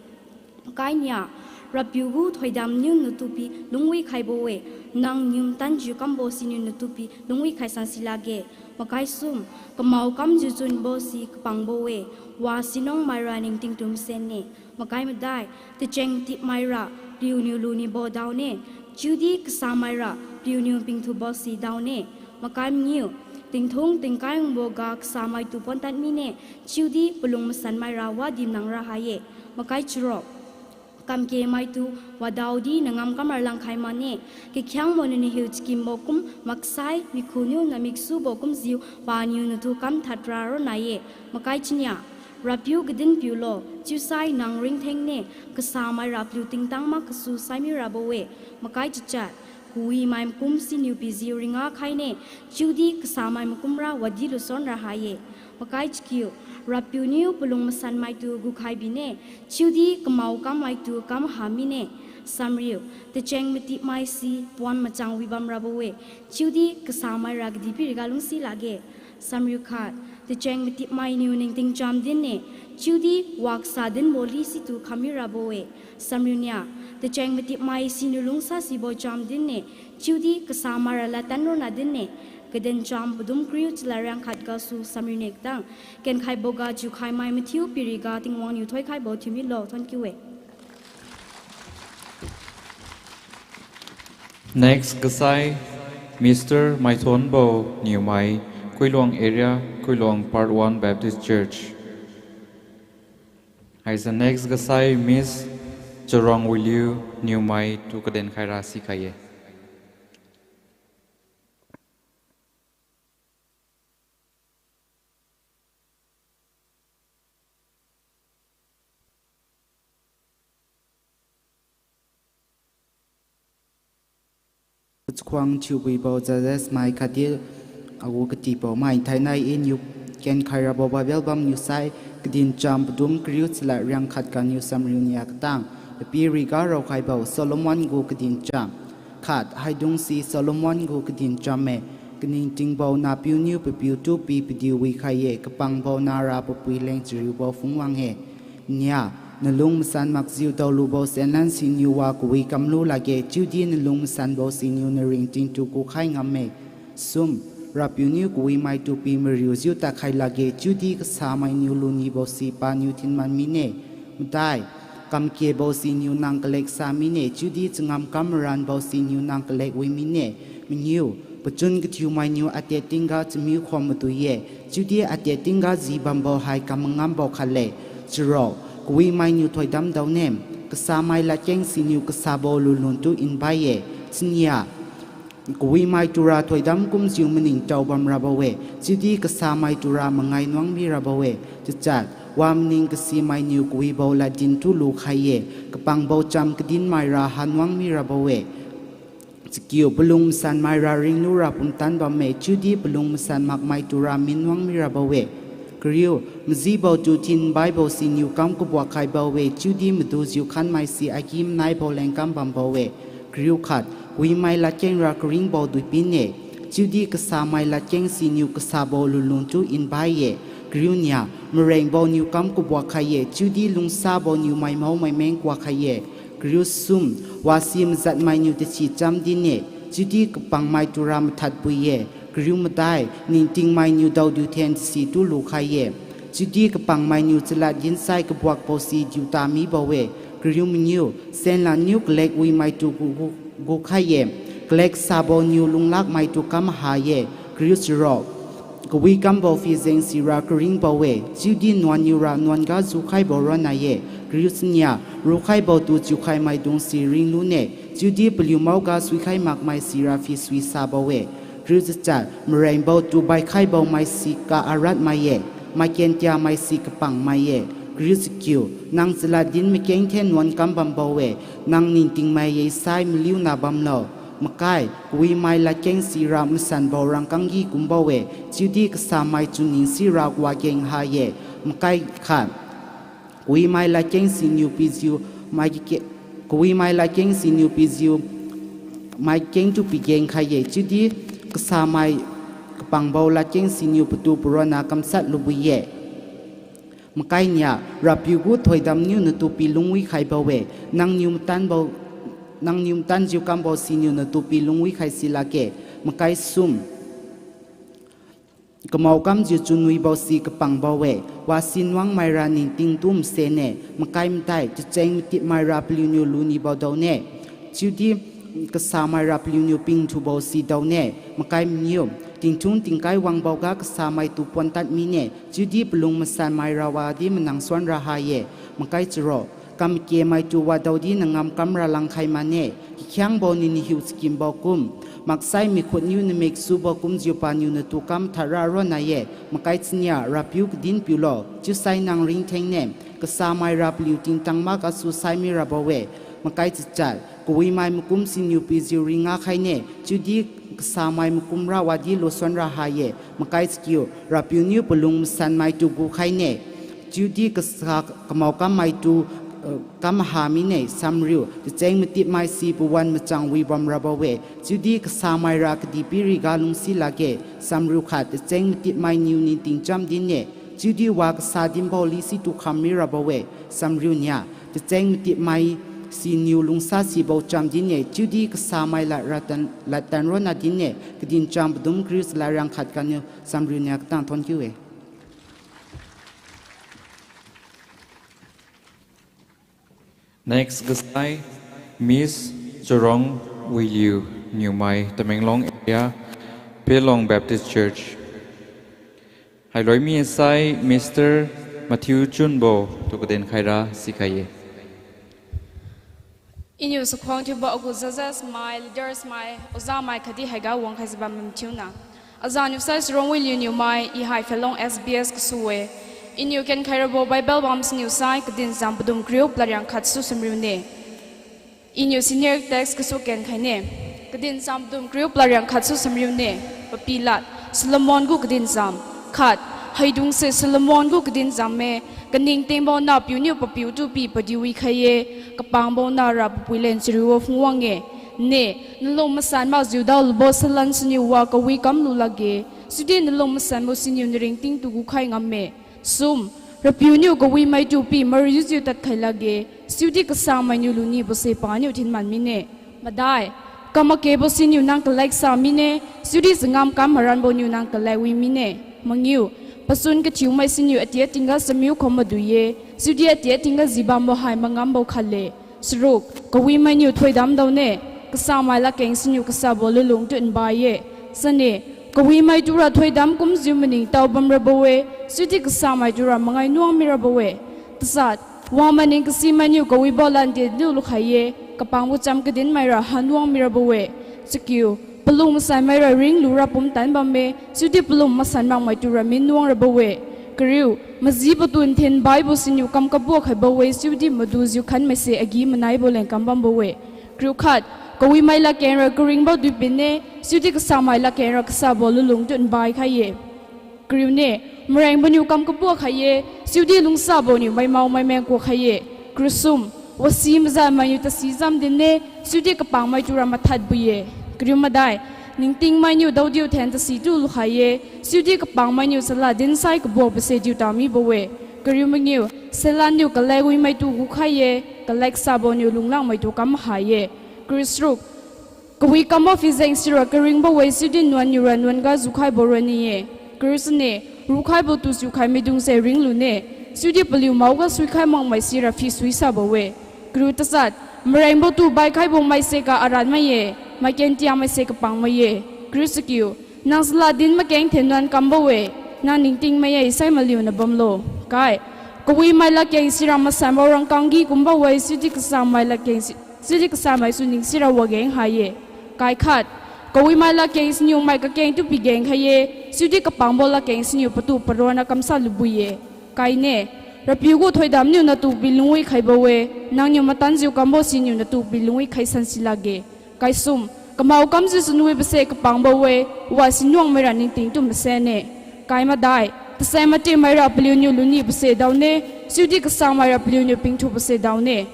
Makai nia, RAPIU gu thoidamniu natu pi lungwi khaibo-e, nang niu matanjiu kambo siniu natu pi lungwi khaisan si lakge. Makai sum, kamao kamjiu chunbo si kapangbo-e, wa sinungmaira ningtingtu masen-e. Makai madai, tacheng matipmaira paliuniu lunibo daone, chiudi kasamaira paliuniu pingthubo si daone. Makai mangiu, tingthung tingkai wangboga kasamaitu pontad mine, chiudi palung masanmaira wadi manang ra ha-e. Makai charuk, kamkemaitu wadaodi nangam kamra langkhai mane, kakhiangbo naniu hiu chakimbo kum maksai, mikhuniu namiksubo kumjiu paniu natu kam thadra ronna-e. Makai chania, RAPIU kadin piulo, chiusai nang ringthengne, kasamaira paliu tingtang mak kasu saimi rabo-e. Makai chachat, kawimai makum siniu pijiu ringa khaine, chiudi kasamai makumra wadi luson ra ha-e. Makai chakiu, RAPIU niu palung masanmaitu gukhai bine, chiudi kamao kammaitu kam ha mine. Samriu, tacheng matipmai si puan machang wibam rabo-e, chiudi kasamaira kadihpiriga lungsi lakge. Samriu khat, tacheng matipmainiu ningting cham din-e, chiudi waksa dinbo li situ khammi rabo-e. Samriu nia, tacheng matipmai siniu lungsasibo cham din-e, chiudi kasamaira ladtan ronna din-e. Kadincham padum kariu chalad riang khat gasu samriu nia katang kenkhaiboga chiukhaimai mathiu piriga Tingwang niu thoikhaibo thiumilo, thonkiu-e. Next gasai, Mister Maithonbo Niumai, Kuiluang Area, Kuiluang Part One Baptist Church. Haise next gasai Miss Charongwiliu Niumai tu kaden khaira sikhai-e. Chakhuang thiubuibo judges mai khatdi agu katibo mai, thainai iniu kenkhai rabo Bible bamniu sai, Kadincham padum kariu chalad riang khat ganiu samriu nia katang, Papiriga raokhaibo Solomon gu Kadincham. Khat, haidungse Solomon gu Kadincham-e, Kaningtingbo napiuniu papiu tu pi padiu wikhai-e, kapangbo nara papui leng chariubo phungwang-e. Nia, nalung masan makjiu daolubo senlan siniu wa kawi kamlu lakge, chiudi nalung masanbo siniu naringtingtu gukhai ngamme. Sum, RAPIU niu kawimaitu pi mariujiu tadkhai lakge, chiudi kasamainiu lunibo si paniu thinman mine. Madai, kamkebo siniu nang kaleksa mine, chiudi changam kam maranbo siniu nang kalek wi mine. Mangiu, pachun kathiumainiu atet tingga chamiu khom madui-e, chiudi atet tingga jibambo hai kamangambo khatle. Charuk, kawimainiu thoidam daone, kasamai ladkeng siniu kasabo lunluntu nbai-e. Chania, kawimai tura thoidam kumjiu maningtao bamrabo-e, chiudi kasamai tura mangai nuang mirabo-e. Chachat, wa maning kasimainiu kawibo laddin tu lukhai-e, kapangbo cham kadinmaira hanuang mirabo-e. Chakiu, palung masanmaira ringlura pumtan bamme, chiudi palung masan makmai tura minnuang mirabo-e. Kariu, majibo tu thinbaibo siniu kam kabuak khaibo-e, chiudi madujiu khanmai si agi-manaibo leng kam bambo-e. Kariu khat, kawimai ladkeng ra karingbo duipin-e, chiudi kasamai ladkeng siniu kasabo lunluntu nbai-e. Kariu nia, marengbo niu kam kabuak khai-e, chiudi lungsabo niu maimao maimeng kuak khai-e. Kariu sum, wasi majatmainiu tasi cham din-e, chiudi kapangmai tura mathadpui-e. Kariu madai, ningtingmainiu daodiu then tasi tu lukhai-e, chiudi kapangmainiu chalad dinsai kabuakbo si diuta mibo-e. Kariu mangiu, senlanniu kalek wimaitu gu, gu, gukhai-e, kalek sabo niu lunglakmaitu kam ha-e. Kariu charuk, kawi kambo phijeng sira karingbo-e, chiudi nuanniura nuan ga jukhaibo ronna-e. Kariu chania, rukhaibo tu chiukhai maidung si ringlune, chiudi paliu maoga suikhai makmai sira phi sui sabo-e. Kariu chachat, marengbo tu baikhaibo mai si ka-arat mai-e, maiken tiamai si kapang mai-e. Kariu chakiu, nang chalad din makeng then nuan kam bambo-e, nang ningtingmai-e sai maliuna bamlo. Makai, kawimai ladkeng sira masanbo rangkanggi kumbo-e, chiudi kasamai chunning sira wageng ha-e. Makai khat, kawimai ladkeng siniu pijiu, mai ke, kawimai ladkeng siniu pijiu, maikengtu pigeng khai-e, chiudi kasamai kapangbo ladkeng siniu patu paronna kamshat lubui-e. Makai nia, RAPIU gu thoidamniu natu pi lungwi khaibo-e, nangniu matanbo, nangniu matanjiu kambo siniu natu pi lungwi khai si lakge. Makai sum, kamao kamjiu chunwibo si kapangbo-e, wasi nuangmaira ningtingtu masenne. Makai madai, tacheng matipmaira paliuniu lunibo daone, chiudi kasamaira paliuniu pingthubo si daone. Makai maniu, tingthung tingkai wangboga kasamaitu pon tad mine, chiudi palung masanmaira wadi manang suan ra ha-e. Makai charuk, kamakemaitu wadaodi nangam kamra langkhai mane, kakhiangbo niu nahiu chakimbo kum, maksai mikhutniu namik subo kumjiu paniu natu kam mathad ra ronna-e. Makai chania, RAPIU kadin piulo, chiusai nang ringthengne, kasamaira paliu tingtang makgasu sai mirabo-e. Makai chachat, kawimai makum siniu pijiu ringa khaine, chiudi kasamai makumra wadi lusuan ra ha-e. Makai chakiu, RAPIU niu palung masanmaitu gu khaine, chiudi kasa kamao kammaitu, eh, kam maha mine. Samriu, tacheng matipmai si pawan machang wi bamrabo-e, chiudi kasamaira kadihpiriga lungsi lakge. Samriu khat, tacheng matipmainiu ningting cham din-e, chiudi wa kasa dinbo lisitu kham mirabo-e. Samriu nia, tacheng matipmai siniu lungsasibo cham din-e, chiudi kasamai lad ratan, ladtan ronna din-e. Kadincham padum kariu chalad riang khat ganiu samriu nia katang thonkiu-e. Next gasai, Miss Chorong Wiliu niumai, Tamenglong area, Pelong Baptist Church. Hailoi misai Mister Matthew Chunbo tu kaden khaira sikhai-e. Iniu sakhuang thiubo agu judges mai, leaders mai, oja mai khatdi haiga wangkhaijiu bam mathiuna. Azaniu sai Chorong Wiliu niumai, I hai Pelong S B S kasu-e. Iniu kenkhairabo Bible bam siniu sai Kadincham padum kariu palariang khatsu samriu ne. Iniu senior text kasu kenkhaine. Kadincham padum kariu palariang khatsu samriu ne. Papilad, Solomon gu Kadincham. Khat, haidungse Solomon gu Kadincham-e, kaningtingbo nahpiuniu papiu tu pi padi wikhai-e, kapangbo nahra papui len chariu phungwang-e. Ne, nalung masan makjiu daolubo salan siniu wa kawi kamlu lakge, chiudi nalung masanbo siniu naringtingtu gukhai ngamme. Sum, RAPIU niu kawimaitu pi mariujiu tadkhai lakge, chiudi kasamainiu lunibose paniu thinman mine. Madai, kamakebo siniu nang kaleksa mine, chiudi changam kam maranbo niu nang kalekwi mine. Mangiu, pachun kathiumai siniu atia tingga chamiu khom madui-e, chiudi atia tingga jibambo hai mangambo khatle. Charuk, kawimainiu thoidam daone, kasamai ladkeng siniu kasabo lunlung tu nbai-e. Chane, kawimai tura thoidam kumjiu maningtao bamrabo-e, chiudi kasamai tura mangai nuang mirabo-e. Tachat, wang maning kasimainiu kawibo landi niu lukhai-e, kapangbo cham kadinmaira hanuang mirabo-e. Chakiu, palung masanmaira ringlura pumtan bamme, chiudi palung masan makmai tura minnuang rabo-e. Kariu, majibo tu nthen baibo siniu kam kabuak khaibo-e, chiudi madujiu khanmaise agi-manaibo leng kam bambo-e. Kariu khat, kawimai ladkengra karingbo duipin-e, chiudi kasamai ladkengra kasabo lunlung tu nbai khai-e. Kariu ne, marengbo niu kam kabuak khai-e, chiudi lungsabo niu maimao maimeng kuak khai-e. Kariu sum, wasi majanmainiu tasi jam din-e, chiudi kapangmai tura mathad bui-e. Kariu madai, ningtingmainiu daodiu then tasi tu lukhai-e, chiudi kapangmainiu chalad dinsai kabuakbose diuta mibo-e. Kariu mangiu, salanniu kalek wimaitu gukhai-e, kalek sabo niu lunglangmaitu kam hai-e. Kariu charuk, kawi kambo phijeng sira karingbo-e, chiudi nuan niura nuan ga jukhaibo ronni-e. Kariu chane, rukhaibo tu chiukhai maidungse ringlune, chiudi paliu maoga suikhai makmai sira phi suisabo-e. Kariu tachat, marengbo tu baikhaibo maise ka aranmai-e, maiken tiamaise kapangmai-e. Kariu chakiu, nang chalad din makeng thennuan kambo-e, nang ningtingmai-e sai maliuna bamlo. Kai, kawimai ladkeng sira masanbo rangkanggi kumbo-e, chiudi kasamai ladkeng si-, chiudi kasamai su ningsira wageng hai-e. Kai khat, kawimai ladkeng siniu mai kakeng tu pigeng khai-e, chiudi kapangbo ladkeng siniu patu paronna kamsa lubui-e. Kai ne, RAPIU gu thoidamniu natu pi lungwi khaibo-e, nangniu matanjiu kambo siniu natu pi lungwi khaisan si lakge. Kai sum, kamao kamjiu chunwibose kapangbo-e, wa sinuangmaira ningting tu masenne. Kai madai, tasai matipmaira paliuniu lunibose daone, chiudi kasamaira paliuniu pingthubose daone.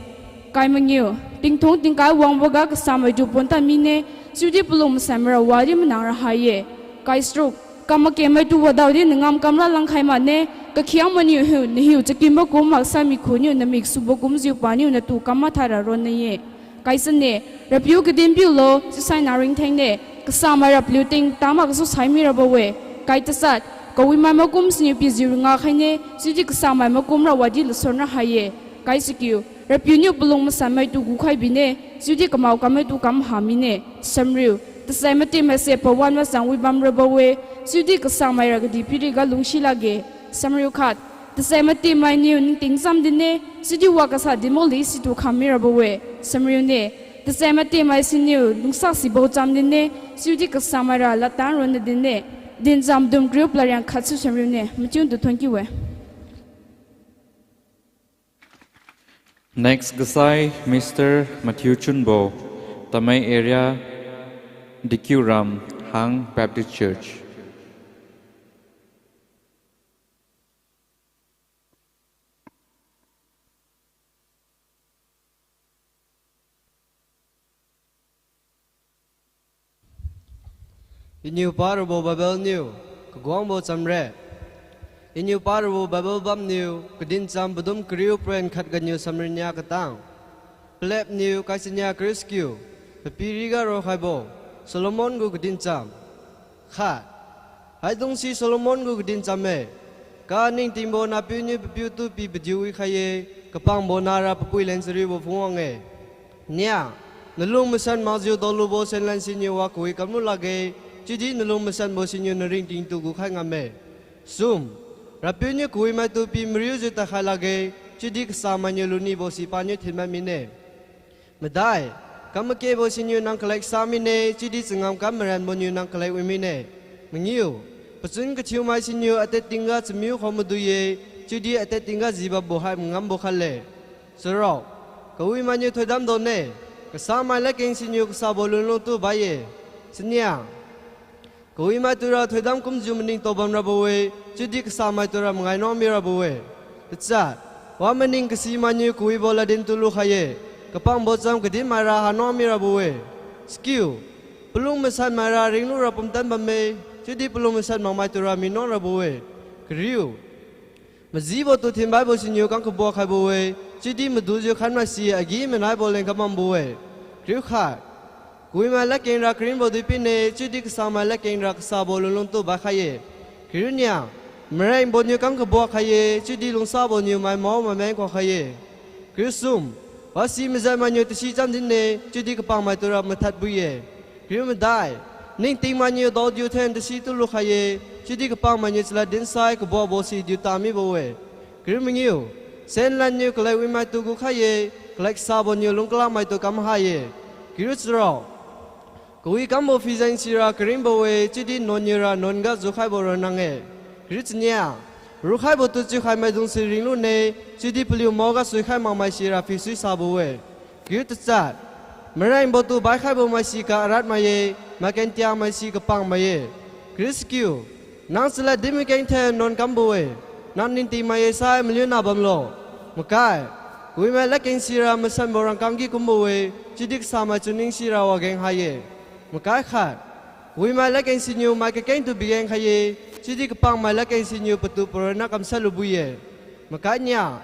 Kai mangiu, tingthung tingkai wangboga kasamaitu pontan mine, chiudi palung masanmaira wadi manangra hai-e. Kai charuk, Kam makemaitu wadaodi nangam kamra langkhai mane, kakhiangmaniu hiu nahiu chakimbo kum maksai mikhunniu namik subo kumjiu paniu natu kam mathai ra ronna ye. Kaisane, Rapiu kadin piulo, chiusai nang ringtheng ne, kasamai ra paliu tingtang mak gasu sai mirabo-e. Kai tachat, kawimai makum siniu pijiu ringa khaine, chiudi kasamai makum ra wadi luson ra ha ye. Kai chakiu, Rapiu niu palung masanmaitu gukhai bine, chiudi kamao kammaitu kam ha mine. Samriu, tachai matimai se pawan machang wi bam rabo-e, chiudi kasamai ra kadihpiriga lungsi lakge. Samriu khat, tachai matimai niu ningting cham dinne, chiudi wa kasa dinbo li situ kham mirabo-e. Samriu ne, tachai matimai siniu lungsa sibo cham dinne, chiudi kasamai ra ladtan ronna dinne. Dincham dum kariu pala riang khat su samriu ne, machiu tu thonkiu-e. Next, gasai Mister Matthew Chunbo, Tamei area, Dikiuram, Hang Baptist Church. Iniu parabo Bible niu, Kaguangbo Chamre. Iniu parabo Bible bamniu, Kadincham padum kariu point khat ganiu samrinia katang. Palepniu kaichinia kariu sakiu, papiriga rokhaibo, Solomon gu Kadincham. Khat, haidungse Solomon gu Kadincham-e. Kaningtingbo nahpiu niu papiutu pi padiu wikhai-e, kapangbo nara papui leng chariubo phungwang-e. Nia, nalung masan makjiu daolubo senlan siniu wa kawi kamlu lakge, chiudi nalung masanbo siniu naringtingtu gukhai ngamme. Sum, Rapiu niu kawimaitu pi mariujiu tadkhai lakge, chiudi kasamainiu lunibo si paniu thinmai mine. Madai, kam makebo siniu nang kalek sa mine, chiudi changam kam maranbo niu nang kalek wi mine. Mangiu, pachun kathiumai siniu ated tingga chamiu khao madui-e, chiudi ated tingga jibambo hai mangambo khatle. Charuk, kawimainiu thoidam donne, kasamai ladkeng siniu kasabo lunlungtu bai-e. Chania, kawimaitura thoidam kumjiu maningtao bamrabo-e, chiudi kasamaitura mangai nuang mirabo-e. Tachat, wa maning kasimainiu kawibo ladin tu lukhai-e, kapangbo cham kadinmaira hanuang mirabo-e. Sakiu, palung masanmaira ringlura pumtan bamme, chiudi palung masan makmaitura minuang rabo-e. Kariu, majibo tu thinbaibo siniu kam kabuak khaibo-e, chiudi madujiu khanmai si agi-manaibo leng kam bambo-e. Kariu khat, kawimai ladkeng ra karingbo dui pine, chiudi kasamai ladkeng ra kasabo lunlungtu baikhai-e. Kariu nia, marengbo niu kam kabuak khai-e, chiudi lungsabo niu maimao maimeng kuak khai-e. Kariu sum, wasi majanmainiu tasi cham dinne, chiudi kapangmaitura mathad bui-e. Kariu madai, ningtingmainiu daodiu then tasi tu lukhai-e, chiudi kapangmainiu chalad dinsai kabuakbo si diu tamibo-e. Kariu mangiu, senlanniu kalek wimaitu gukhai-e, kalek saboniu lungkalakmaitu kam ha-e. Kariu charuk, kawi kambo phijeng sira karingbo-e, chiudi nuanniura nuanga jukhaibo ronna-e. Kariu chania, rukhaibo tu chiukhai maidungse ringlune, chiudi paliu maoga suikhai makmai sira phisui sabo-e. Kariu tachat, marengbo tu baikhaibo mai si ka aratmai-e, maiken tiangmai si kapangmai-e. Kariu sakiu, nang chalad din makeng then nuan kambo-e, nang ningtingmai-e sai maliuna bamlo. Makai, kawimai ladkeng sira masanbo rangkanggi kumbo-e, chiudi kasamai chunning sira wageng ha-e. Makai khat, kawimai ladkeng siniu mai kakeng tu bigeng khai-e, chiudi kapangmai ladkeng siniu patu paronna kamshat lubui-e. Makai nia,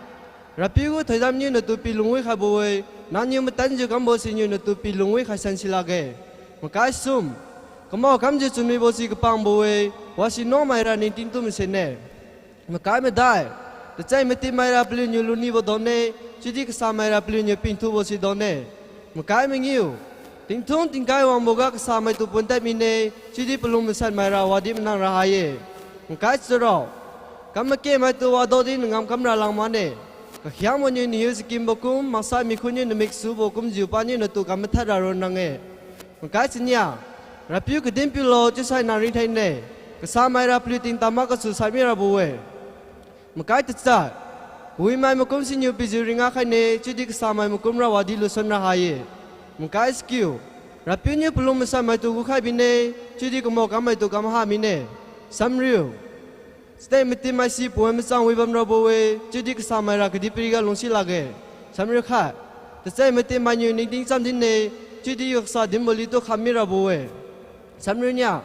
Rapiu gu thoidamniu natu pi lungwi khaibo-e, nangniu matanjiu kambo siniu natu pi lungwi khaisan silakge. Makai sum, kamao kamjiu chunwibo si kapangbo-e, wasi nuangmaira ningting tu masenne. Makai madai, tachai matimmaira paliuniu lunibo donne, chiudi kasamaira paliuniu pingthubo si donne. Makai mangiu, tingthung tingkai wangboga kasamaitu puntad mine, chiudi palung masanmaira wadi manang ra ha-e. Makai charuk, kam makemaitu wadaodi nangam kamra lang mane, kakhiangbo niu nahiu chakimbo kum maksai mikhunniu namik subo kumjiu paniu natu kam mathad ra ronna-e. Makai chania, Rapiu kadin piulo chiusai nang ringtheng ne, kasamaira paliu tingtang mak gasu sai mirabo-e. Makai tachat, kawimai makum siniu pijiu ringa khaine, chiudi kasamai makum ra wadi luson ra ha-e. Makai sakiu, Rapiu niu palung masanmaitu gukhai bine, chiudi kamao kammaitu kam ha mine. Samriu, step matimai si pawan machang wi bamrabo-e, chiudi kasamaira kadihpiriga lungsi lakge. Samriu khat, tachai matimmainiu ningting cham dinne, chiudi yoksa dinbo litu kham mirabo-e. Samriu nia,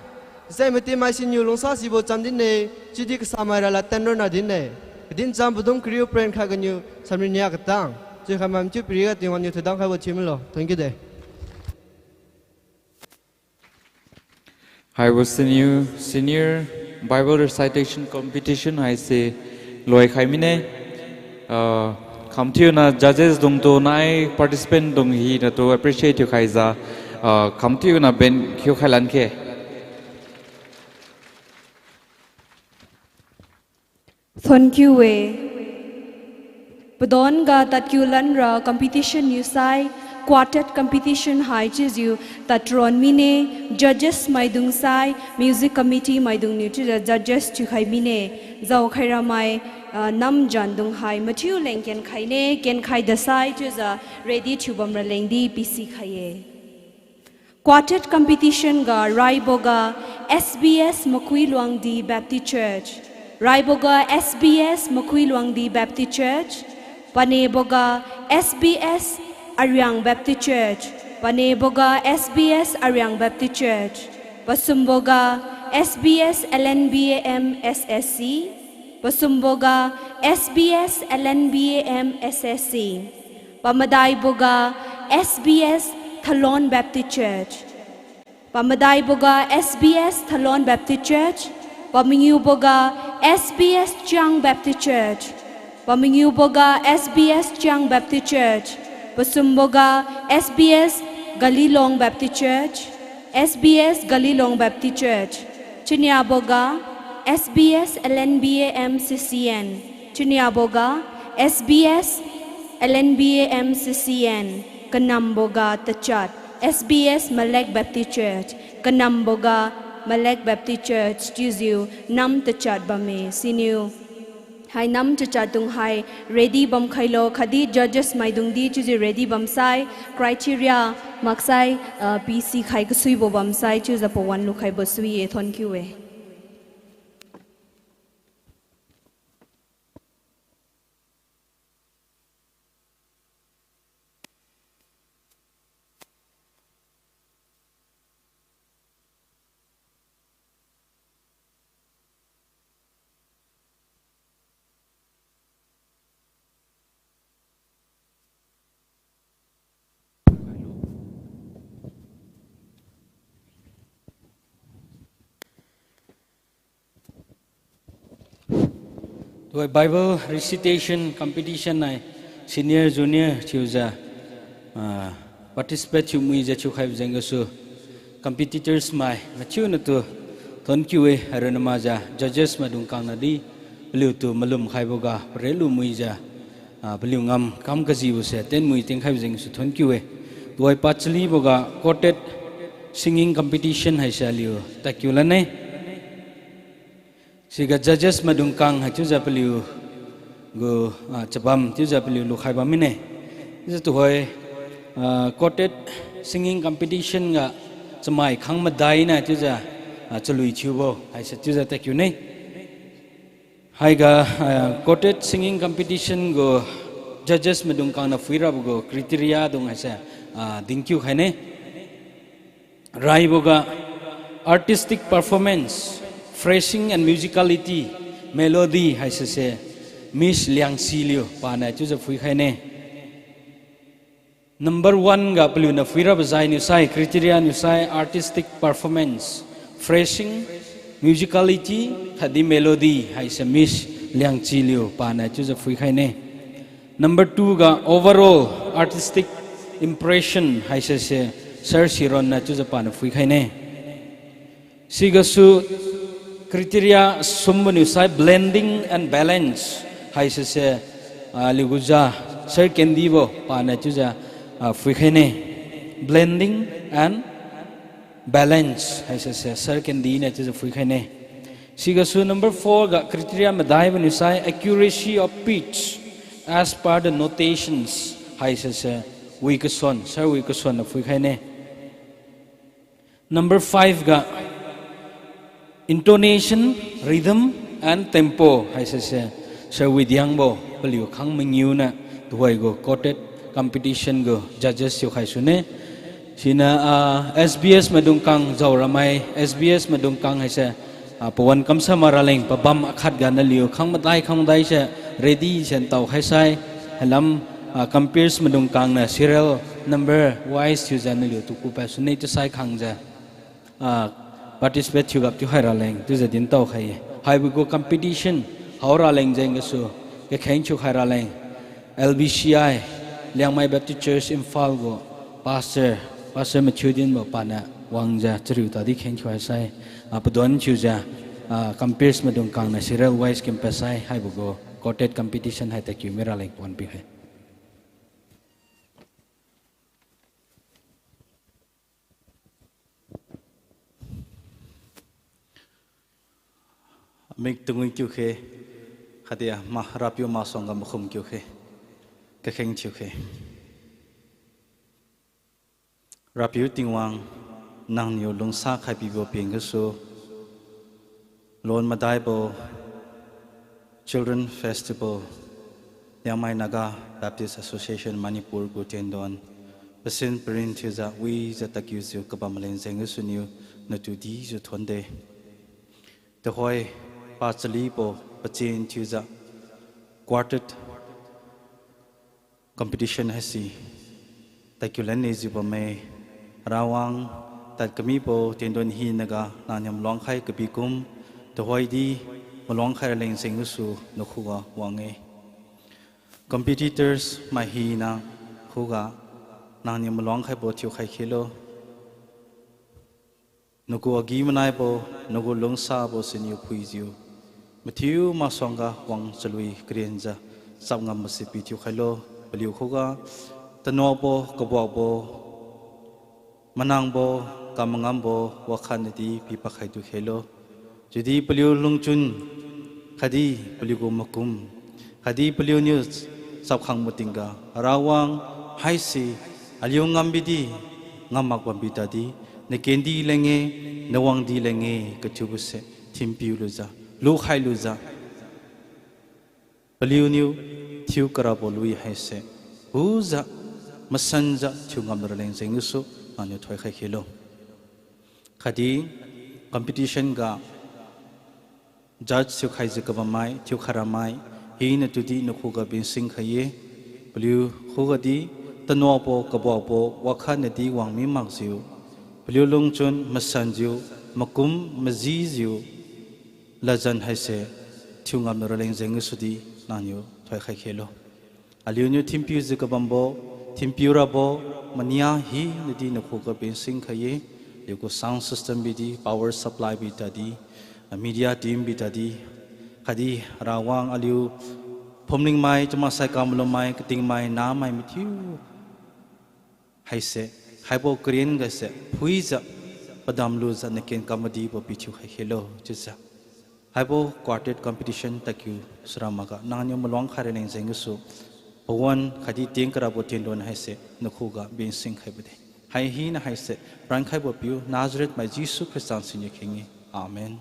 Isai mati mai siniu lungsa sibo cham din-e, chiudi kasamai ralad tenronna din-e. Kadin cham padum kariu pren khat ganiu samri nia katang. Chiukhai mai mathiu piriga Tingwang niu thoidam khaibo thiumilo. Thank you de. Haibo siniu, senior Bible recitation competition haise loikhai mine. Ah, khamthiuna judges dungtu nai participant dung hinatu appreciate thiukhaijiu, ah, khamthiuna ben khiukhai lan khe. Thank you e. Padon ga tadkiu lanra competition niusai, quartet competition hai chiujiu tadron mine, judges maidung sai, music committee maidungniu chiujiu judges thiukhai mine, jaokhai ramai, ah, namjan dung hai mathiu leng kenkhaine, kenkhai dasai chiujiu ready thiubam raleng di pisikhai-e. Quartet competition ga raiboga S B S Makuiluangdi Baptist Church, raiboga S B S Makuiluangdi Baptist Church, paneboga S B S Ariang Baptist Church, paneboga S B S Ariang Baptist Church, pasumboga S B S L N B A M S S C, pasumboga S B S L N B A M S S C, pamadaiboga S B S Thalon Baptist Church, pamadaiboga S B S Thalon Baptist Church, pamangiuboga S B S Chiang Baptist Church, pamangiuboga S B S Chiang Baptist Church, pasumboga S B S Galilong Baptist Church, S B S Galilong Baptist Church, chiniaboga S B S L N B A M C C N, chiniaboga S B S L N B A M C C N, kanamboga tachat S B S Malek Baptist Church, kanamboga Malek Baptist Church chiujiu nam tachat bamme siniu. Hai nam tachat dung hai ready bamkhailo khatdi judges maidungdi chiujiu ready bamsai, criteria maksai, ah, pisikhai kasuibo bamsai chiujiu pawan lukhaibo sui-e, thank you e. Tuhoi Bible recitation competition nai senior, junior thiujiu, ah, participate thiu muijiu thiukhaibo jeng gasu competitors mai mathiunatu thank you e, arunamajiu judges maidung kangna di paliutu malum khaiboga parelumijiu, ah, paliu ngam kam kajibose tenmui tingkhaibo jeng gasu thank you e. Tuhoi pachaliboga quartet singing competition haise aliu tadkiu lanne. Siga judges maidung kang hai chiujiu paliu gu, ah, chabam chiujiu paliu lukhai bam mine. Chiujiu tuhoi, ah, quartet singing competition ga chamai khang madaina chiujiu, ah, chalui thiubo haise chiujiu tadkiu ne. Haiga, ah, quartet singing competition gu judges maidung kangna phuirabo gu criteria dung haise, ah, dinkiu khaine. Raiboga artistic performance, phrasing and musicality, melody haisese Miss Liangchiliu paniu chiujiu phuikhaine. Number one ga paliuniu phuirabo jai niusai, criteria niusai, artistic performance, phrasing, musicality khatdi melody haise Miss Liangchiliu paniu chiujiu phuikhaine. Number two ga overall artistic impression haisese Sir Sironniu chiujiu paniu phuikhaine. Sigasu criteria sumbo niusai blending and balance haisese, ah, aliugu ja Sir Kendibo paniu chiujiu, ah, phuikhaine. Blending and balance haisese Sir Kendibo niu chiujiu phuikhaine. Sigasu number four ga criteria madaibo niusai accuracy of pitch as per the notations haisese Wikason, Sir Wikasonniu phuikhaine. Number five ga intonation, rhythm and tempo haisese Sir Widiangbo paliu khang mangiuniu tuhoigu quartet competition gu judges thiukhai sune. Siniu, ah, S B S maidung kang jaoramai, S B S maidung kang haise, ah, pawan kamsam raleng pabam akhat ga naliu khang madai khang madai se ready se ntao khai sai, hailam, ah, comperes maidung kang niu serial number wise thiujiu naliu tuku pa sune chiusai khangjiu, ah, participate thiu gap thiu khai raleng chiujiu din tao khai-e. Haibo gu competition hao raleng jeng gasu kakheng thiu khai raleng L B C I, Liangmai Baptist Church Imphal gu pastor, Pastor Matthew Dinbo paniu wangjiu chariu tadi kheng thiu hai sai, ah, padon thiujiu, ah, comperes maidung kang niu serial wise kin pa sai haibo gu quartet competition hai tadkiu mi raleng pawan pi hai. Mik tungwi kiu khe, khatdi ma Rapiu masuangga makhum kiu khe, kakheng thiu khe. Rapiu Tingwang, nangniu lungsa khai bibo peng gasu, lon madaibo Children Festival, Liangmai Naga Baptist Association Manipur gu tendon pasin parin thiujiu wijiu tadkiujiu kabam leng jeng gasuniu natu dijiu thonde. Tuhoi pachalibo pachin thiujiu quartet competition haise tadkiu lanne jiu bamme. Rawang, tad kamibo tendon hinaga nangniu maluang khai kabi kum, tuhoidi maluang khai raleng jeng gasu nakhuga wang-e. Competitors mai hina khuga nangniu maluang khaibo thiukhai khelo. Nagu agi-manaibo, nagu lungsabo siniu phuijiu, mathiu masuangga wang chalui karianjiu chap ngambo se pithiu khailo. Paliu khuga tanuakbo, kabuakbo, manangbo, kamangambo wakhatnadi pipakhai tu khelo. Chiudi paliu lungchun khatdi paliu gu makum khatdi paliuniu chapkhangbo tingga, Rawang haise aliu ngambidi, ngammak bambi tadi, nakendi leng-e, nawangdi leng-e kathiubose thinpiu lujiu, lukhai lujiu, paliuniu thiu karabo lui haise hujiu, masanjiu thiu ngam raleng jeng gasu nangniu thoikhai khelo. Khatdi competition ga judge thiukhaijiu kabammai, thiukhai ramai hinatudi nakhuga bensing khai-e. Paliu khugadi tanuakbo kabuakbo wakhatnadi wang mi makjiu, paliu lungchun masanjiu, makum majijiu, ladjan haise thiu ngam raleng jeng gasudi nangniu thoikhai khelo. Aliuniu thinpiujiu kabambo, thinpiu rabo mania hinadi nakhuga bensing khai-e. Aliu gu sound system bidi, power supply bi tadi, media team bi tadi, khatdi Rawang aliu phumlingmai, chamasai kamalumai, katingmai, namai mathiu haise, haibo karian gase phuijiu, padam lujiu naken kamadibo pithiu khai khelo chiujiu, haibo quartet competition tadkiu sara makga nangniu maluang khai raleng jeng gasu, pawan khatdi teng karabo tendon haise nakhuga bensing khaibo de. Hai hina haise rankhaibo piu Nazareth mai Jesu Khrista siniu kheng-e. Amen.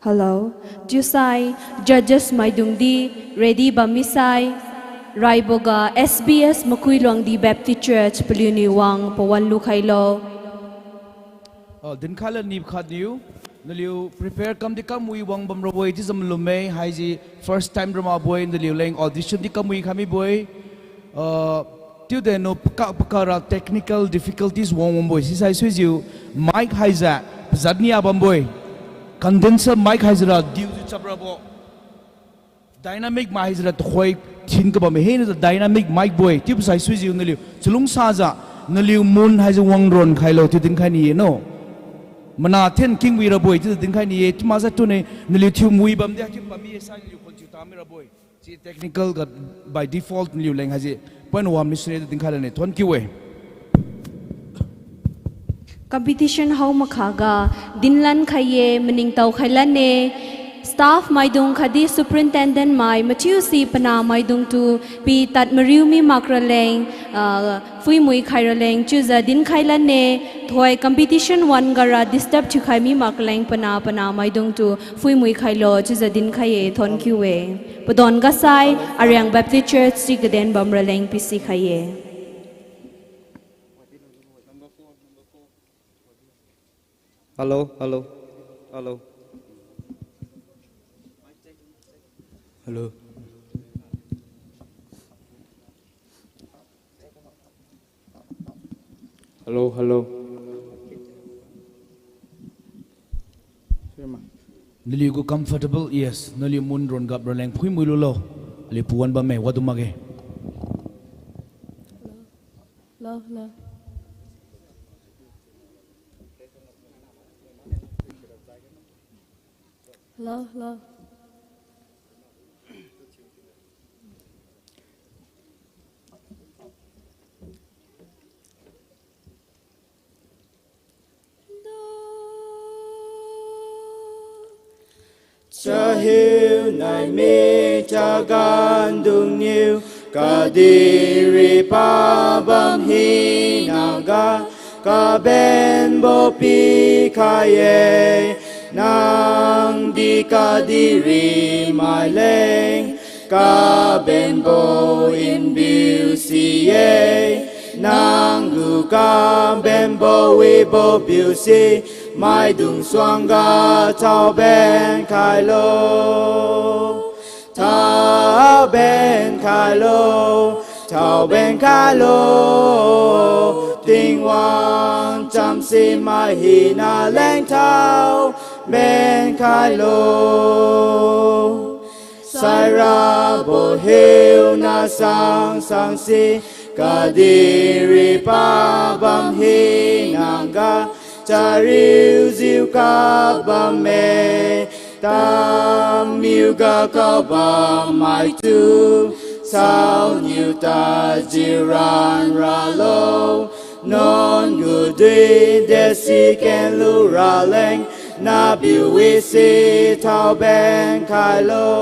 Hello. Chiusai, judges maidungdi ready bam misai, raiboga S B S Makuiluangdi Baptist Church paliuniu wang pawan lukhailo. Ah, dinkhai lani khatniu, naliu prepare kamdi kamwi wang bamrabo-e chiujiu malumme, haise first time ra makbo-e, naliu leng audition di kamwi khai mibo-e. Ah, chiude niu paka paka ra technical difficulties wang wangbo-e, sisai suijiu mic haise pajat nia bambo-e. Condenser mic haise ra diujiu chap rabo. Dynamic mic haise ra tuhoi thin kabamme hinajiu dynamic mic bo-e, chiubo sai suijiu naliu chalungsajiu, naliu mun haise wangron khailo chiu dinkhai ni-e no. Mana thin kingwi rabo-e chiujiu dinkhai ni-e, chiu makjiu tune, naliu thiu mui bamdi hachiu pami-e sai naliu khon thiu tami rabo-e. Chi technical ga by default naliu leng haise, point one misne chiu dinkhai lane thon kiu-e. Competition hao makhaga dinlan khai-e, maningtao khai lane. Staff maidung khatdi superintendent mai mathiusi panah maidungtu pitad mariu mi makraleng, ah, phuimui khairaleng chiujiu dinkhai lanne, tuhoi competition wan gara disturb thiukhai mi makraleng panah panah maidungtu phuimui khailo chiujiu dinkhai-e, thonkiu-e. Padon gasai Ariang Baptist Church si kaden bamraleng pisikhai-e. Hello, hello, hello. Hello. Hello, hello. Naliu gu comfortable, yes. Naliu mun ron gap raleng phuimui lulo. Aliu pawan bamme, wadu makge. Hello, hello. Hello, hello. Chahiu nai mi chagandungniu, kadihpiri pabam hinaga, kabenbo pikhai-e, nangdi kadihpiri maileng, kabenbo nbiu si-e, nanggu kabenbo wibo biu si, maidung suangga thaoben khailo. Thaoben khailo, thaoben khailo, Tingwang chamsi mai hina leng thaoben khailo. Sairabo hiuna sang sangsi, kadihpiri pabam hinaga, chariujiu kabamme, tamiuga kabam maitu, saoniu tadjiu ran ralo, nuan gu dui desi kenlu raleng, nabiu wisi thaoben khailo.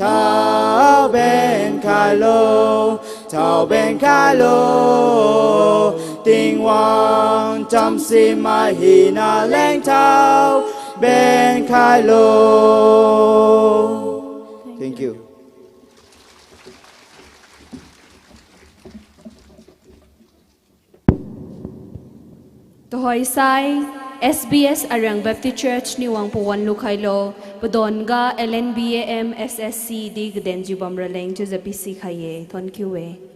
Thaoben khailo, thaoben khailo, Tingwang chamsi mai hina leng thaoben khailo. Thank you. Tuhoisai, S B S Ariang Baptist Church niu wang pawan lukhailo, padonga L N B A M S S C di kadenjiu bamraleng chiujiu pisikhai-e, thonkiu-e.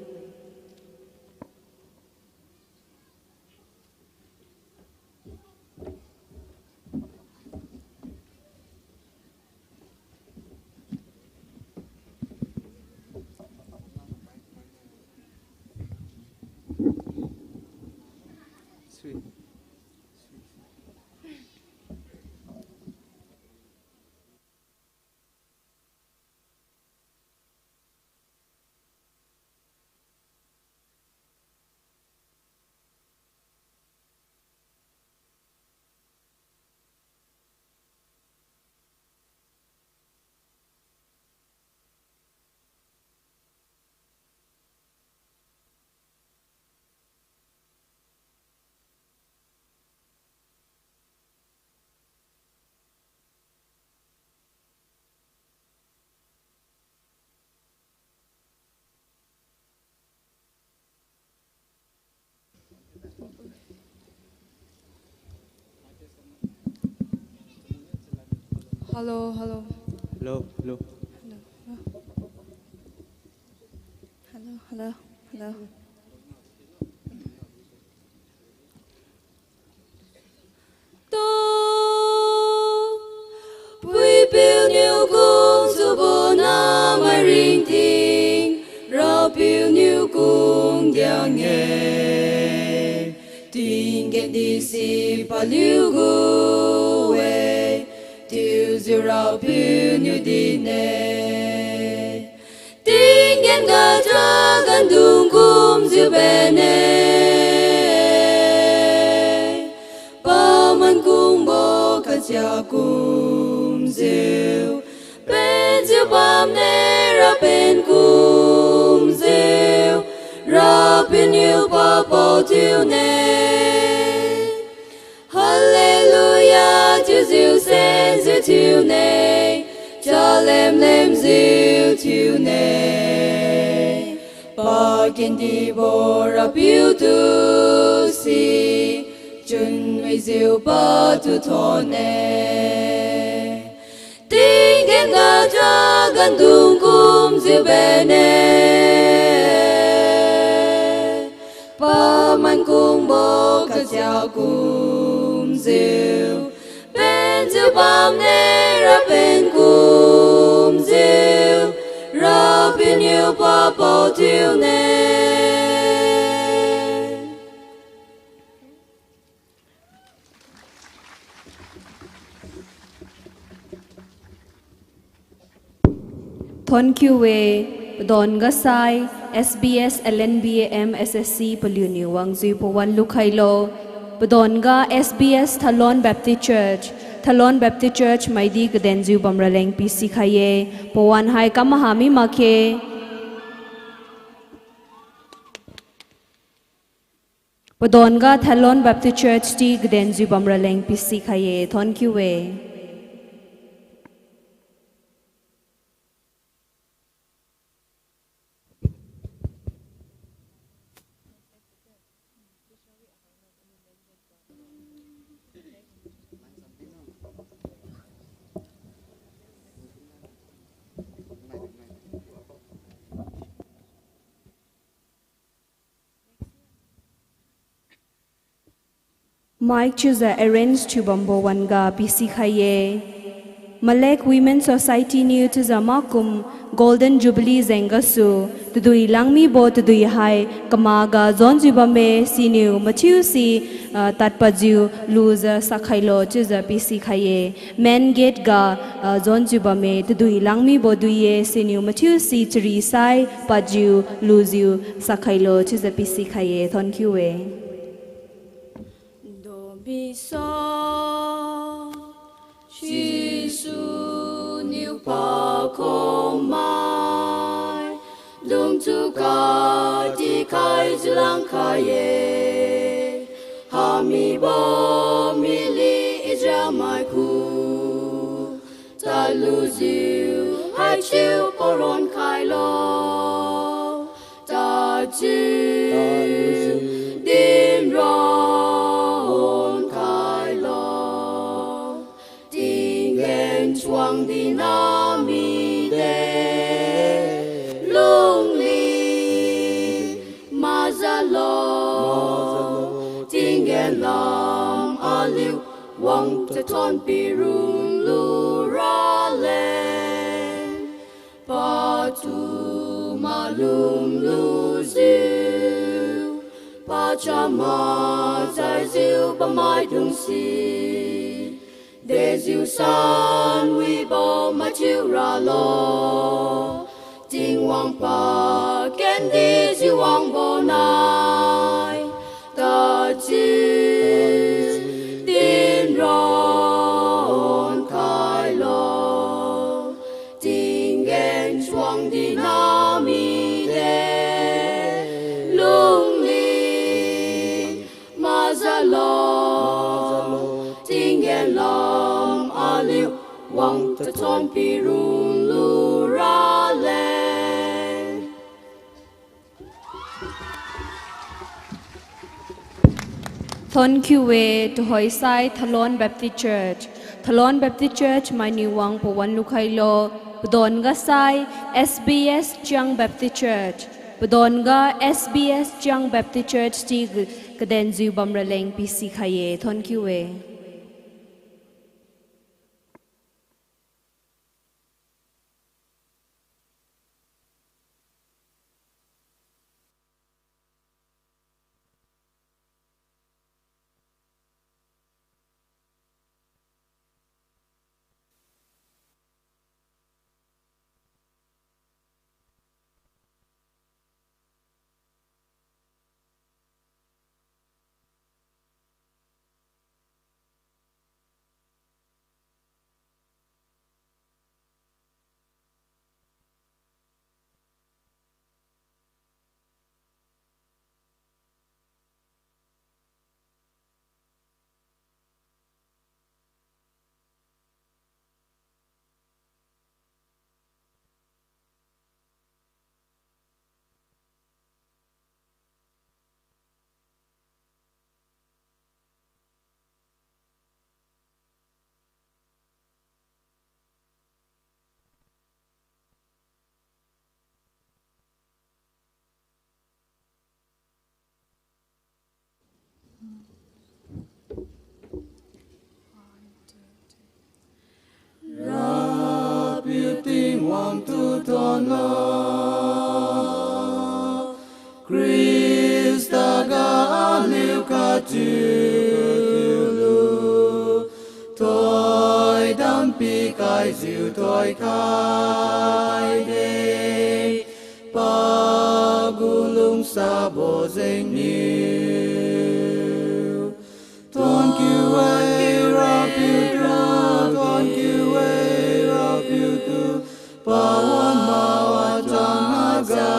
Hello, hello. Hello, hello. Hello, hello. Hello, hello, hello. Tu, puipiu niu kungjiubo na maringting, rapiu niu kungdiang-e. Tinggen di si paliu gu-e, tiujiu rapiu niu din-e. Tinggen ga chagandung kumjiu ben-e. Paman kungbo kasia kung Piniu papao thiune. Hallelujah chiujiu senjiu thiune. Chalemlemjiu thiune. Pakendibo Rapiu tu si, chunwijiu patu thonne. Tinggen gacha gandung kumjiu benne. Paman kungbo kachia kumjiu benjiu bamne, rapen kumjiu Rapiu niu papao thiune. Thonkiu-e. Padon gasai S B S L N B A M S S C paliuniu wangjiu pawan lukhailo. Padon ga S B S Thalon Baptist Church, Thalon Baptist Church maidi kadenjiu bamraleng pisikhai-e. Pawan hai kamaha mi makge. Padon ga Thalon Baptist Church ti kadenjiu bamraleng pisikhai-e. Thonkiu-e. Mic chiujiu arrange thiubambo wan-ga pisikhai-e. Malek Women Society niu chiujiu makum Golden Jubilee jeng gasu tadui langmibo tadui hai kamaga jonjiu bamme, siniu mathiu si, ah, tadpadjiu lujiu sakhailo chiujiu pisikhai-e. Main gate ga, ah, jonjiu bamme, tadui langmibo dui-e, siniu mathiu si chari sai padjiu lujiu sakhailo chiujiu pisikhai-e. Thonkiu-e. Dobisa, Jesu niu pakhommai, lungtukadi khaijiu langkhai-e, hamibo mily Israel mai khu, tadlujiu haichiu paron khailo, tadjiu dinron khailo. Tinggen chuang dina mide lungli mazalo, tinggen lam aliu wang tathon pirun luraleng. Patu malum lujiu, pachama jaijiu pamaidungse, dejiu san wibo mathiu ralo, Tingwang pa kendijiu wangbo nai, tadjiu dinron khailo. Tinggen chuang dina mide lungli mazalo, tinggen lam aliu wang tathon pirun luraleng. Thonkiu-e. Tuhoisai Thalon Baptist Church, Thalon Baptist Church mainiu wang pawan lukhailo. Padon gasai S B S Chiang Baptist Church, padon ga S B S Chiang Baptist Church ti kadenjiu bamraleng pisikhai-e. Thonkiu-e. lo. Khrista ga aliu khathiu lu, thoidam pikhaijiu thoikhai de, pagu lungsabo jengniu. Thuonkiu-e Rapiu tu, thuonkiu-e Rapiu tu, pawan mawachang naga,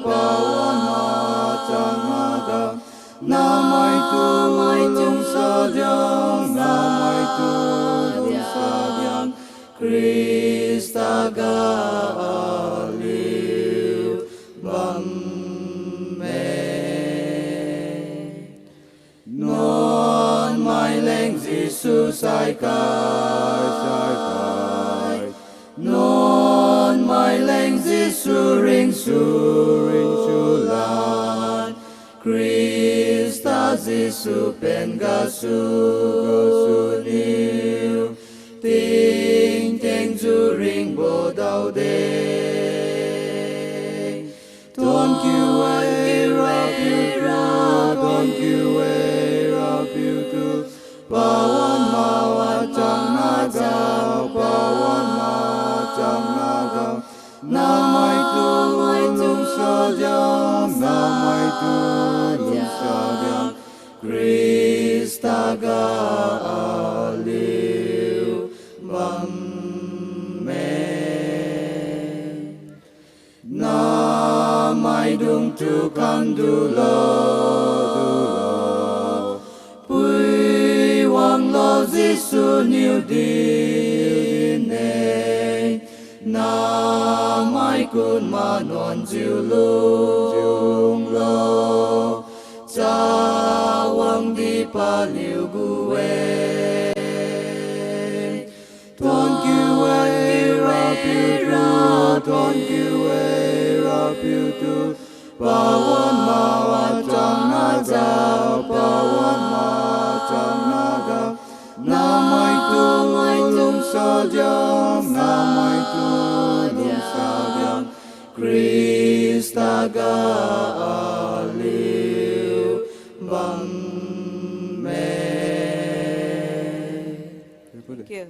pawan mawachang naga, namaitu lungsa diang, namaitu lungsa diang, Khrista ga aliu bamme. Nuan maileng Jesu saikhai, saikhai. Nuan maileng Jesu ringsu, ringsu lan. Khrista Jesu pen gasu, gasu niu, tingthengjiu ringbo daode. Thuonkiu-e Rapiu tu, thuonkiu-e Rapiu tu, pawan mawachang naga, pawan mawachang naga, namaitu lungsa diang, namaitu lungsa diang, Khrista ga aliu bamme. Namaidung tu khandulo, dulo. Pui wanglo Jesu niu din-e. Namai kun manuanjiu lunglo. Chawangdi paliu gu-e. Thuonkiu-e Rapiu tu, thuonkiu-e Rapiu tu, pawan mawachang naga, pawan mawachang naga, namaitu lungsa diang, namaitu lungsa diang, Khrista ga aliu bamme. Thank you.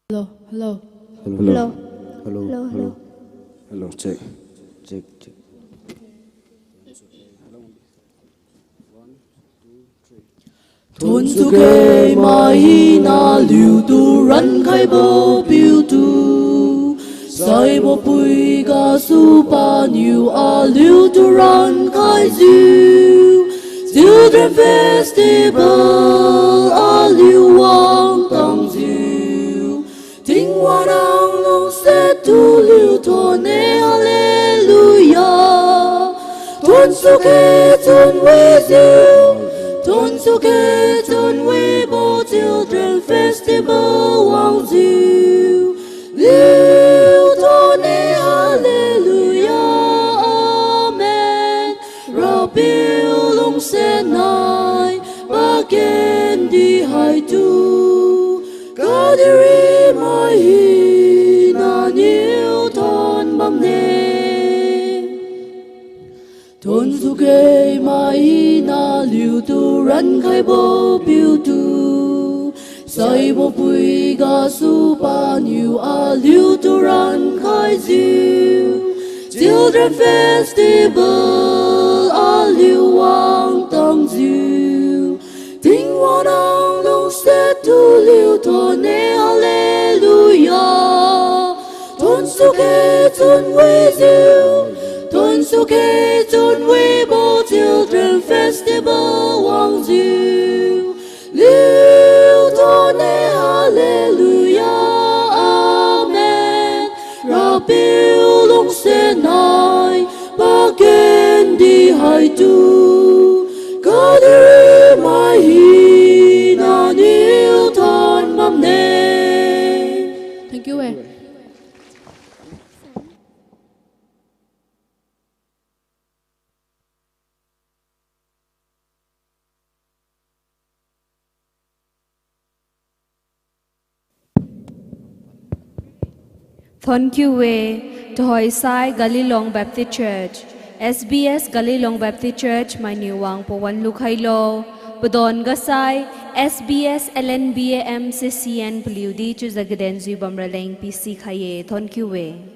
Hello, hello. Hello. Hello. Hello, hello. Hello, check. Check, check. Thuonsu khe mai hina aliutu rankhaibo piutu. Saibo pui gasu paniu aliutu rankhaijiu. Children Festival aliu wangtangjiu. Tingwang nang lungsiat tu liuthon-e, hallelujah. Thuonsu khe chunwijiu, thuonsu khe chunwibo Children Festival wangjiu. Liuthon-e, hallelujah, amen. Rapiu lungsiat nai, pakendi haitu. Kadihpiri mai hina niu thon bamne. Thuonsu khe mai hina aliutu rankhaibo piutu. Saibo pui gasu paniu aliutu rankhaijiu. Children Festival aliu wang tangjiu, Tingwang nang lungsiat tu liuthon-e, Hallelujah. Thonsu khe chunwijiu, thonsu khe chunwibo Children Festival wangjiu, liuthon-e, Hallelujah, Amen. Rapiu lungsiat nai pakendi haitu, kadihpiri mai hina niu thon bamme. Thank you, eh. Thonkiu-e, tuhoisai Galilong Baptist Church, S B S Galilong Baptist Church mainiu wang pawan lukhailo, padon gasai S B S L N B A M C C N paliudi chiujiu kadenjiu bamraleng pisikhai-e, thonkiu-e.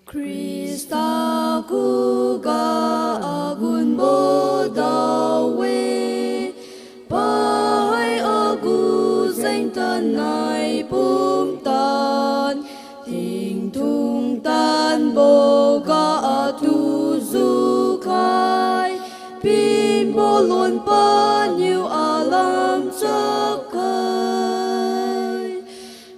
Khrista khuga agunbo daowe, pahai agu jengtan nai pumtan, tingtung tanbo ga atu jukhai, pinbo lon paniu alam chapkhai.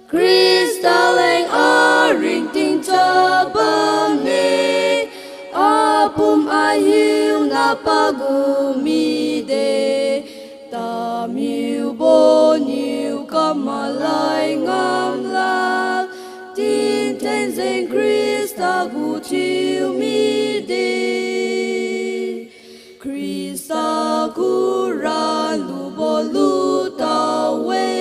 Khrista leng aringting chap bamme, apum ahiuna pagu mide, tamiubo niu kamalai ngamla, tingtheng jeng Khrista gu thiu mide. Khrista khuran lubo lutaowe,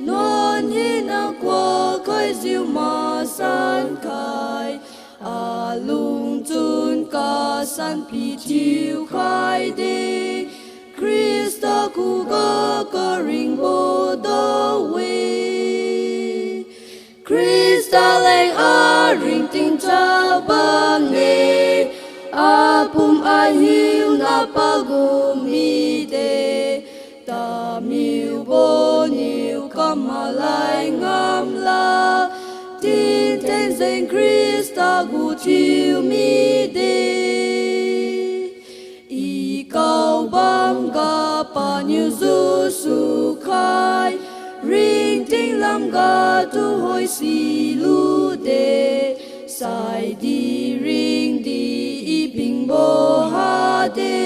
nuan hina kuakhaijiu masankhai, alungchun kasan pithiu khaide, Khrista khuga karingbo daowe. Khrista leng aringting chap bamme, apum ahiuna pagu mide, tamiubo niu kamalai ngamla, tingtheng jeng Khrista gu thiu mide. I kaobam ga paniu jusukhai, ringting lamga tuhoi silude, saidi ringdi i pingbo hade,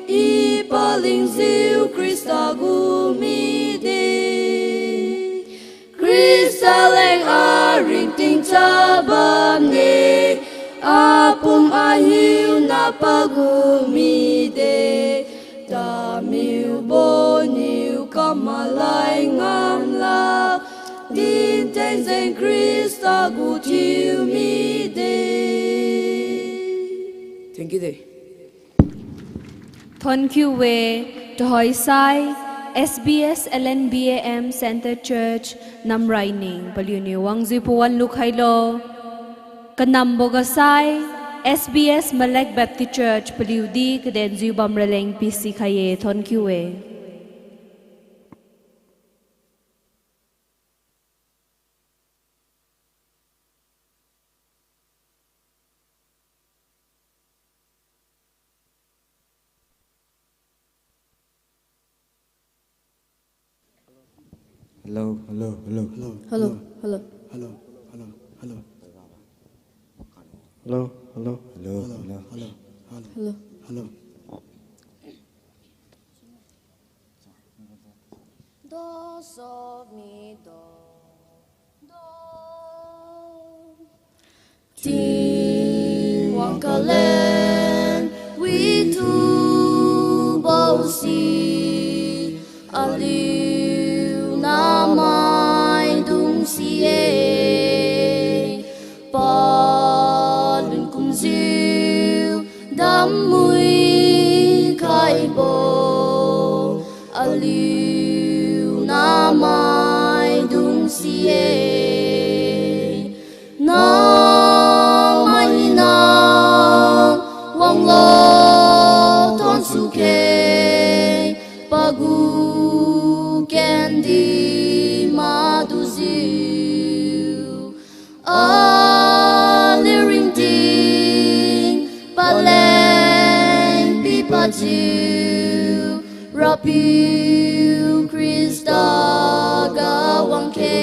i palingjiu Khrista gu mide. Khrista leng aringting chap bamme, apum ahiuna pagu mide, tamiubo niu kam Alai ngamla, din tenzeng Khrista gu thiu mide. Thank you de. Thank you we, tuhoisai, S B S L N B A M Centre Church, Namraini, paliuniu wangjiu pawan lukhailo. Kanamboga sai, S B S Malek Baptist Church paliudi kadenjiu bamraleng pisikhai-e, thonkiu-e. Hello, hello, hello. Hello, hello. Hello, hello, hello, hello. Hello, hello. Hello, hello. Hello, hello. Hello. Those of me, those Tingwang kalan withubo si, aliu namaidung si-e, palun kumjiu damui khaibo, aliu namaidung si-e. Namaina wanglo thonsu khe, pagu kendi madujiu. Aliu ringting paleng pipadjiu, Rapiu Khrista ga wangkhe.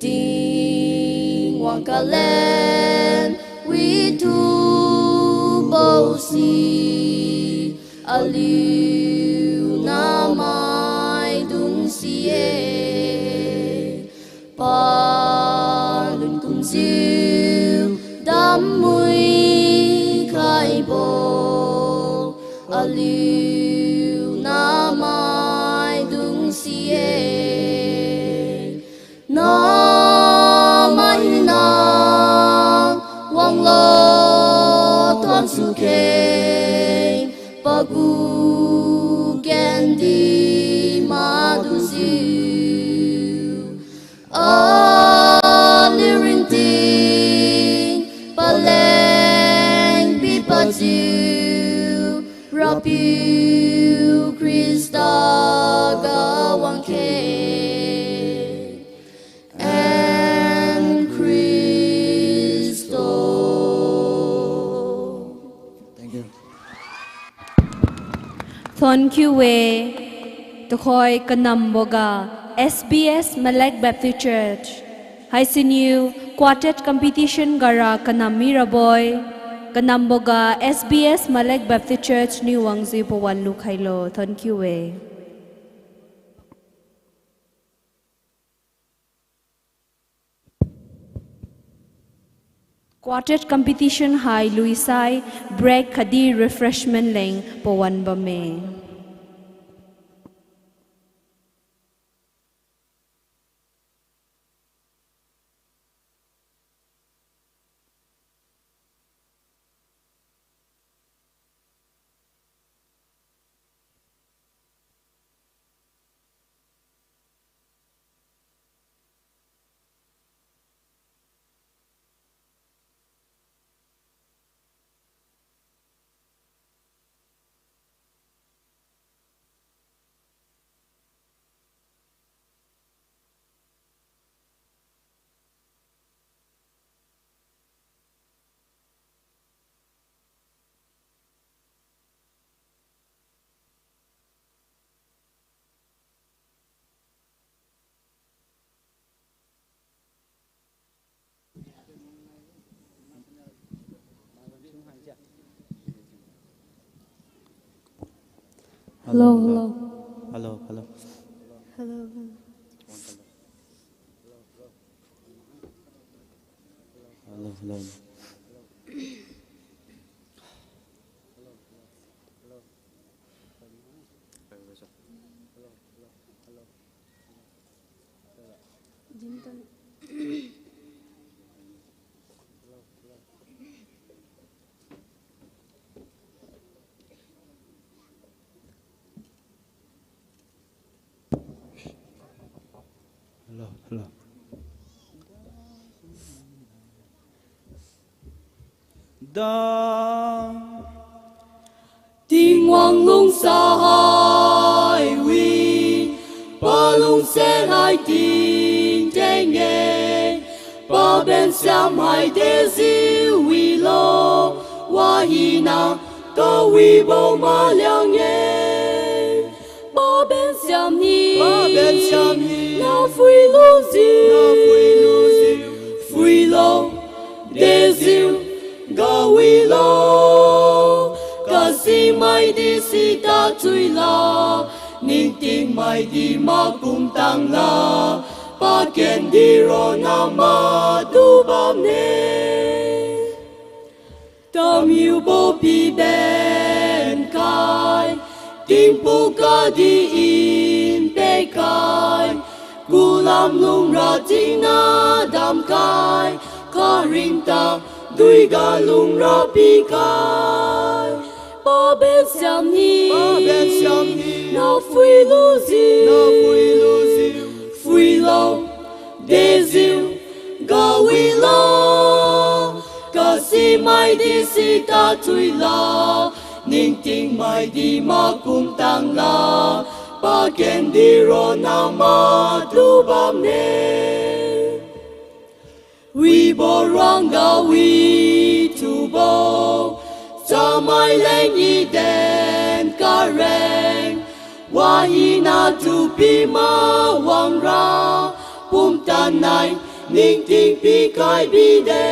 Tingwang kalan withubo si, aliu namaidung si-e. Palun kumjiu damui khaibo, aliu namaidung si-e. Namaina wanglo thonsu khe, pagu kendi madujiu. Aliu ringting paleng pipadjiu, Rapiu Khrista ga wangkhe. And Christo. Thank you. Thonkiu-e, tuhoi kanamboga S B S Malek Baptist Church. Haisiniu quartet competition gara kanam mirabo-e, kanamboga S B S Malek Baptist Church niu wangjiu pawan lukhailo. Thonkiu-e. Quartet competition hai luisai, break khatdi refreshment leng pawan bamme. Hello, hello. Hello, hello. Hello, hello. Hello, hello. Hello, hello. Da Tingwang lungsa hai wi, palungse hai tingtheng-e, pabensiam hai dejiu wilo, wahina kawibo maliang-e. Pabensiam ni, pabensiam ni, naphui lujiu, naphui lujiu, phuilo, dejiu, gawilo, kasimaidi sita thuila, ningtingmaidi makum tangla, pakendi ronna madu bamme. Tamiubo piben khai, tingpuk kadi in pekhai, kulam lungra tingna damkhai, karingta duiga lungra pikhai. Pabensiam ni, pabensiam ni, naphui lujiu, naphui lujiu, phuilo, dejiu, gawilo, kasimaidi sita thuila, ningtingmaidi makum tangla, pakendi ronna madu bamme. Wibo ruangga withubo, chamai leng Eden kareng, wahina thupi mawangra, pumtan nai ningting pikhai bide.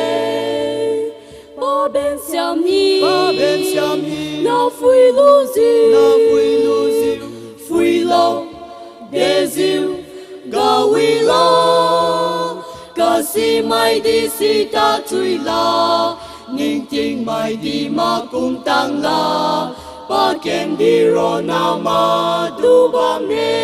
Pabensiam ni, pabensiam ni, naphui lujiu, naphui lujiu, phuilo, dejiu, gawilo, kasimaidi sita thuila, ningtingmaidi makum tangla, pakendi ronna madu bamme.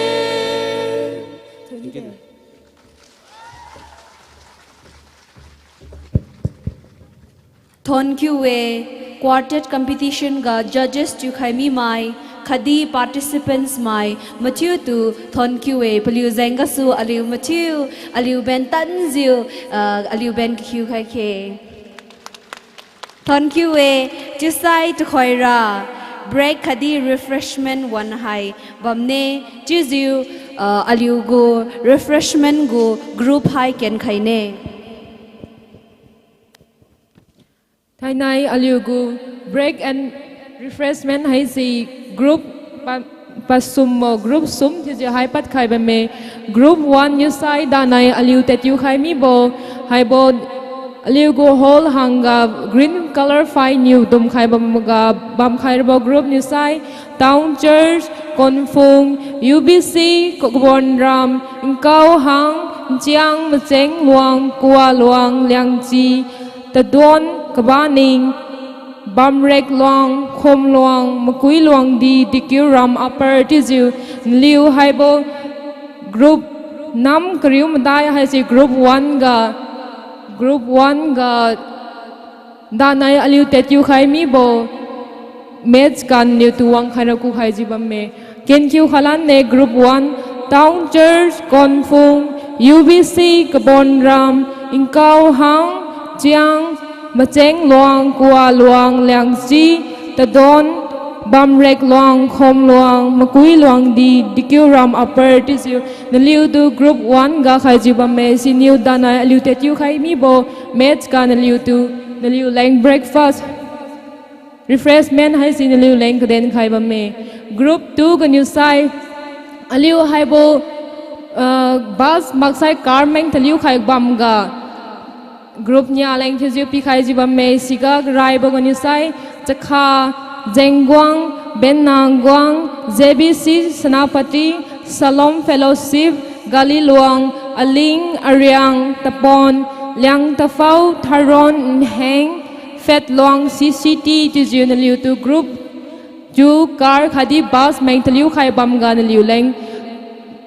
Thonkiu-e, quartet competition ga judges thiukhai mimai, khatdi participants mai mathiutu thonkiu-e, paliu jeng gasu aliu mathiu, aliu ben tanjiu, ah, aliu ben kakhiukhai khe. Thonkiu-e, chiusai tukhoira, break khatdi refreshment wan hai bamne, chiujiu, ah, aliugu refreshment gu group hai kenkhaine. Thainai aliugu break and refreshment haise group pa, pasumbo group sum thiujiu hai padkhai bamme. Group one niusai danai aliu tadkiukhai mibo haibo aliugu hall hangga green color phainiu dumkhai bamga bamkhai rabo group niusai Town Church, Konphung, U B C, Kabonram, Nkauhang, Nchiang, Machengluang, Kualuang, Liangchi, Tadon, Kabaning, Bamrekluang, Khomluang, Makuiluangdi, Dikiuram Upper chiujiu naliu haibo group nam kariu madai haise group one ga, group one ga danai aliu tadkiukhai mibo match ga naliutu wangkhai ra kukhaijiu bamme. Kenkiu khalanne group one, Town Church, Konphung, U B C, Kabonram, Nkauhang, Chiang, Machengluang, Kualuang, Liangchi, Tadon, Bamrekluang, Khomluang, Makuiluangdi, Dikiuram Upper chiujiu naliutu group one ga khaijiu bamme. Siniu danai aliu tadkiukhai mibo match ga naliutu, naliu leng breakfast, refreshment haise naliu leng kadenkhai bamme. Group two ganiu sai aliu haibo, ah, bus maksai car meng taliukhai bamga group nia leng thiujiu pikhaijiu bamme. Siga raibo ganiu sai Chakha, Jengguang, Bennangguang, J B C Senapati, Shalom Fellowship, Galiluang, Aling, Ariang, Tapon, Liangtafao, Tharon, Nheng, Phetluang, C C T chiujiu naliutu group two car khatdi bus meng taliukhai bamga naliu leng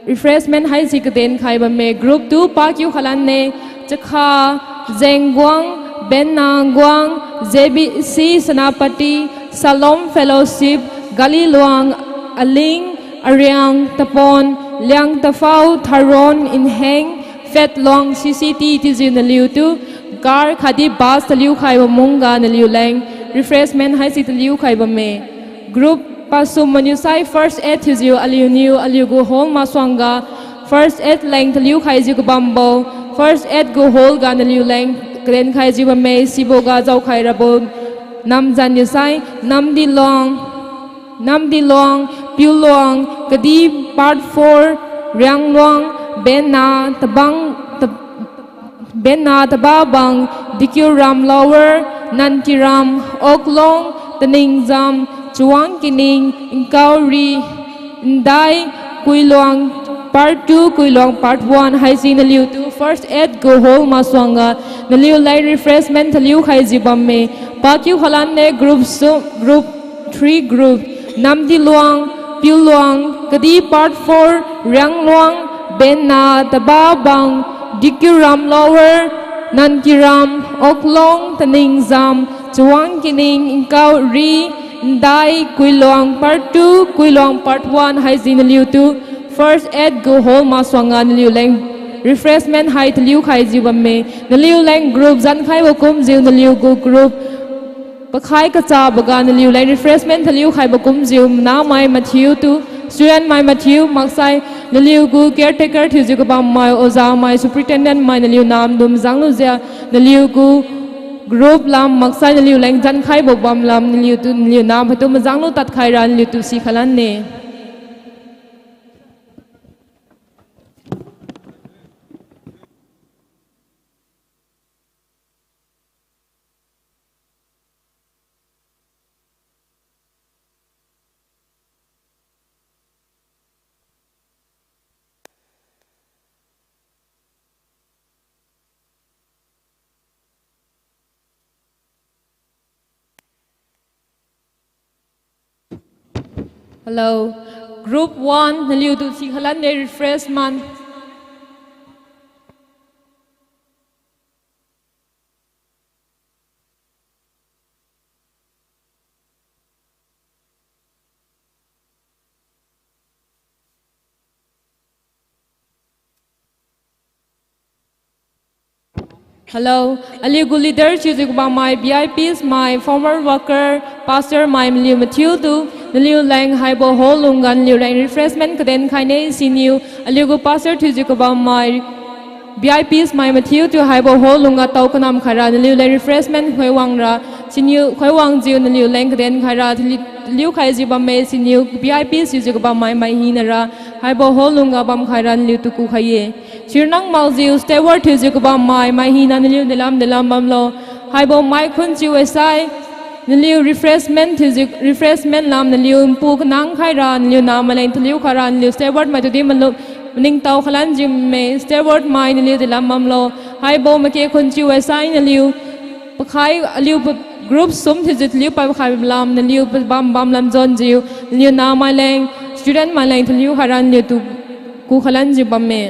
Refreshment haisi kadenkhai bamme. Group two pakiu khalanne, Chakha, Zengguang, Benna Guang, J B C Senapati, Shalom Fellowship, Galiluang, Aling, Ariang, Tapon, Liangtafao, Tharon, Inheng, Phetluang, C C T thiujiu naliutu car khatdi bus taliukhai bamungga naliuleng refreshment haisi taliukhai bamme. Group pasum maniusai first aid thiujiu aliuniu aliugu hall masuangga first aid leng taliukhaijiu kabambo first aid gu hall ga naliuleng kadenkhaijiu bamme. Siboga jaokhai rabo namzan niusai Namdiluang, Namdiluang, Piuluang, Kadi Part four, Riangluang, Benna, Tabang, Tab-, Benna, Tababang, Dikiuram Lower, Nantiram, Oklong, Taningjam, Chawangkining, Nkaori, Ndai, Kuiluang Part two, Kuiluang Part one haisi naliutu first aid gu hall masuangga naliuleng refreshment taliukhaijiu bamme. Pakiu khalanne group su-, group three group, Namdiluang, Piuluang, Kadi Part four, Riangluang, Benna, Tababang, Dikiuram Lower, Nantiram, Oklong, Taningjam, Chawangkining, Nkaori, Ndai, Kuiluang Part two, Kuiluang Part one haisi naliutu first aid gu hall masuangga naliuleng refreshment hai taliukhaijiu bamme. Naliuleng group zankhaibo kumjiu naliugu group pakhai kachaboga naliuleng refreshment taliukhaibo kumjiu manahmai mathiutu, student mai mathiu maksai naliugu caretaker thiujiu kabammai, ojamai, superintendent mai naliu namdum zanglujiu naliugu group lam maksai naliuleng zankhaibo bamlam naliutu naliu nam haitu mazanglu tadkhaira naliutu sikhailanne. Hello. Group one, naliutu sikhailanne refreshment. Hello, aliugu leader thiujiu kabammai, V I Ps mai, former worker, pastor mai, naliu mathiutu, naliuleng haibo hall lungga naliuleng refreshment kaden khaine siniu, aliugu pastor thiujiu kabammai, V I Ps mai mathiutu haibo hall lungga tao kanam khaira, naliuleng refreshment khoiwangra, siniu khoiwangjiu naliuleng kaden khaira, tali-, taliukhaijiu bamme siniu, V I Ps thiujiu kabammai mai hinara, haibo hall lungga bamkhaira naliutu kukhai-e. Sirnang makjiu steward thiujiu kabammai, mai hina naliu delam delam bamlo. Haibo mai khunchiu-e sai, naliu refreshment thiujiu, refreshment lam naliu npu kanang khaira, naliu nahmai leng taliu khaira, naliu steward maitudi malu, maningtao khalanjiu bamme, steward mai naliu delam bamlo. Haibo make khunchiu-e sai naliu pakhai aliu pa-, group sum thiujiu taliu paikhai lam naliu pabam bam lam jonjiu, naliu nahmai leng, student mai leng taliu khaira naliutu kukhailanjiu bamme.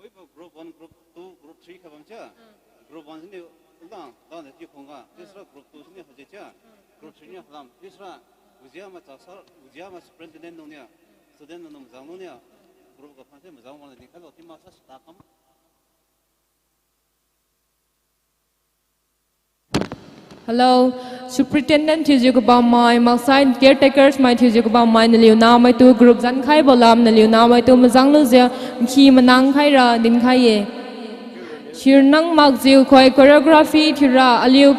Wi pa group one, group two, group three khabam chia. Group one sini ulang, ulang de ti khongga. Tisra group two sini haji chia. Group three ni halam. Tisra ujia ma chasar, ujia ma superintendent nung nia. Student nung mazang nung nia. Group ga phanse mazang wang ni khalo ti ma sa sta kam. Hello, superintendent thiujiu kabammai, maksai caretakers mai thiujiu kabammai, naliu nahmaitu group zankhaibo lam, naliu nahmaitu mazanglujiu, nkhi manang khaira, dinkhai-e. Sirnang makjiu khoi choreography thiura, aliu